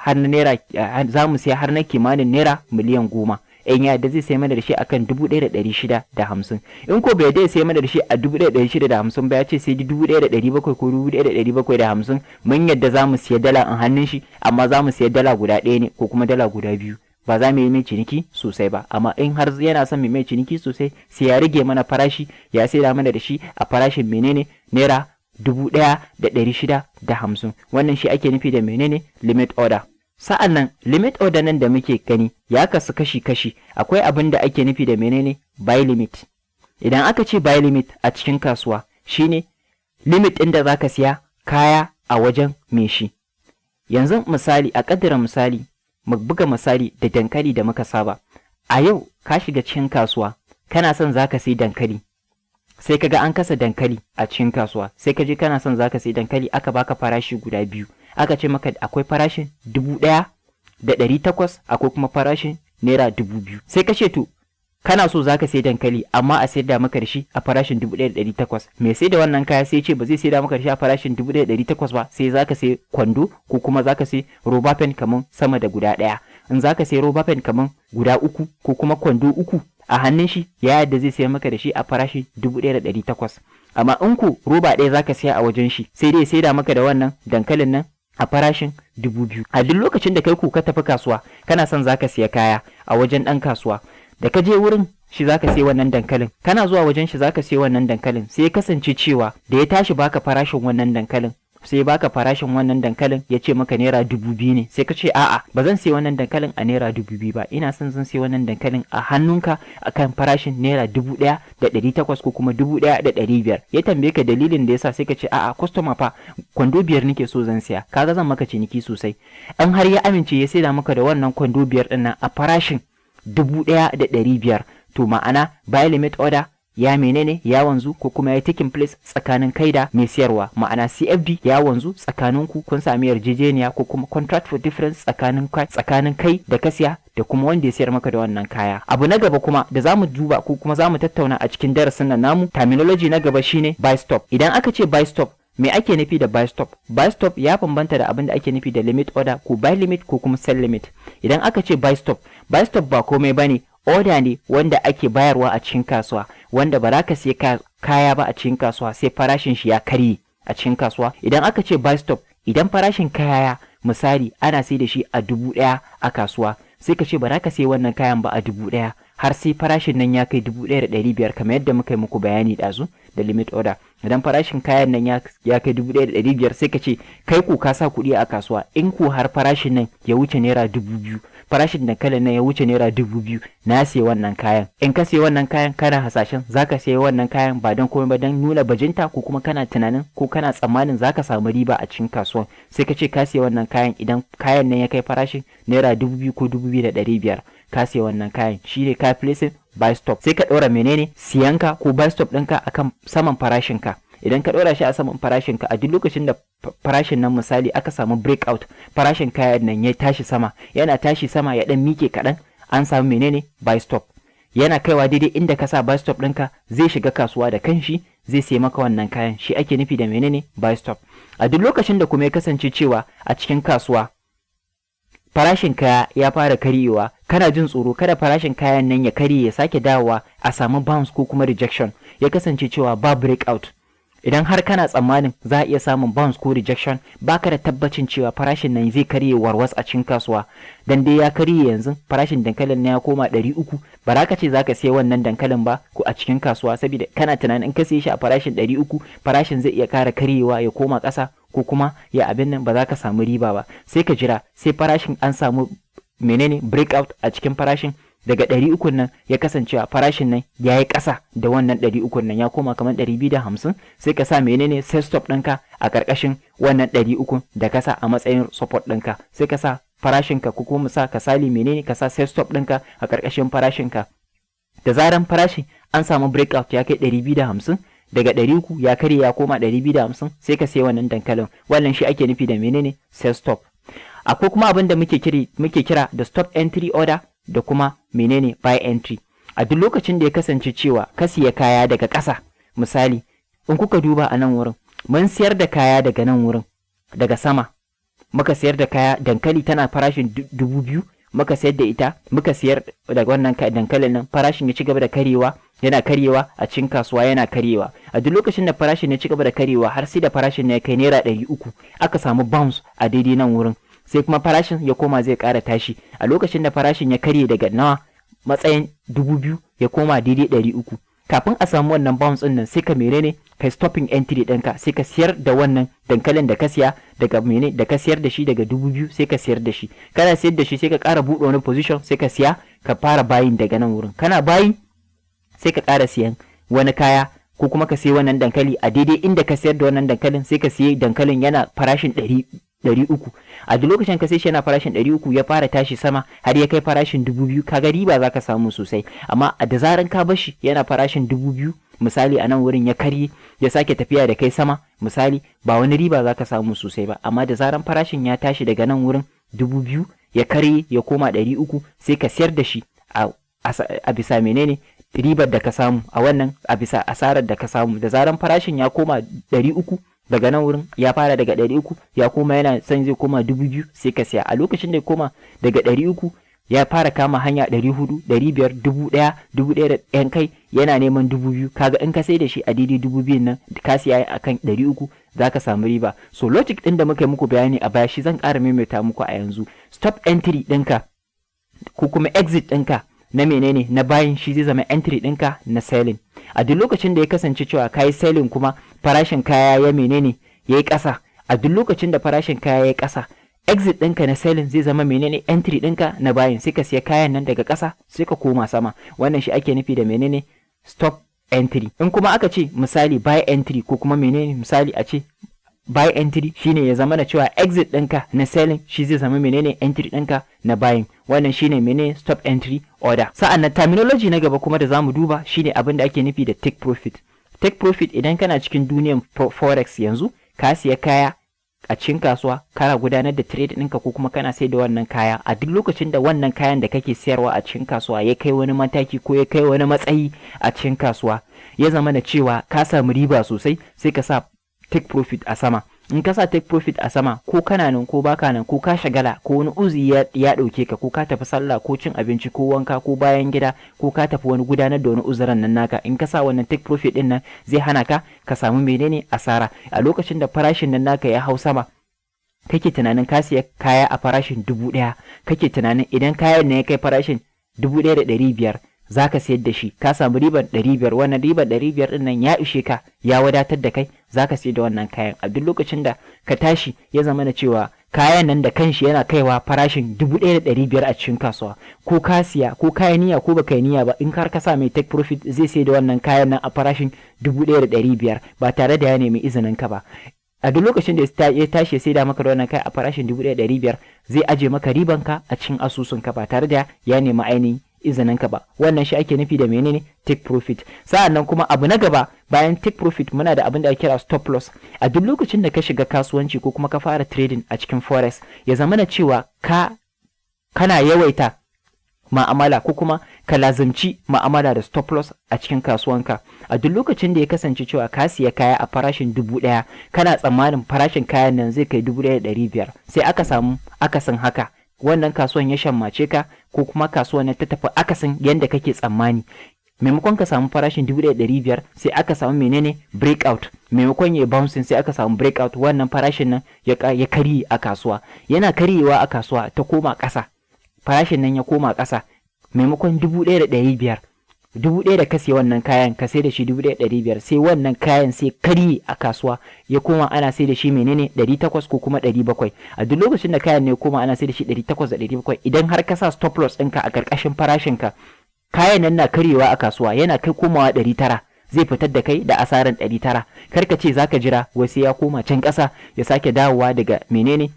har na kimanin naira miliyan 10 in ya da zai sai mana da shi akan 1650. In ko bai dai sai mana da shi a 1650 ba, ya ce sai 1700 ko 1750, mun yadda za mu siya dala in hannun shi, amma za mu siya dala guda ɗaya ne ko kuma dala guda biyu, ba za mu yi mai ciniki sosai ba. Amma in har yana son mu mai ciniki sosai, sai ya rage mana farashi, ya saida mana da shi a farashin menene? Naira 1650. Wannan shi ake nufi da menene? Limit order. Sa'an nan limit order nan da muke gani ya kasu kashi-kashi. Akwai abin da ake nufi da menene? Buy limit. Idan aka ce buy limit a cikin kasuwa, shine limit ɗin da zaka siya kaya a wajen mai shi. Yanzu misali, a ƙaddara misali, mu buga misali da dankali da muka saba. A yau ka shiga cikin kasuwa, kana son zaka sai dankali. Sai ka ga an kasa dankali a cikin kasuwa, sai ka je kana son zaka sai dankali, aka baka farashi guda biyu. Aka ce maka akwai farashin 1800, akwai kuma farashin naira 2000. Sai ka ce to kana so zaka sai dankali, amma a sayar da maka da shi a farashin 1800. Mai sai da wannan kaya sai ce ba zai sayar da maka da shi a farashin 1800 ba, sai zaka sai kwando ko kuma zaka sai roba pen kaman sama da guda ɗaya. In zaka sai roba pen kaman guda uku ko kuma kwando uku a hannun shi, ya yadda zai sayar maka da shi a farashin 1800. Amma in ku roba ɗaya zaka siya a wajen shi, sai dai saida maka da wannan dankalin nan a farashin 2000. A duk lokacin da kai ku ka tafi kasuwa, kana son zaka siya kaya a wajen ɗan kasuwa, da ka je wurin shi zaka sai wannan dankalin, kana zuwa wajen shi zaka sai wannan dankalin, sai ya kasance cewa da ya tashi baka farashin wannan dankalin, sai baka farashin wannan dankalin ya ce maka naira 2000 ne. Sai ka ce a'a, ba zan sai wannan dankalin a naira 2000 ba, ina son zan sai wannan dankalin a hannunka akan farashin naira 1800 ko kuma 1500. Ya tambaye ka dalilin da yasa, sai ka ce a'a, customer fa kwando biyar nake so zan siya, kaga zan maka ciniki sosai. In har ya amince ya saida maka da wannan kwando biyar din nan a farashin 1500, to ma'ana buy limit order ya menene? Ya wanzu, ko kuma ya taking place tsakanin kai da mai siyarwa. Ma'ana CFD ya wanzu tsakanin ku, kun sami yarjejeniya ko kuma contract for difference tsakanin kai da ka siya da kuma wanda ya siyar maka da wannan kaya. Abu na gaba kuma da zamu duba ko kuma zamu tattauna a cikin darasin nan namu, terminology na gaba, shine buy stop. Idan aka ce buy stop, me ake nufi da buy stop? Buy stop ya bambanta da abin da ake nufi da limit order ko buy limit ko kuma sell limit. Idan aka ce buy stop, buy stop ba komai bane, order ne wanda ake bayarwa a cikin kasuwa, wanda ba za ka siya kaya ba a cikin kasuwa sai farashin shi ya karye a cikin kasuwa. Idan aka ce buy stop, idan farashin kaya misali ana sai da shi a 1000 a kasuwa, sai ka ce ba za ka sai wannan kayan ba a 1000 har sai farashin nan ya kai 1500, kamar yadda muka yi muku bayani ɗazu da limit order. Idan farashin kayan nan ya kai 1500, sai ka ce kai ko ka sa kuɗi a kasuwa, in ko har farashin nan ya wuce naira 2000, farashin dankalin nan ya wuce naira 2000, na siya wannan kayan. In ka siya wannan kayan, kana hasashen zaka siya wannan kayan ba don komai ba don nuna bajinta, ko kuma kana tunanin ko kana tsammanin zaka samu riba a cikin kasuwan, sai ka ce ka siya wannan kayan idan kayan nan ya kai farashin naira 2000 ko 2500, ka siya wannan kayan. Shi ne ka placing buy stop. Sai ka ɗora menene? Siyanka ko buy stop ɗinka akan saman farashinka. Idan ka ɗora shi a saman farashinka, a duk lokacin da farashin nan misali aka samu breakout, farashin kayan nan ya tashi sama, yana tashi sama ya ɗan mike kaɗan, an samu menene? Buy stop. Yana kaiwa daidai inda ka sa buy stop ɗinka, zai shiga kasuwa da kanshi, zai sai maka wannan kayan. Shi ake nufi da menene? Buy stop. A duk lokacin da kuma ya kasance cewa a cikin kasuwa farashin kaya ya fara karyewa, kana jin tsoro kada farashin kayan nan ya karye ya sake dawowa a samu bounce ko kuma rejection, ya kasance cewa ba breakout, Idan har kana tsammanin za a iya samun bounce ko rejection, baka da tabbacin cewa farashin nan zai karye warwas a cikin kasuwa. Dan dai ya karye, yanzu farashin dankalin na ya koma 300, ba za ka ce za ka siya wannan dankalin ba ko a cikin kasuwa, saboda kana tunanin in ka siye shi a farashin 300, farashin zai iya kara karyewa ya koma ƙasa, ko kuma ya abin nan, ba za ka samu riba ba. Sai ka jira sai farashin an samu menene, breakout a cikin farashin daga 300 nan, ya kasancewa farashin nan ya yi ƙasa da wannan 300 nan, ya koma kamar 250, sai ka sa menene, sell stop ɗinka a ƙarƙashin wannan 300 da ka sa a matsayin support ɗinka. Sai ka sa farashinka, ko kuma sa ka sali menene, ka sa sell stop ɗinka a ƙarƙashin farashinka. Da zaran farashin an samu breakout ya kai 250, daga 300 ya karye ya koma 250, sai ka sai wannan dankalin. Wannan shi ake nufi da menene, sell stop. Akwai kuma abin da muke kira da stop entry order da kuma menene, buy entry. A duk lokacin da ya kasance cewa ka siya kaya daga ƙasa, misali in kuka duba a nan wurin, mun siyar da kaya daga nan wurin, daga sama muka sayar da kaya. Dankali tana farashin 2000, muka sayar da ita, muka siyar da wannan dankalin nan. Farashin ya ci gaba da karyewa, yana karyewa a cikin kasuwa, yana karyewa. A duk lokacin da farashin ya ci gaba da karyewa har sai da farashin ya kai ₦300, aka samu bounce a daidai nan wurin, sai kuma farashin ya koma zai ƙara tashi. A lokacin da farashin ya karye daga nawa, matsayin 2000, ya koma daidai 300, kafin a samu wannan bounce din nan, sai ka menene, kai stopping entry ɗinka, sai ka siyar da wannan dankalin da ka siya daga mene, da ka siyar da shi daga 2000, sai ka siyar da shi. Kana siyar da shi, sai ka ƙara buɗe wani position, sai ka siya, ka fara buying daga nan wurin. Kana buying, sai ka ƙara siyan wani kaya, ko kuma ka siya wannan dankali a daidai inda ka siyar da wannan dankalin. Sai ka siya dankalin yana farashin 300. A duk lokacin ka sai shi yana farashin 300, ya fara tashi sama har ya kai farashin 2000, kaga riba za ka samu sosai. Amma a da zaran ka bar shi yana farashin 2000, misali a nan wurin ya karye ya sake tafiya da kai sama, misali ba wani riba za ka samu sosai ba. Amma da zaran farashin ya tashi daga nan wurin 2000, ya karye ya koma 300, sai ka siyar da shi a bisa menene, ribar da ka samu a wannan, a bisa asarar da ka samu. Da zaran farashin ya koma 300, daga nan wurin ya fara daga 300, ya koma yana son zai koma 2000, sai ka siya. A lokacin da ya koma daga 300, ya fara kama hanya 400, 500, 1000, 1000 da yan kai, yana neman 2000, kaga in ka sai da shi a daidai 2000 nan, ka siya a kan 300, za ka samu riba. So logic ɗin da muka yi muku bayani a baya, shi zan ƙara maimaita muku a yanzu. Stop entry ɗinka ko kuma exit ɗinka na menene, na buying, shi zai zama entry ɗinka na selling. A duk lokacin da ya kasance cewa ka yi selling kuma farashin kaya ya menene, ya yi ƙasa, a duk lokacin da farashin kaya ya yi ƙasa, exit ɗinka na selling zai zama menene, entry ɗinka na buying. Sai ka siya kayan nan daga ƙasa, sai ka koma sama. Wannan shi ake nufi da menene, stop entry. In kuma aka ce misali buy entry, ko kuma menene, misali a ce buy entry, shine ya zama na cewa exit ɗinka na selling shi zai zama menene, entry ɗinka na buying. Wannan shine menene, stop entry order. Sa'an nan terminology na gaba kuma da zamu duba shine abin da ake nufi da take profit. Take profit, idan kana cikin duniyan forex yanzu, ka siya kaya a cikin kasuwa, kana gudanar da trade ɗinka ko kuma kana sai da wannan kaya, a duk lokacin da wannan kayan da kake sayarwa a cikin kasuwa ya kai wani mataki ko ya kai wani matsayi a cikin kasuwa, ya zama da cewa ka samu riba sosai, sai ka sa take profit a sama. In ka sa take profit a sama, ko kana nan ko baka nan, ko ka shagala, ko wani uzuri ya ɗauke ka, ko ka tafi sallah ko cin abinci ko wanka ko bayan gida, ko ka tafi wani gudanar da wani uzuran nan naka, in ka sa wannan take profit din nan, zai hana ka ka samu menene, asara. A lokacin da farashin nan naka ya hau sama, kake tunanin ka siya kaya a farashin 1000, kake tunanin idan kayan ne ya kai farashin 1500 za ka sayar da shi, ka samu riban 500. Wannan riban 500 ɗin nan ya ishe ka, ya wadatar da kai, za ka sayar da wannan kayan. A duk lokacin da ka tashi, ya zama na cewa kayan nan da kanshi yana kaiwa farashin 1500 a cikin kasuwa, ko ka siya ko kayan niyya ko baka yi niyya ba, in har ka sa mai take profit, zai sayar da wannan kayan nan a farashin 1500 ba tare da ya nemi izinin ka ba. A duk lokacin da ya tashi sai da maka da wannan kai a farashin 1500, zai aje maka ribanka a cikin asusunka ba tare da ya nemi ainihin izinin ka ba. Wannan shi ake nufi da menene, take profit. Sa'an nan kuma abu na gaba bayan take profit, muna da abin da ake kira stop loss. A duk lokacin da ka shiga kasuwanci ko kuma ka fara trading a cikin forex, ya zama na cewa ka kana yawaita ma'amala ko kuma ka lazimci ma'amala da stop loss a cikin kasuwanka. A duk lokacin da ya kasance cewa ka siya kaya a farashin 1000, kana tsammanin farashin kayan nan zai kai 1500, sai aka samu akasin haka, wannan kasuwan ya shammace ka ko kuma kasuwan ta tafi akasin yadda kake tsammani. Maimakon ka samu farashin 1500, sai aka samu menene? Breakout. Maimakon ya bouncing, sai aka samu breakout. Wannan farashin nan ya karye a kasuwa. Yana karyewa a kasuwa, ta koma ƙasa. Farashin nan ya koma ƙasa. Maimakon 1500, 1000 da ka siya wannan kayan ka sai da shi 1500, sai wannan kayan sai karye a kasuwa, ya koma ana sai da shi menene? 800 ko kuma 700. A duk lokacin da kayan ne koma ana sai da shi 800 da 700, idan har ka sa stop loss ɗinka a ƙarƙashin farashinka, kayan nan na karyewa a kasuwa yana kai komawa 900, zai fitar da kai da asaran 900. Kar ka ce zaka jira wai sai ya koma can ƙasa, ya sake dawowa daga menene,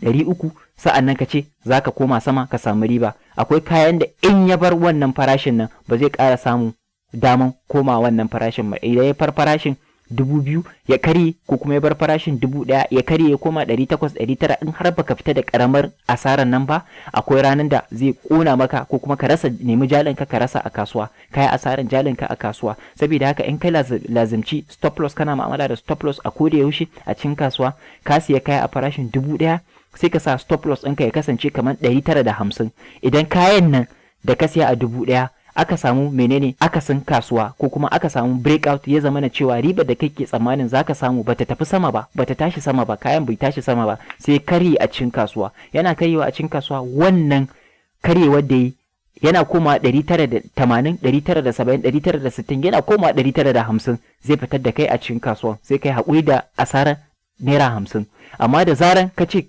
300, sa'an nan ka ce za ka koma sama ka samu riba. Akwai kayan da in ya bar wannan farashin nan, ba zai ƙara samun daman koma wannan farashin ba. Idan ya far farashin 2000 ya karye, ko kuma ya bar farashin 1000 ya karye, ya koma 800, 900, in har baka fita da karamar asarar nan ba, akwai ranar da zai kona maka, ko kuma ka rasa, nemi jalinka ka rasa a kasuwa, ka yi asarar jalinka a kasuwa. Saboda haka in kai lazimci stop loss, kana mu'amala da stop loss a koda yaushe a cikin kasuwa, ka siya kaya a farashin 1000, sai ka sa stop loss ɗinka ya kasance kamar 950. Idan kayan nan da ka siya a 1000 aka samu menene, akasin kasuwa, ko kuma aka samu breakout, ya zama na cewa ribar da kake tsammanin zaka samu bata tafi sama ba, bata tashi sama ba, kayan bai tashi sama ba, sai karye a cikin kasuwa. Yana karyewa a cikin kasuwa, wannan karyewar da yi, yana koma 980, 970, 960, yana koma 950, zai fitar da kai a cikin kasuwa, sai kai haƙuri da asarar naira 50. Amma da zaran ka ce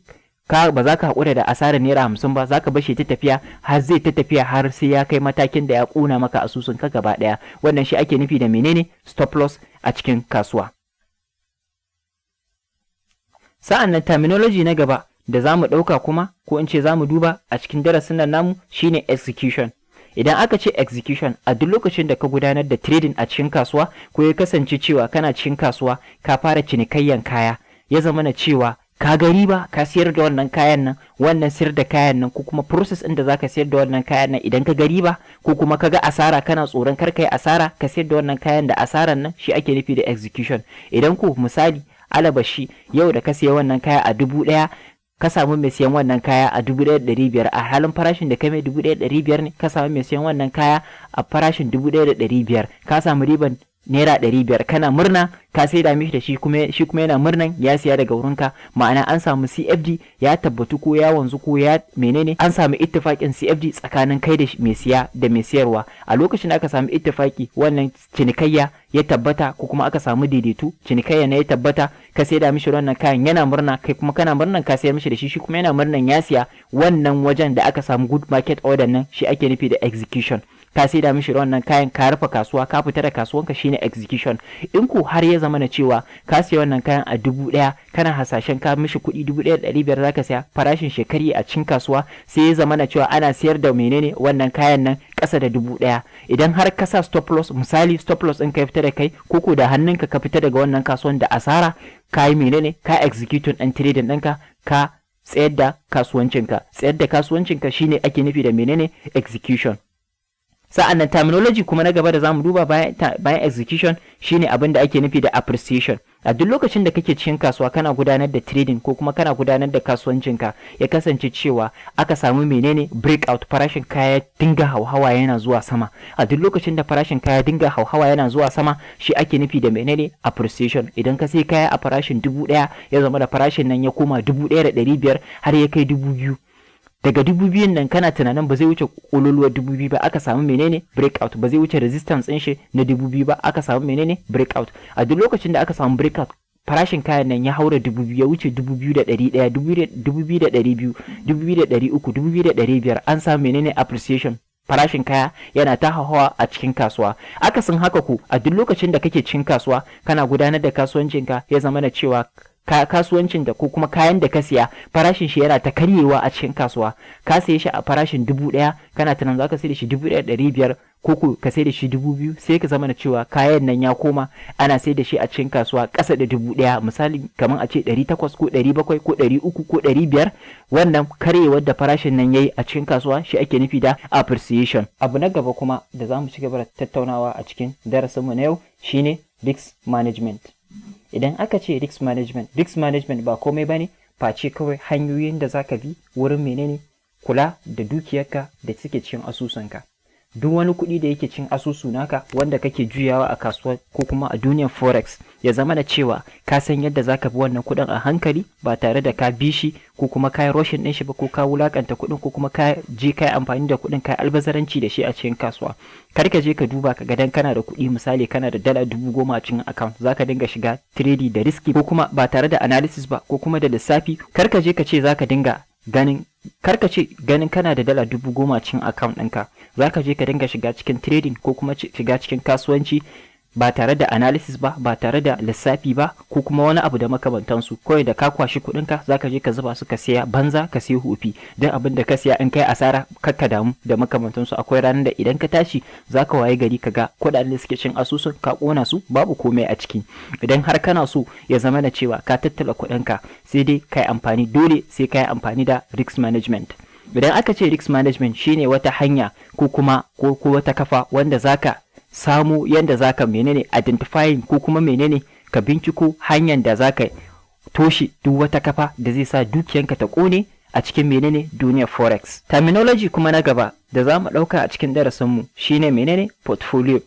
ka ba za ka haƙura da asarar naira 50 ba, za ka bashe ta tafiya, har zai ta tafiya har sai ya kai matakin da ya ƙuna maka asusun ka gaba ɗaya. Wannan shi ake nufi da menene? Stop loss a cikin kasuwa. Sa'an nan terminology na gaba da za mu ɗauka kuma, ko in ce za mu duba a cikin darasin nan namu, shine execution. Idan aka ce execution, a duk lokacin da ka gudanar da trading a cikin kasuwa, ko ya kasance cewa kana cikin kasuwa ka fara cinikayyan kaya, ya zama na cewa ka ga riba, ka siyar da wannan kayan nan, wannan siyar da kayan nan ko kuma process ɗin da zaka siyar da wannan kayan nan, idan ka ga riba ko kuma ka ga asara, kana tsoron kar kai asara, ka siyar da wannan kayan da asaran nan, shi ake nufi da execution. Idan ko misali alabashi yau da ka siya wannan kaya a 1000, ka samu mai siyan wannan kaya a 1500, a halin farashin da ka mai 1500 ne, ka samu mai siyan wannan kaya a farashin 1500, ka samu riban naira 500. Kana murna ka saida mishi da shi, kuma shi kuma yana murnan ya siya daga wurinka. Ma'ana an samu CFD ya tabbatu ko ya wanzu ko ya menene, an samu ittifakin CFD tsakanin kai da mai siya da mai siyarwa. A lokacin da aka samu ittifaki, wannan cinikayya ya tabbata, ko kuma aka samu daidaito, cinikayya na ya tabbata, ka saida mishi wannan kayan, yana murna, kai kuma kana murnan ka sayar mishi da shi, shi kuma yana murnan ya siya. Wannan wajen da aka samu good market order nan, shi ake nufi da execution. Ka saida mishi wannan kayan, ka rufe kasuwa, ka fita da kasuwanka, shine execution. In ko har ya zama na cewa ka siya wannan kayan a 1000, kana hasashen ka mishi kuɗi 1500 zaka siya, farashin shekari a cikin kasuwa, sai ya zama na cewa ana siyar da menene, wannan kayan nan ƙasa da 1000, idan har ka sa stop loss, misali stop loss ɗin ka fita da kai, ko ko da hannunka ka fita daga wannan kasuwan da asara, ka yi menene? Ka execute ɗin trading ɗinka, ka tsayar da kasuwancinka. Tsayar da kasuwancinka shine ake nufi da menene? Execution. Sa'an nan terminology kuma na gaba da zamu duba bayan execution shine abin da ake nufi da appreciation. A duk lokacin da kake cikin kasuwa kana gudanar da trading ko kuma kana gudanar da kasuwancinka, ya kasance cewa aka samu menene? Breakout. Farashin kaya dinga hauhawa yana zuwa sama. A duk lokacin da farashin kaya dinga hauhawa yana zuwa sama, shi ake nufi da menene? Appreciation. Idan ka sai kaya a farashin 1000, ya zama da farashin nan ya koma 1500, har ya kai 2000, daga 2000 nan kana tunanin ba zai wuce kololuwar 2000 ba, aka samu menene? Breakout. Ba zai wuce resistance ɗin shi na 2000 ba, aka samu menene? Breakout. A duk lokacin da aka samu breakout, farashin kayan nan ya haura 2000, ya wuce 2100, 2200, 2300, 2500, an samu menene? Appreciation. Farashin kaya yana ta hauhawa a cikin kasuwa. Akasin haka ku, a duk lokacin da kake cikin kasuwa kana gudanar da kasuwancinka, ya zama da cewa kasuwancin da ko kuma kayan da ka siya, farashin shi yana ta karyewa a cikin kasuwa. Ka saye shi a farashin 1000, kana tunanin zaka sai da shi 1500 ko ko ka sai da shi 2000, sai ka zama da cewa kayan nan ya koma ana sai da shi a cikin kasuwa ƙasa da 1000, misali kamar a ce 800 ko 700 ko 300 ko 500. Wannan karyewar da farashin nan yayi a cikin kasuwa, shi ake nufi da appreciation. Abu na gaba kuma da za mu ci gaba da tattaunawa a cikin darasinmu na yau shine risk management. Idan aka ce risk management, risk management ba komai bane face kawai hanyoyin da zaka bi wurin menene? Kula da dukiyarka da suke cikin asusunka. Duk wani kuɗi da yake cin asusu naka wanda kake juyawa a kasuwa ko kuma a duniyar forex, ya zama da cewa ka san yadda zaka bi wannan kuɗin a hankali ba tare da ka bi shi ko kuma ka yi rushing ɗin shi ba, ko ka wulakanta kuɗin, ko kuma ka je ka yi amfani da kuɗin ka yi albazaranci da shi a cikin kasuwa. Kar ka je ka duba ka ga dan kana da kuɗi, misali kana da $10,000 a cikin account, zaka dinga shiga trading da risky ko kuma ba tare da analysis ba ko kuma da lissafi. Kar ka je ka ce zaka dinga ganin, kar ka ce ganin kana da $10,000 cikin account ɗinka, za ka je ka dinga shiga cikin trading ko kuma shiga cikin kasuwanci ba tare da analysis ba, ba tare da lissafi ba, ko kuma wani abu da makamantansu. Kawai da ka kwashi kuɗinka, za ka je ka zuba su, ka siya banza, ka siya hufi. Don abin da ka siya, in kai asara kakka damu da makamantansu. Akwai ranar da idan ka tashi za ka waye gari ka ga kuɗaɗen da suke cin asusun ka ƙona su, babu komai a ciki. Idan har kana so ya zama na cewa ka tattala kuɗinka, sai dai ka yi amfani, dole sai ka yi amfani da risk management. Idan aka ce risk management, shine wata hanya ko kuma ko wata kafa wanda zaka samu yanda zaka menene identifying ko kuma menene ka binciko hanyar da zaka toshe duk wata kafa da zai sa dukiyanka ta kone a cikin menene duniyar forex. Terminology kuma na gaba da za mu ɗauka a cikin darasinmu shine menene portfolio.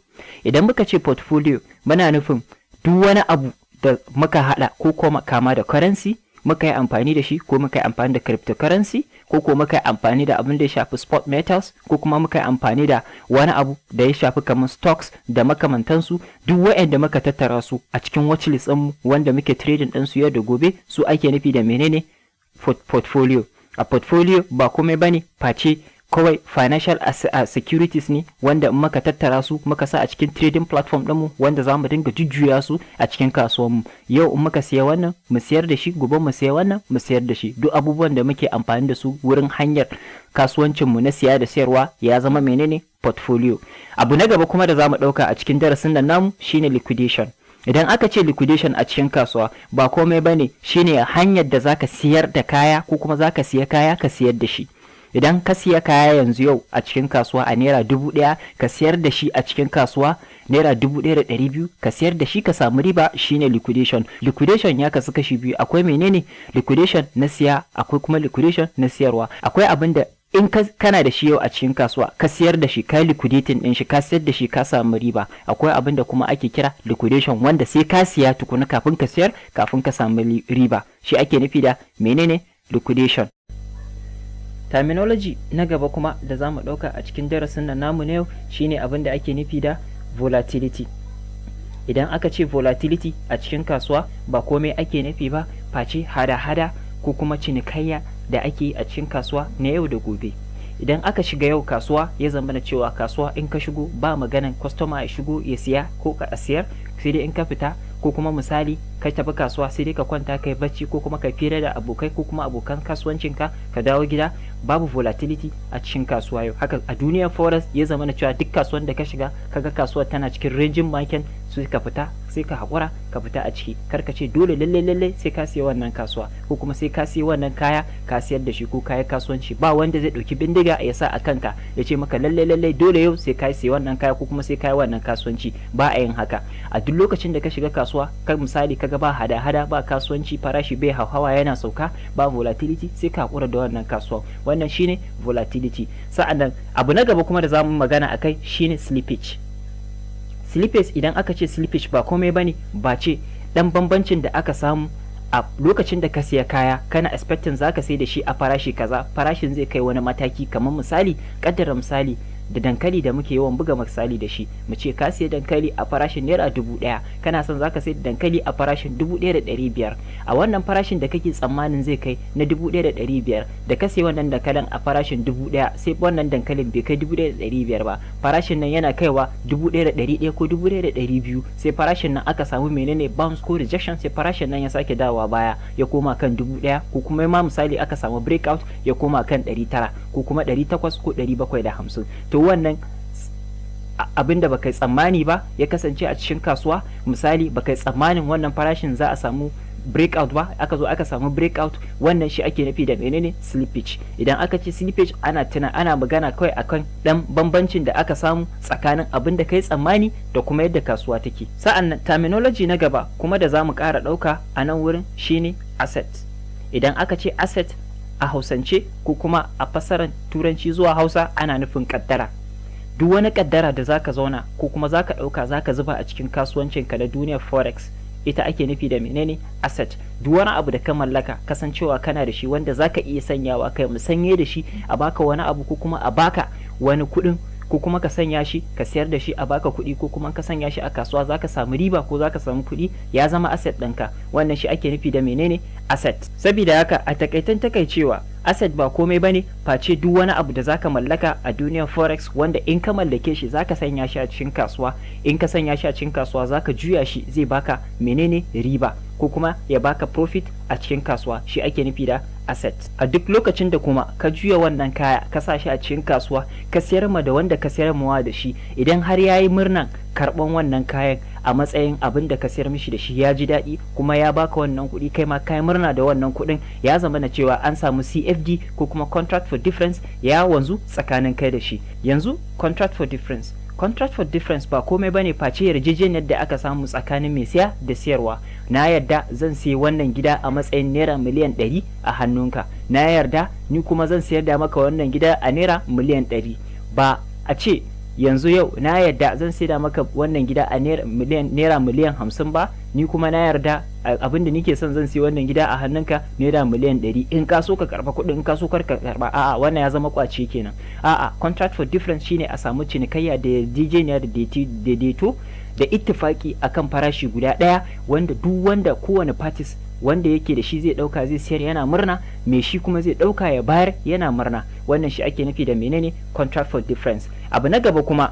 Idan muka ce portfolio, muna nufin duk wani abu da muka haɗa ko kuma kama da currency muka yi amfani da shi, ko muka yi amfani da cryptocurrency, ko muka yi amfani da abin da ya shafi spot metals, ko kuma muka yi amfani da wani abu da ya shafi kamar stocks da makamantansu. Duk waɗanda muka tattara su a cikin watchlist ɗinmu wanda muke trading ɗinsu yau da gobe, su ake nufi da menene portfolio. A portfolio ba komai bane face kawai financial securities ne wanda in muka tattara su muka sa a cikin trading platform ɗinmu, wanda za mu dinga jujjuya su a cikin kasuwanmu. Yau in muka siya wannan, mu siyar da shi, gobe mu siya wannan, mu siyar da shi. Duk abubuwan da muke amfani da su wurin hanyar kasuwancinmu na siya da siyarwa ya zama menene portfolio. Abu na gaba kuma da za mu ɗauka a cikin darasin nan namu shine liquidation. Idan aka ce liquidation a cikin kasuwa, ba komai bane, shine hanyar da zaka siyar da kaya ko kuma zaka siya kaya ka siyar da shi. Idan ka siya kaya yanzu yau a cikin kasuwa a ₦1,000, ka siyar da shi a cikin kasuwa ₦1,200, ka siyar da shi ka samu riba, shine liquidation. Liquidation ya kasu kashi biyu: akwai menene liquidation na siya, akwai kuma liquidation na siyarwa. Akwai abin da in ka kana da shi yau a cikin kasuwa, ka siyar da shi, ka liquidating din shi, ka siyar da shi, ka samu riba. Akwai abin da kuma ake kira liquidation wanda sai ka siya tukuna kafin ka siyar, kafin ka samu riba. Shi ake nufi da menene liquidation. Terminology na gaba kuma da za mu ɗauka a cikin darasin nan namu na yau shine abin da ake nufi da volatility. Idan aka ce volatility a cikin kasuwa, ba komai ake nufi ba face hada-hada ko kuma cinikayya da ake yi a cikin kasuwa na yau da gobe. Idan aka shiga yau kasuwa, ya zama na cewa kasuwa in ka shigo ba maganan customer ya shigo ya siya ko ka siyar, sai dai in ka fita, ko kuma misali ka tafi kasuwa, sai dai ka kwanta kai bacci ko kuma ka fira da abokai ko kuma abokan kasuwancinka, ka dawo gida, babu volatility a cikin kasuwa yau. Haka a duniyar forex ya zama na cewa duk kasuwan da ka shiga, kaga kasuwar tana cikin ranging market, sai ka fita, sai ka haƙura ka fita a ciki. Kar ka ce dole lalle lalle sai ka siya wannan kasuwa ko kuma sai ka siya wannan kaya ka siyar da shi ko kayan kasuwanci. Ba wanda zai ɗauki bindiga ya sa a kanka ya ce maka lalle lalle dole yau sai ka siya wannan kaya ko kuma sai ka yi wannan kasuwanci. Ba a yin haka. A duk lokacin da ka shiga kasuwa, ka misali kaga ba hada-hada, ba kasuwanci, farashi bai hauhawa yana sauka, ba volatility, sai ka haƙura da wannan kasuwa. Wannan shine volatility. Sa'annan abu na gaba kuma da zamu magana akai shine slippage. Slippage, idan aka ce slippage, ba komai bane ba ce dan bambancin da aka samu a lokacin da ka siya kaya, kana expecting zaka sai da shi a farashi kaza, farashin zai kai wani mataki. Kamar misali, kaddara misali da dankali da muke yawan buga misali da shi, mu ce ka siya dankali a farashin ₦1,000, kana son zaka sai da dankali a farashin 1,500. A wannan farashin da kake tsammanin zai kai na 1,500, da ka siya wannan dankalin a farashin 1,000, sai wannan dankalin bai kai 1,500 ba. Farashin nan yana kaiwa 1,100 ko 1,200, sai farashin nan aka samu menene bounce ko rejection, sai farashin nan ya sake dawowa baya ya koma kan 1,000, ko kuma ma misali aka samu breakout ya koma kan 900 ko kuma 800 ko 750. To wannan abin da baka yi tsammani ba ya kasance a cikin kasuwa, misali baka yi tsammanin wannan farashin za a samu breakout ba, aka zo aka samu breakout, wannan shi ake nufi da menene slippage. Idan aka ce slippage, ana tuna ana magana kawai akan dan bambancin da aka samu tsakanin abin da kai tsammani da kuma yadda kasuwa take. Sa'an nan terminology na gaba kuma da zamu ƙara ɗauka a nan wurin shine asset. Idan aka ce asset a Hausance ko kuma a fasarar Turanci zuwa Hausa, ana nufin kaddara. Duk wani abu da yake cikin asusun ka wanda kake juyawa a cikin kasuwa, Duk wani kaddara da zaka zauna ko kuma zaka ɗauka zaka zuba a cikin kasuwancinka na duniyar forex, ita ake nufi da menene? Asset. Duk wani abu da ka mallaka, kasancewa kana da shi, wanda zaka iya sanyawa kai musanye da shi a baka wani abu, ko kuma a baka wani kuɗin, ko kuma ka sanya shi ka sayar da shi a baka kuɗi, ko kuma ka sanya shi a kasuwa zaka samu riba ko zaka samu kuɗi, ya zama asset ɗinka. Wannan shi ake nufi da menene? Asset. Saboda haka, a takaitan takaicewa, asset ba komai bane face duk wani abu da zaka mallaka a duniyar forex, wanda in ka mallake shi zaka sanya shi a cikin kasuwa. In ka sanya shi a cikin kasuwa, zaka juya shi, zai baka menene? Riba, ko kuma ya baka profit a cikin kasuwa. Shi ake nufi da asset. A duk lokacin da kuma ka juya wannan kaya, ka sa shi a cikin kasuwa, ka sayar ma da wanda ka sayar mawa da shi, idan har yayi murnan karban wannan kayan a matsayin abin da ka sayar mishi da shi, ya ji daɗi kuma ya baka wannan kuɗi, kai ma kai murna da wannan kuɗin, ya zama na cewa an samu CFD ko kuma contract for difference ya wanzu tsakanin kai da shi. Yanzu contract for difference ba komai bane face yarjejeniyar da aka samu tsakanin mai siya da siyarwa. Na yarda zan sayi wannan gida a matsayin naira miliyan 100 a hannunka. Na yarda ni kuma zan sayar da maka wannan gida a naira miliyan 100. Ba a ce yanzu yau na yarda zan saida maka wannan gida a naira miliyan 50 ba, ni kuma na yarda abin da nike son zan siya wannan gida a hannunka naira miliyan 100, in ka so ka karba kuɗin, in ka so kar ka karba. A'a, wannan ya zama kwace kenan. A'a, contract for difference shine a samu cinikayya da yarjejeniya da daidaito da ittifaki akan farashi guda ɗaya, wanda duk wanda kowane parties wanda yake da shi zai dauka zai sayar yana murna, mai shi kuma zai dauka ya bayar yana murna. Wannan shi ake nufi da menene? Contract for difference. Abu na gaba kuma,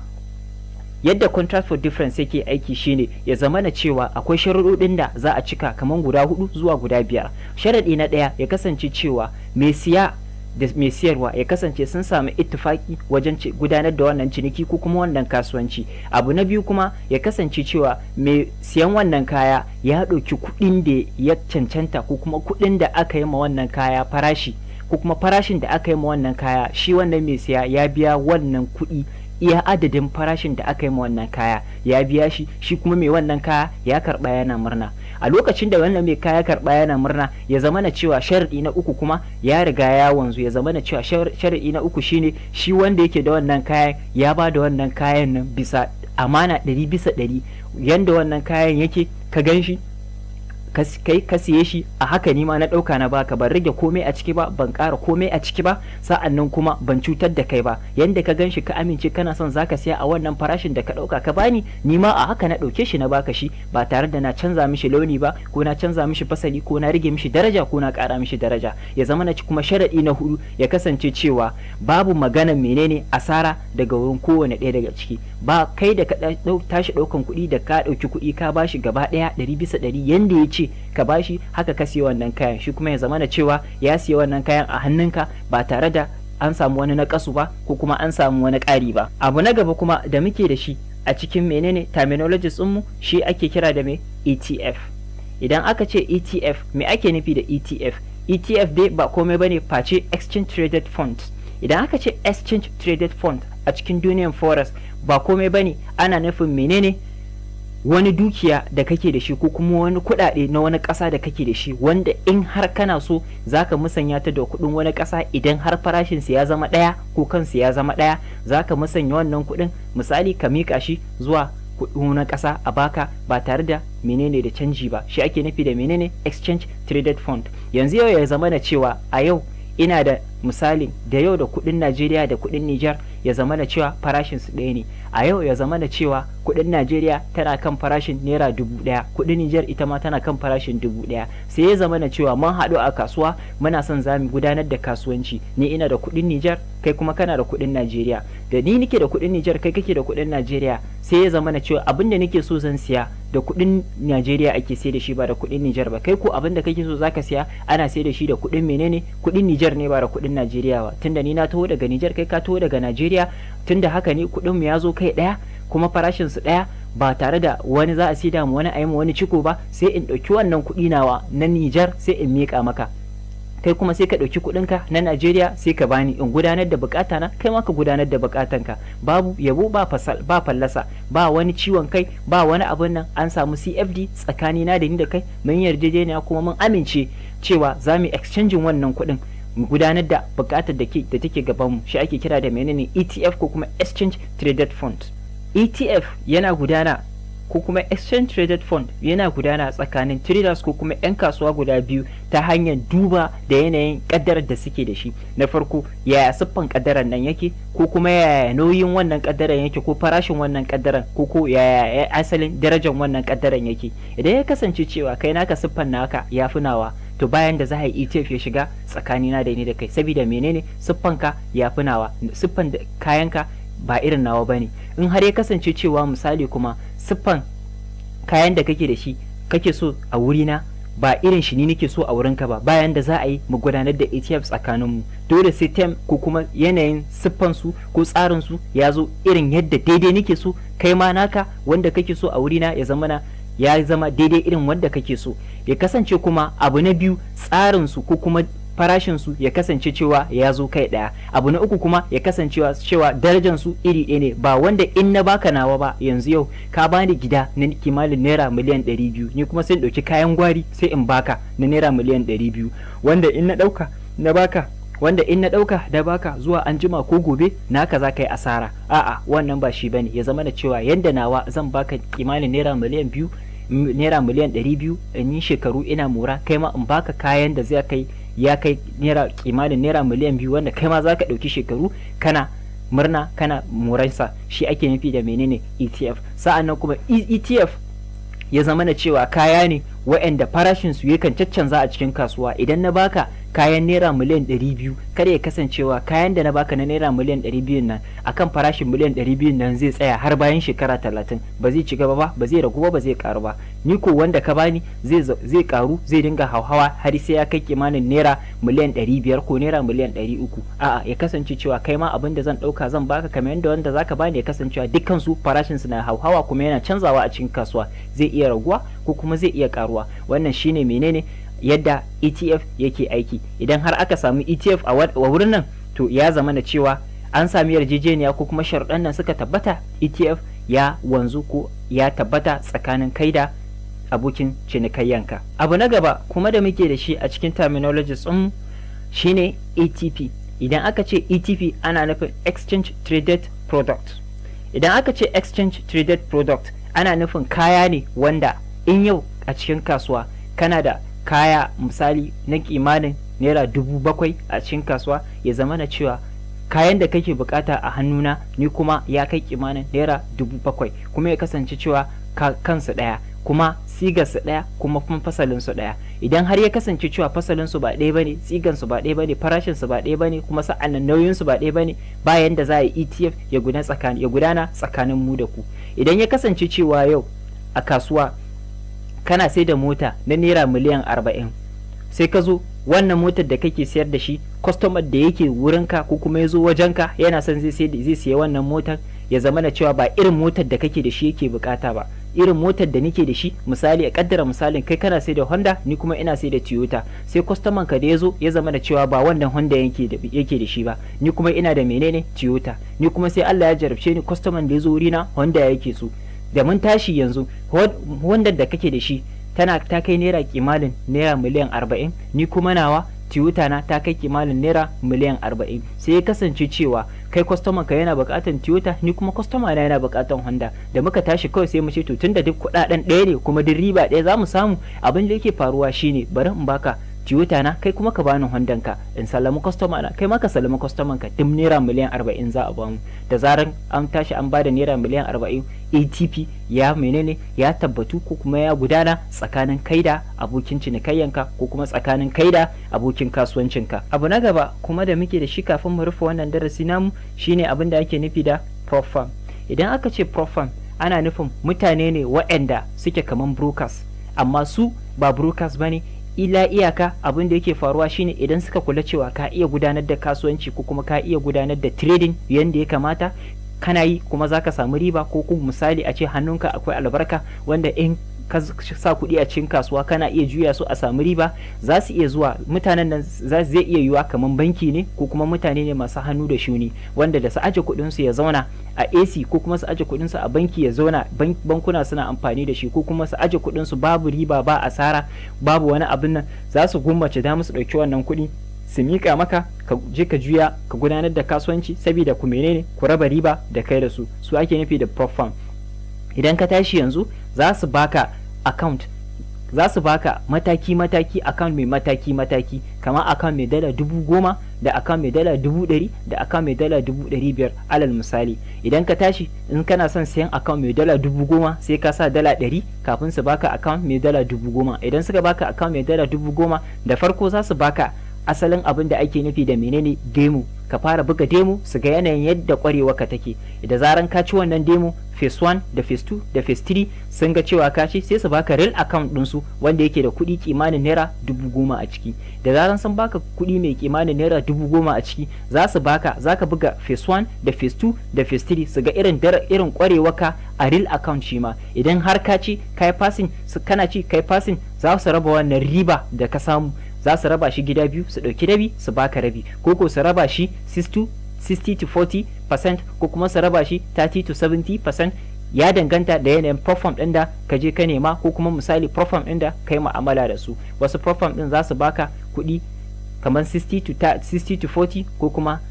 yadda contract for difference yake aiki shine ya zama na cewa akwai sharuɗoɗin da za a cika kamar guda hudu zuwa guda biyar. Sharaɗi na ɗaya, ya kasance cewa mai siya da mai siyarwa ya kasance sun samu ittifaki wajen gudanar da wannan ciniki ko kuma wannan kasuwanci. Abu na biyu kuma, ya kasance cewa mai siyan wannan kaya ya ɗauki kuɗin da ya cancanta, ko kuma kuɗin da aka yi ma wannan kaya farashi, ko kuma farashin da aka yi ma wannan kaya, shi wannan mai siya ya biya wannan kuɗi iya adadin farashin da aka yi ma wannan kaya ya biya shi. Shi kuma mai wannan kaya ya karɓa yana murna. A lokacin da wannan mai kaya karɓa yana murna, ya zama na cewa sharadi na uku kuma ya riga ya wanzu. Ya zama na cewa sharadi na uku shine shi wanda yake da wannan kayan ya ba da wannan kayan nan bisa amana 100%. Yanda wannan kayan yake ka gan shi kai ka siye shi, a haka ni ma na ɗauka na baka. Ban rage komai a ciki ba, ban ƙara komai a ciki ba, sa'an nan kuma ban cutar da kai ba. Yanda ka gan shi ka amince kana son zaka siya a wannan farashin da ka ɗauka ka bani, ni ma a haka na ɗauke shi na baka shi, ba tare da na canza mishi launi ba, ko na canza mishi fasali, ko na rage mishi daraja, ko na ƙara mishi daraja. Ya zama na ci kuma sharaɗi na hudu, ya kasance cewa babu magana menene? Asara daga wurin kowane ɗaya daga ciki. Ba kai da ka tashi ɗaukan kuɗi, da ka ɗauki kuɗi ka bashi gaba ɗaya 100%, yanda ya ce ka bashi haka ka siya wannan kayan, shi kuma ya zama na cewa ya siya wannan kayan a hannunka ba tare da an samu wani naƙasu ba ko kuma an samu wani ƙari ba. Abu na gaba kuma da muke da shi a cikin menene terminologies mu, shi ake kira da me? ETF. Idan aka ce ETF, me ake nufi da ETF? ETF dai ba komai bane face exchange traded fund. Idan aka ce exchange traded fund a cikin duniyan forex, ba komai bane, ana nufin menene? Wani dukiya da kake da shi, ko kuma wani kuɗaɗe na wani ƙasa da kake da shi, wanda in har kana so zaka musanya ta da kuɗin wani ƙasa. Idan har farashin su ya zama ɗaya ko kansu ya zama ɗaya, zaka musanya wannan kuɗin, misali ka miƙa shi zuwa kuɗin na ƙasa a baka ba tare da menene da canji ba. Shi ake nufi da menene? Exchange traded fund. Yanzu yau ya zama na cewa a yau ina da misalin da yau da kuɗin Najeriya da kuɗin Nijar ya zama na cewa farashin su ɗaya ne. A yau ya zama na cewa kuɗin Najeriya tana kan farashin naira 1000, kuɗin Nijar ita ma tana kan farashin 1000. Sai ya zama na cewa mun haɗu a kasuwa, muna son za mu gudanar da kasuwanci. Ni ina da kuɗin Nijar, kai kuma kana da kuɗin Najeriya. Da ni nike da kuɗin Nijar, kai kake da kuɗin Najeriya, sai ya zama na cewa abin da nake so zan siya da kuɗin Najeriya ake sai da shi, ba da kuɗin Nijar ba. Kai ko abin da kake so zaka siya ana sai da shi da kuɗin menene? Kuɗin Nijar ne, ba da kuɗin Najeriya ba. Tunda ni na taho daga Nijar, kai ka taho daga Najeriya, tunda haka ne kuɗin mu ya zo kai ɗaya kuma farashin su ɗaya, ba tare da wani za a saida mu wani a yi mu wani ciko ba, sai in ɗauki wannan kuɗi nawa na Nijar sai in miƙa maka. Kai kuma sai ka ɗauki kuɗinka na Najeriya sai ka bani in gudanar da bukata na, kai ma ka gudanar da bukatanka. Babu yabo ba fasal ba fallasa, ba wani ciwon kai, ba wani abun nan. An samu CFD tsakani na da ni da kai, mun yarjejeniya kuma mun amince cewa za mu exchanging wannan kuɗin. Mu gudanar da bukatar da take gaban mu. Shi ake kira da menene? ETF ko kuma exchange traded fund. ETF yana gudana, ko kuma exchange traded fund yana gudana tsakanin traders ko kuma 'yan kasuwa guda biyu ta hanyar duba da yanayin kaddarar da suke da shi. Na farko, yaya siffan kaddarar nan yake, ko kuma yaya nauyin wannan kaddarar yake, ko farashin wannan kaddarar, ko yaya asalin darajar wannan kaddarar yake. Idan ya kasance cewa kai naka siffan naka ya fi nawa, to bayan da za a yi ETF ya shiga tsakanina da ni da kai. Saboda menene? Siffanka ya fi nawa, siffan kayanka ba irin nawa bane. In har ya kasance cewa misali kuma siffan kayan da kake da shi kake so a wurina ba irin shi ni nake so a wurinka ba, bayan da za a yi mu gudanar da ETF tsakaninmu. Dole sai term ko kuma yanayin siffan su ko tsarin su ya zo irin yadda daidai nake so, kai ma naka wanda kake so a wurina ya zama na ya zama daidai irin wanda kake so ya kasance. Kuma abu na biyu, tsarin su ko kuma farashin su ya kasance cewa ya zo kai daya. Abu na uku kuma, ya kasance cewa darajar su iri ɗaya ne. Ba wanda in na baka nawa ba, yanzu yau ka bani gida na kimanin naira miliyan 200, ni kuma sai in ɗauki kayan gwari sai in baka na naira miliyan 200, wanda in na ɗauka na baka, wanda in na ɗauka da baka, zuwa an jima ko gobe naka za ka yi asara. A'a, wannan ba shi bane. Ya zama da cewa yanda nawa zan baka kimanin naira miliyan 2, naira miliyan 200, in yi shekaru ina mora, kai ma in baka kayan da zai kai ya kai naira kimanin naira miliyan 2, wanda kai ma za ka ɗauki shekaru kana murna kana moransa. Shi ake nufi da menene? ETF. Sa'an nan kuma ETF ya zama na cewa kaya ne wa'anda farashin su yakan caccanza a cikin kasuwa. Idan na baka kayan naira miliyan 200, kada ya kasancewa kayan da na baka na naira miliyan 200 nan akan farashin miliyan 200 nan zai tsaya har bayan shekara 30, ba zai ci gaba ba, ba zai ragu ba, ba zai karu ba. Ni ko wanda ka bani zai karu, zai dinga hauhawa har sai ya kai kimanin naira miliyan 500 ko naira miliyan 300. A'a, ya kasance cewa kai ma abin da zan dauka zan baka kamar yadda wanda zaka bani, ya kasancewa dukkan su farashin su na hauhawa kuma yana canzawa a cikin kasuwa, zai iya raguwa ko kuma zai iya karuwa. Wannan shine menene? Yadda ETF yake aiki. Idan har aka samu ETF a wurin nan, to ya zama na cewa an sami yarjejeniya ko kuma sharuɗan nan suka tabbata, ETF ya wanzu ko ya tabbata tsakanin kai da abokin cinikayyanka. Abu na gaba kuma da muke da shi a cikin terminologies ɗin shine ETP. Idan aka ce ETP, ana nufin exchange traded product. Idan aka ce exchange traded product, ana nufin kaya ne wanda in yau a cikin kasuwa kana da kaya misali na kimanin naira 7,000 a cikin kasuwa, ya zama na cewa kayan da kake bukata a hannuna ni kuma ya kai kimanin naira 7,000, kuma ya kasance cewa kansu ɗaya, kuma sigarsu ɗaya, kuma fasalinsu ɗaya. Idan har ya kasance cewa fasalinsu ba ɗaya bane, sigansu ba ɗaya bane, farashinsu ba ɗaya bane, kuma sa'an nan nauyinsu ba ɗaya bane, bayan da za a yi ETF ya gudana tsakanin mu da ku. Idan ya kasance cewa yau a kasuwa kana sai da mota na naira miliyan 40, sai ka zo wannan motar da kake sayar da shi, customer da yake wurinka ko kuma ya zo wajenka yana son zai siya wannan motar, ya zama na cewa ba irin motar da kake da shi yake bukata ba, irin motar da nake da shi. Misali, a kaddara misalin kai kana sai da Honda, ni kuma ina sai da Toyota, sai customer ka da ya zo ya zama da cewa ba wannan Honda yake da shi ba, ni kuma ina da menene? Toyota. Ni kuma sai Allah ya jarabce ni, customer da ya zo wurina Honda yake so. Da mun tashi yanzu, Honda da kake da shi tana ta kai naira kimanin naira miliyan 40, ni kuma nawa Toyota na ta kai kimanin naira miliyan 40. Sai ya kasance cewa kai kwastoman ka yana buƙatar Toyota, ni kuma kwastoma na yana buƙatar Honda. Da muka tashi kawai sai mu ce, to, tunda duk kuɗaɗen ɗaya ne kuma duk riba ɗaya za mu samu, abin da yake faruwa shine bari in baka Toyota na, kai kuma ka bani Hondan ka, in sallami kwastoma na, kai ma ka sallami kwastoman ka, duk naira miliyan 40 za a bamu. Da zaran an tashi an bada naira miliyan 40, ETP ya menene? Ya tabbatu ko kuma ya gudana tsakanin kai da abokin cinikayyanka ko kuma tsakanin kai da abokin kasuwancinka. Abu na gaba kuma da muke da shi kafin mu rufe wannan darasi namu shine abin da ake nufi da prop firm. Idan aka ce prop firm, ana nufin mutane ne waɗanda suke kaman brokers, amma su ba brokers bane. Ila iyaka abin da yake faruwa shine idan suka kula cewa ka iya gudanar da kasuwanci ko kuma ka iya gudanar da trading yadda ya kamata, kana yi kuma za ka samu riba, ko kuma misali a ce hannunka akwai albarka, wanda in ka sa kuɗi a cikin kasuwa kana iya juya su a samu riba, za su iya zuwa mutanen nan, za zai iya yiwa kamar banki ne ko kuma mutane ne masu hannu da shuni, wanda da su aje kuɗin su ya zauna a AC ko kuma su aje kuɗin su a banki ya zauna, bankuna suna amfani da shi, ko kuma su aje kuɗin su babu riba ba asara babu wani abin nan, za su gummace da su ɗauki wannan kuɗi. Su miƙa maka, ka je ka juya, ka gudanar da kasuwanci, saboda ku menene, ku raba riba da kai da su. Su ake nufi da prop firm. Idan ka tashi yanzu, za su baka account, za su baka mataki-mataki, account mai mataki-mataki, kamar account mai $10,000, da account mai $100,000, da account mai $500,000, alal misali. Idan ka tashi, in kana son sayan account mai $10,000, sai ka sa $100 kafin su baka account mai $10,000. Idan suka baka account mai $10,000, da farko za su baka asalin abin da ake nufi da menene, demo. Ka fara buga demo, su ga yanayin yadda kwarewa ka take. Da zaran ka ci wannan demo, phase 1 da phase 2 da phase 3, sun ga cewa ka ci, sai su baka real account ɗinsu wanda yake da kuɗi kimanin ₦10,000 a ciki. Da zaran sun baka kuɗi mai kimanin ₦10,000 a ciki, za su baka, za ka buga phase 1 da phase 2 da phase 3, su ga irin kwarewa ka a real account shi ma. Idan har ka ci, kai passing, kana ci kai passing, za su raba wannan riba da ka samu, za su raba shi gida biyu, su ɗauki rabi su baka rabi, ko ko su raba shi 60 to 40%, ko kuma su raba shi 30 to 70%. Ya danganta da yanayin prop firm ɗin da ka je ka nema, ko kuma misali prop firm ɗin da ka yi mu'amala da su. Wasu prop firm ɗin za su baka kuɗi kamar 60 to 40, ko kuma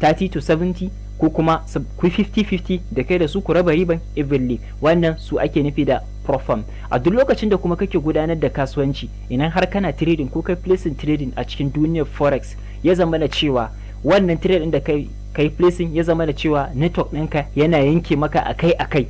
30 to 70, ko kuma ku 50-50 da kai da su, ku raba riban evenly. Wannan su ake nufi da prop firm. A duk lokacin da kuma kake gudanar da kasuwanci, idan har kana trading ko kai placing trading a cikin duniyar forex, ya zama da cewa wannan trade din da kai placing, ya zama da cewa network ɗinka yana yanke maka akai-akai,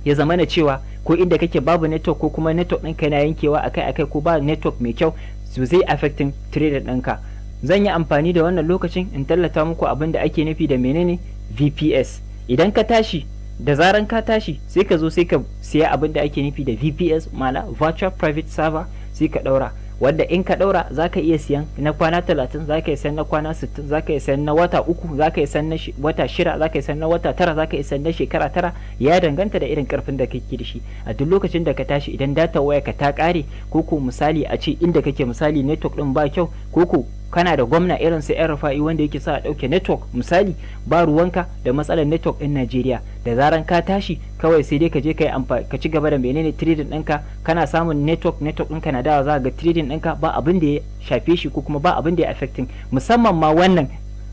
ya zama da cewa ko inda kake babu network, ko kuma network ɗinka yana yankewa akai-akai, ko ba network mai kyau, so zai affecting trading ɗinka. Zan yi amfani da wannan lokacin in tallata muku abin da ake nufi da menene, VPS. Idan ka tashi, da zaran ka tashi, sai ka zo sai ka siya abin da ake nufi da VPS, ma'ana virtual private server, sai ka daura, wanda in ka daura za ka iya siyan na kwana 30, za ka iya siyan na kwana 60, za ka iya siyan na wata 3, za ka iya siyan na wata 6, za ka iya siyan na wata 9, za ka iya siyan na shekara 9. Ya danganta da irin karfin da kake da shi. A duk lokacin da ka tashi, idan data waya ka ta kare, ko ko misali a ce inda kake misali network din ba kyau, ko ko kana da gwamna irin su El-Rufai wanda yake sa a ɗauke network misali, ba ruwanka da matsalar network ɗin Najeriya. Da zaran ka tashi, kawai sai dai ka je ka yi amfani, ka ci gaba da menene, trading ɗinka. Kana samun network, network ɗinka na dawa, za ga trading ɗinka ba abin da ya shafe shi, ko kuma ba abin da ya affecting. Musamman ma wannan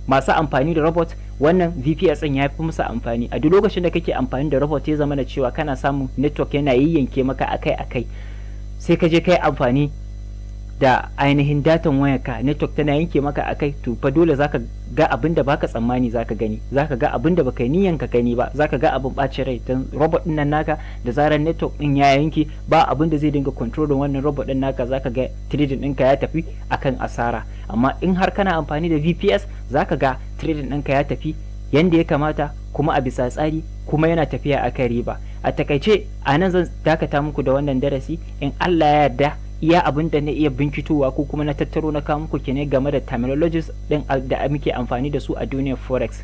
masu amfani da robot, wannan VPS ɗin ya fi musu amfani. A duk lokacin da kake amfani da robot, ya zama da cewa kana samun network yana yayyanke maka akai-akai, sai ka je ka yi amfani da ainihin datan wayarka, network tana yanke maka akai, to fa dole zaka ga abin da baka tsammani zaka gani, zaka ga abin da baka niyan ka gani ba, zaka ga abin bacin rai. Dan robot din nan naka, da zarar network din ya yanke, ba abin da zai dinga control wannan robot din naka, zaka ga trading ɗinka ya tafi akan asara. Amma in har kana amfani da VPS, zaka ga trading ɗinka ya tafi yanda ya kamata, kuma a bisa tsari, kuma yana tafiya akan riba. A takaice, a nan zan dakata muku da wannan darasi. In Allah ya yarda, iya abin da na iya binkitowa ko kuma na tattaro na kawo muku kenan game da terminologies din da muke amfani da su a duniyar forex.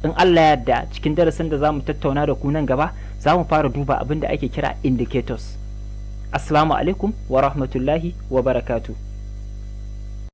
In Allah ya yarda, cikin darasin da zamu tattauna da ku nan gaba, za mu fara duba abin da ake kira indicators. Assalamu alaikum wa rahmatullahi wa barakatuh.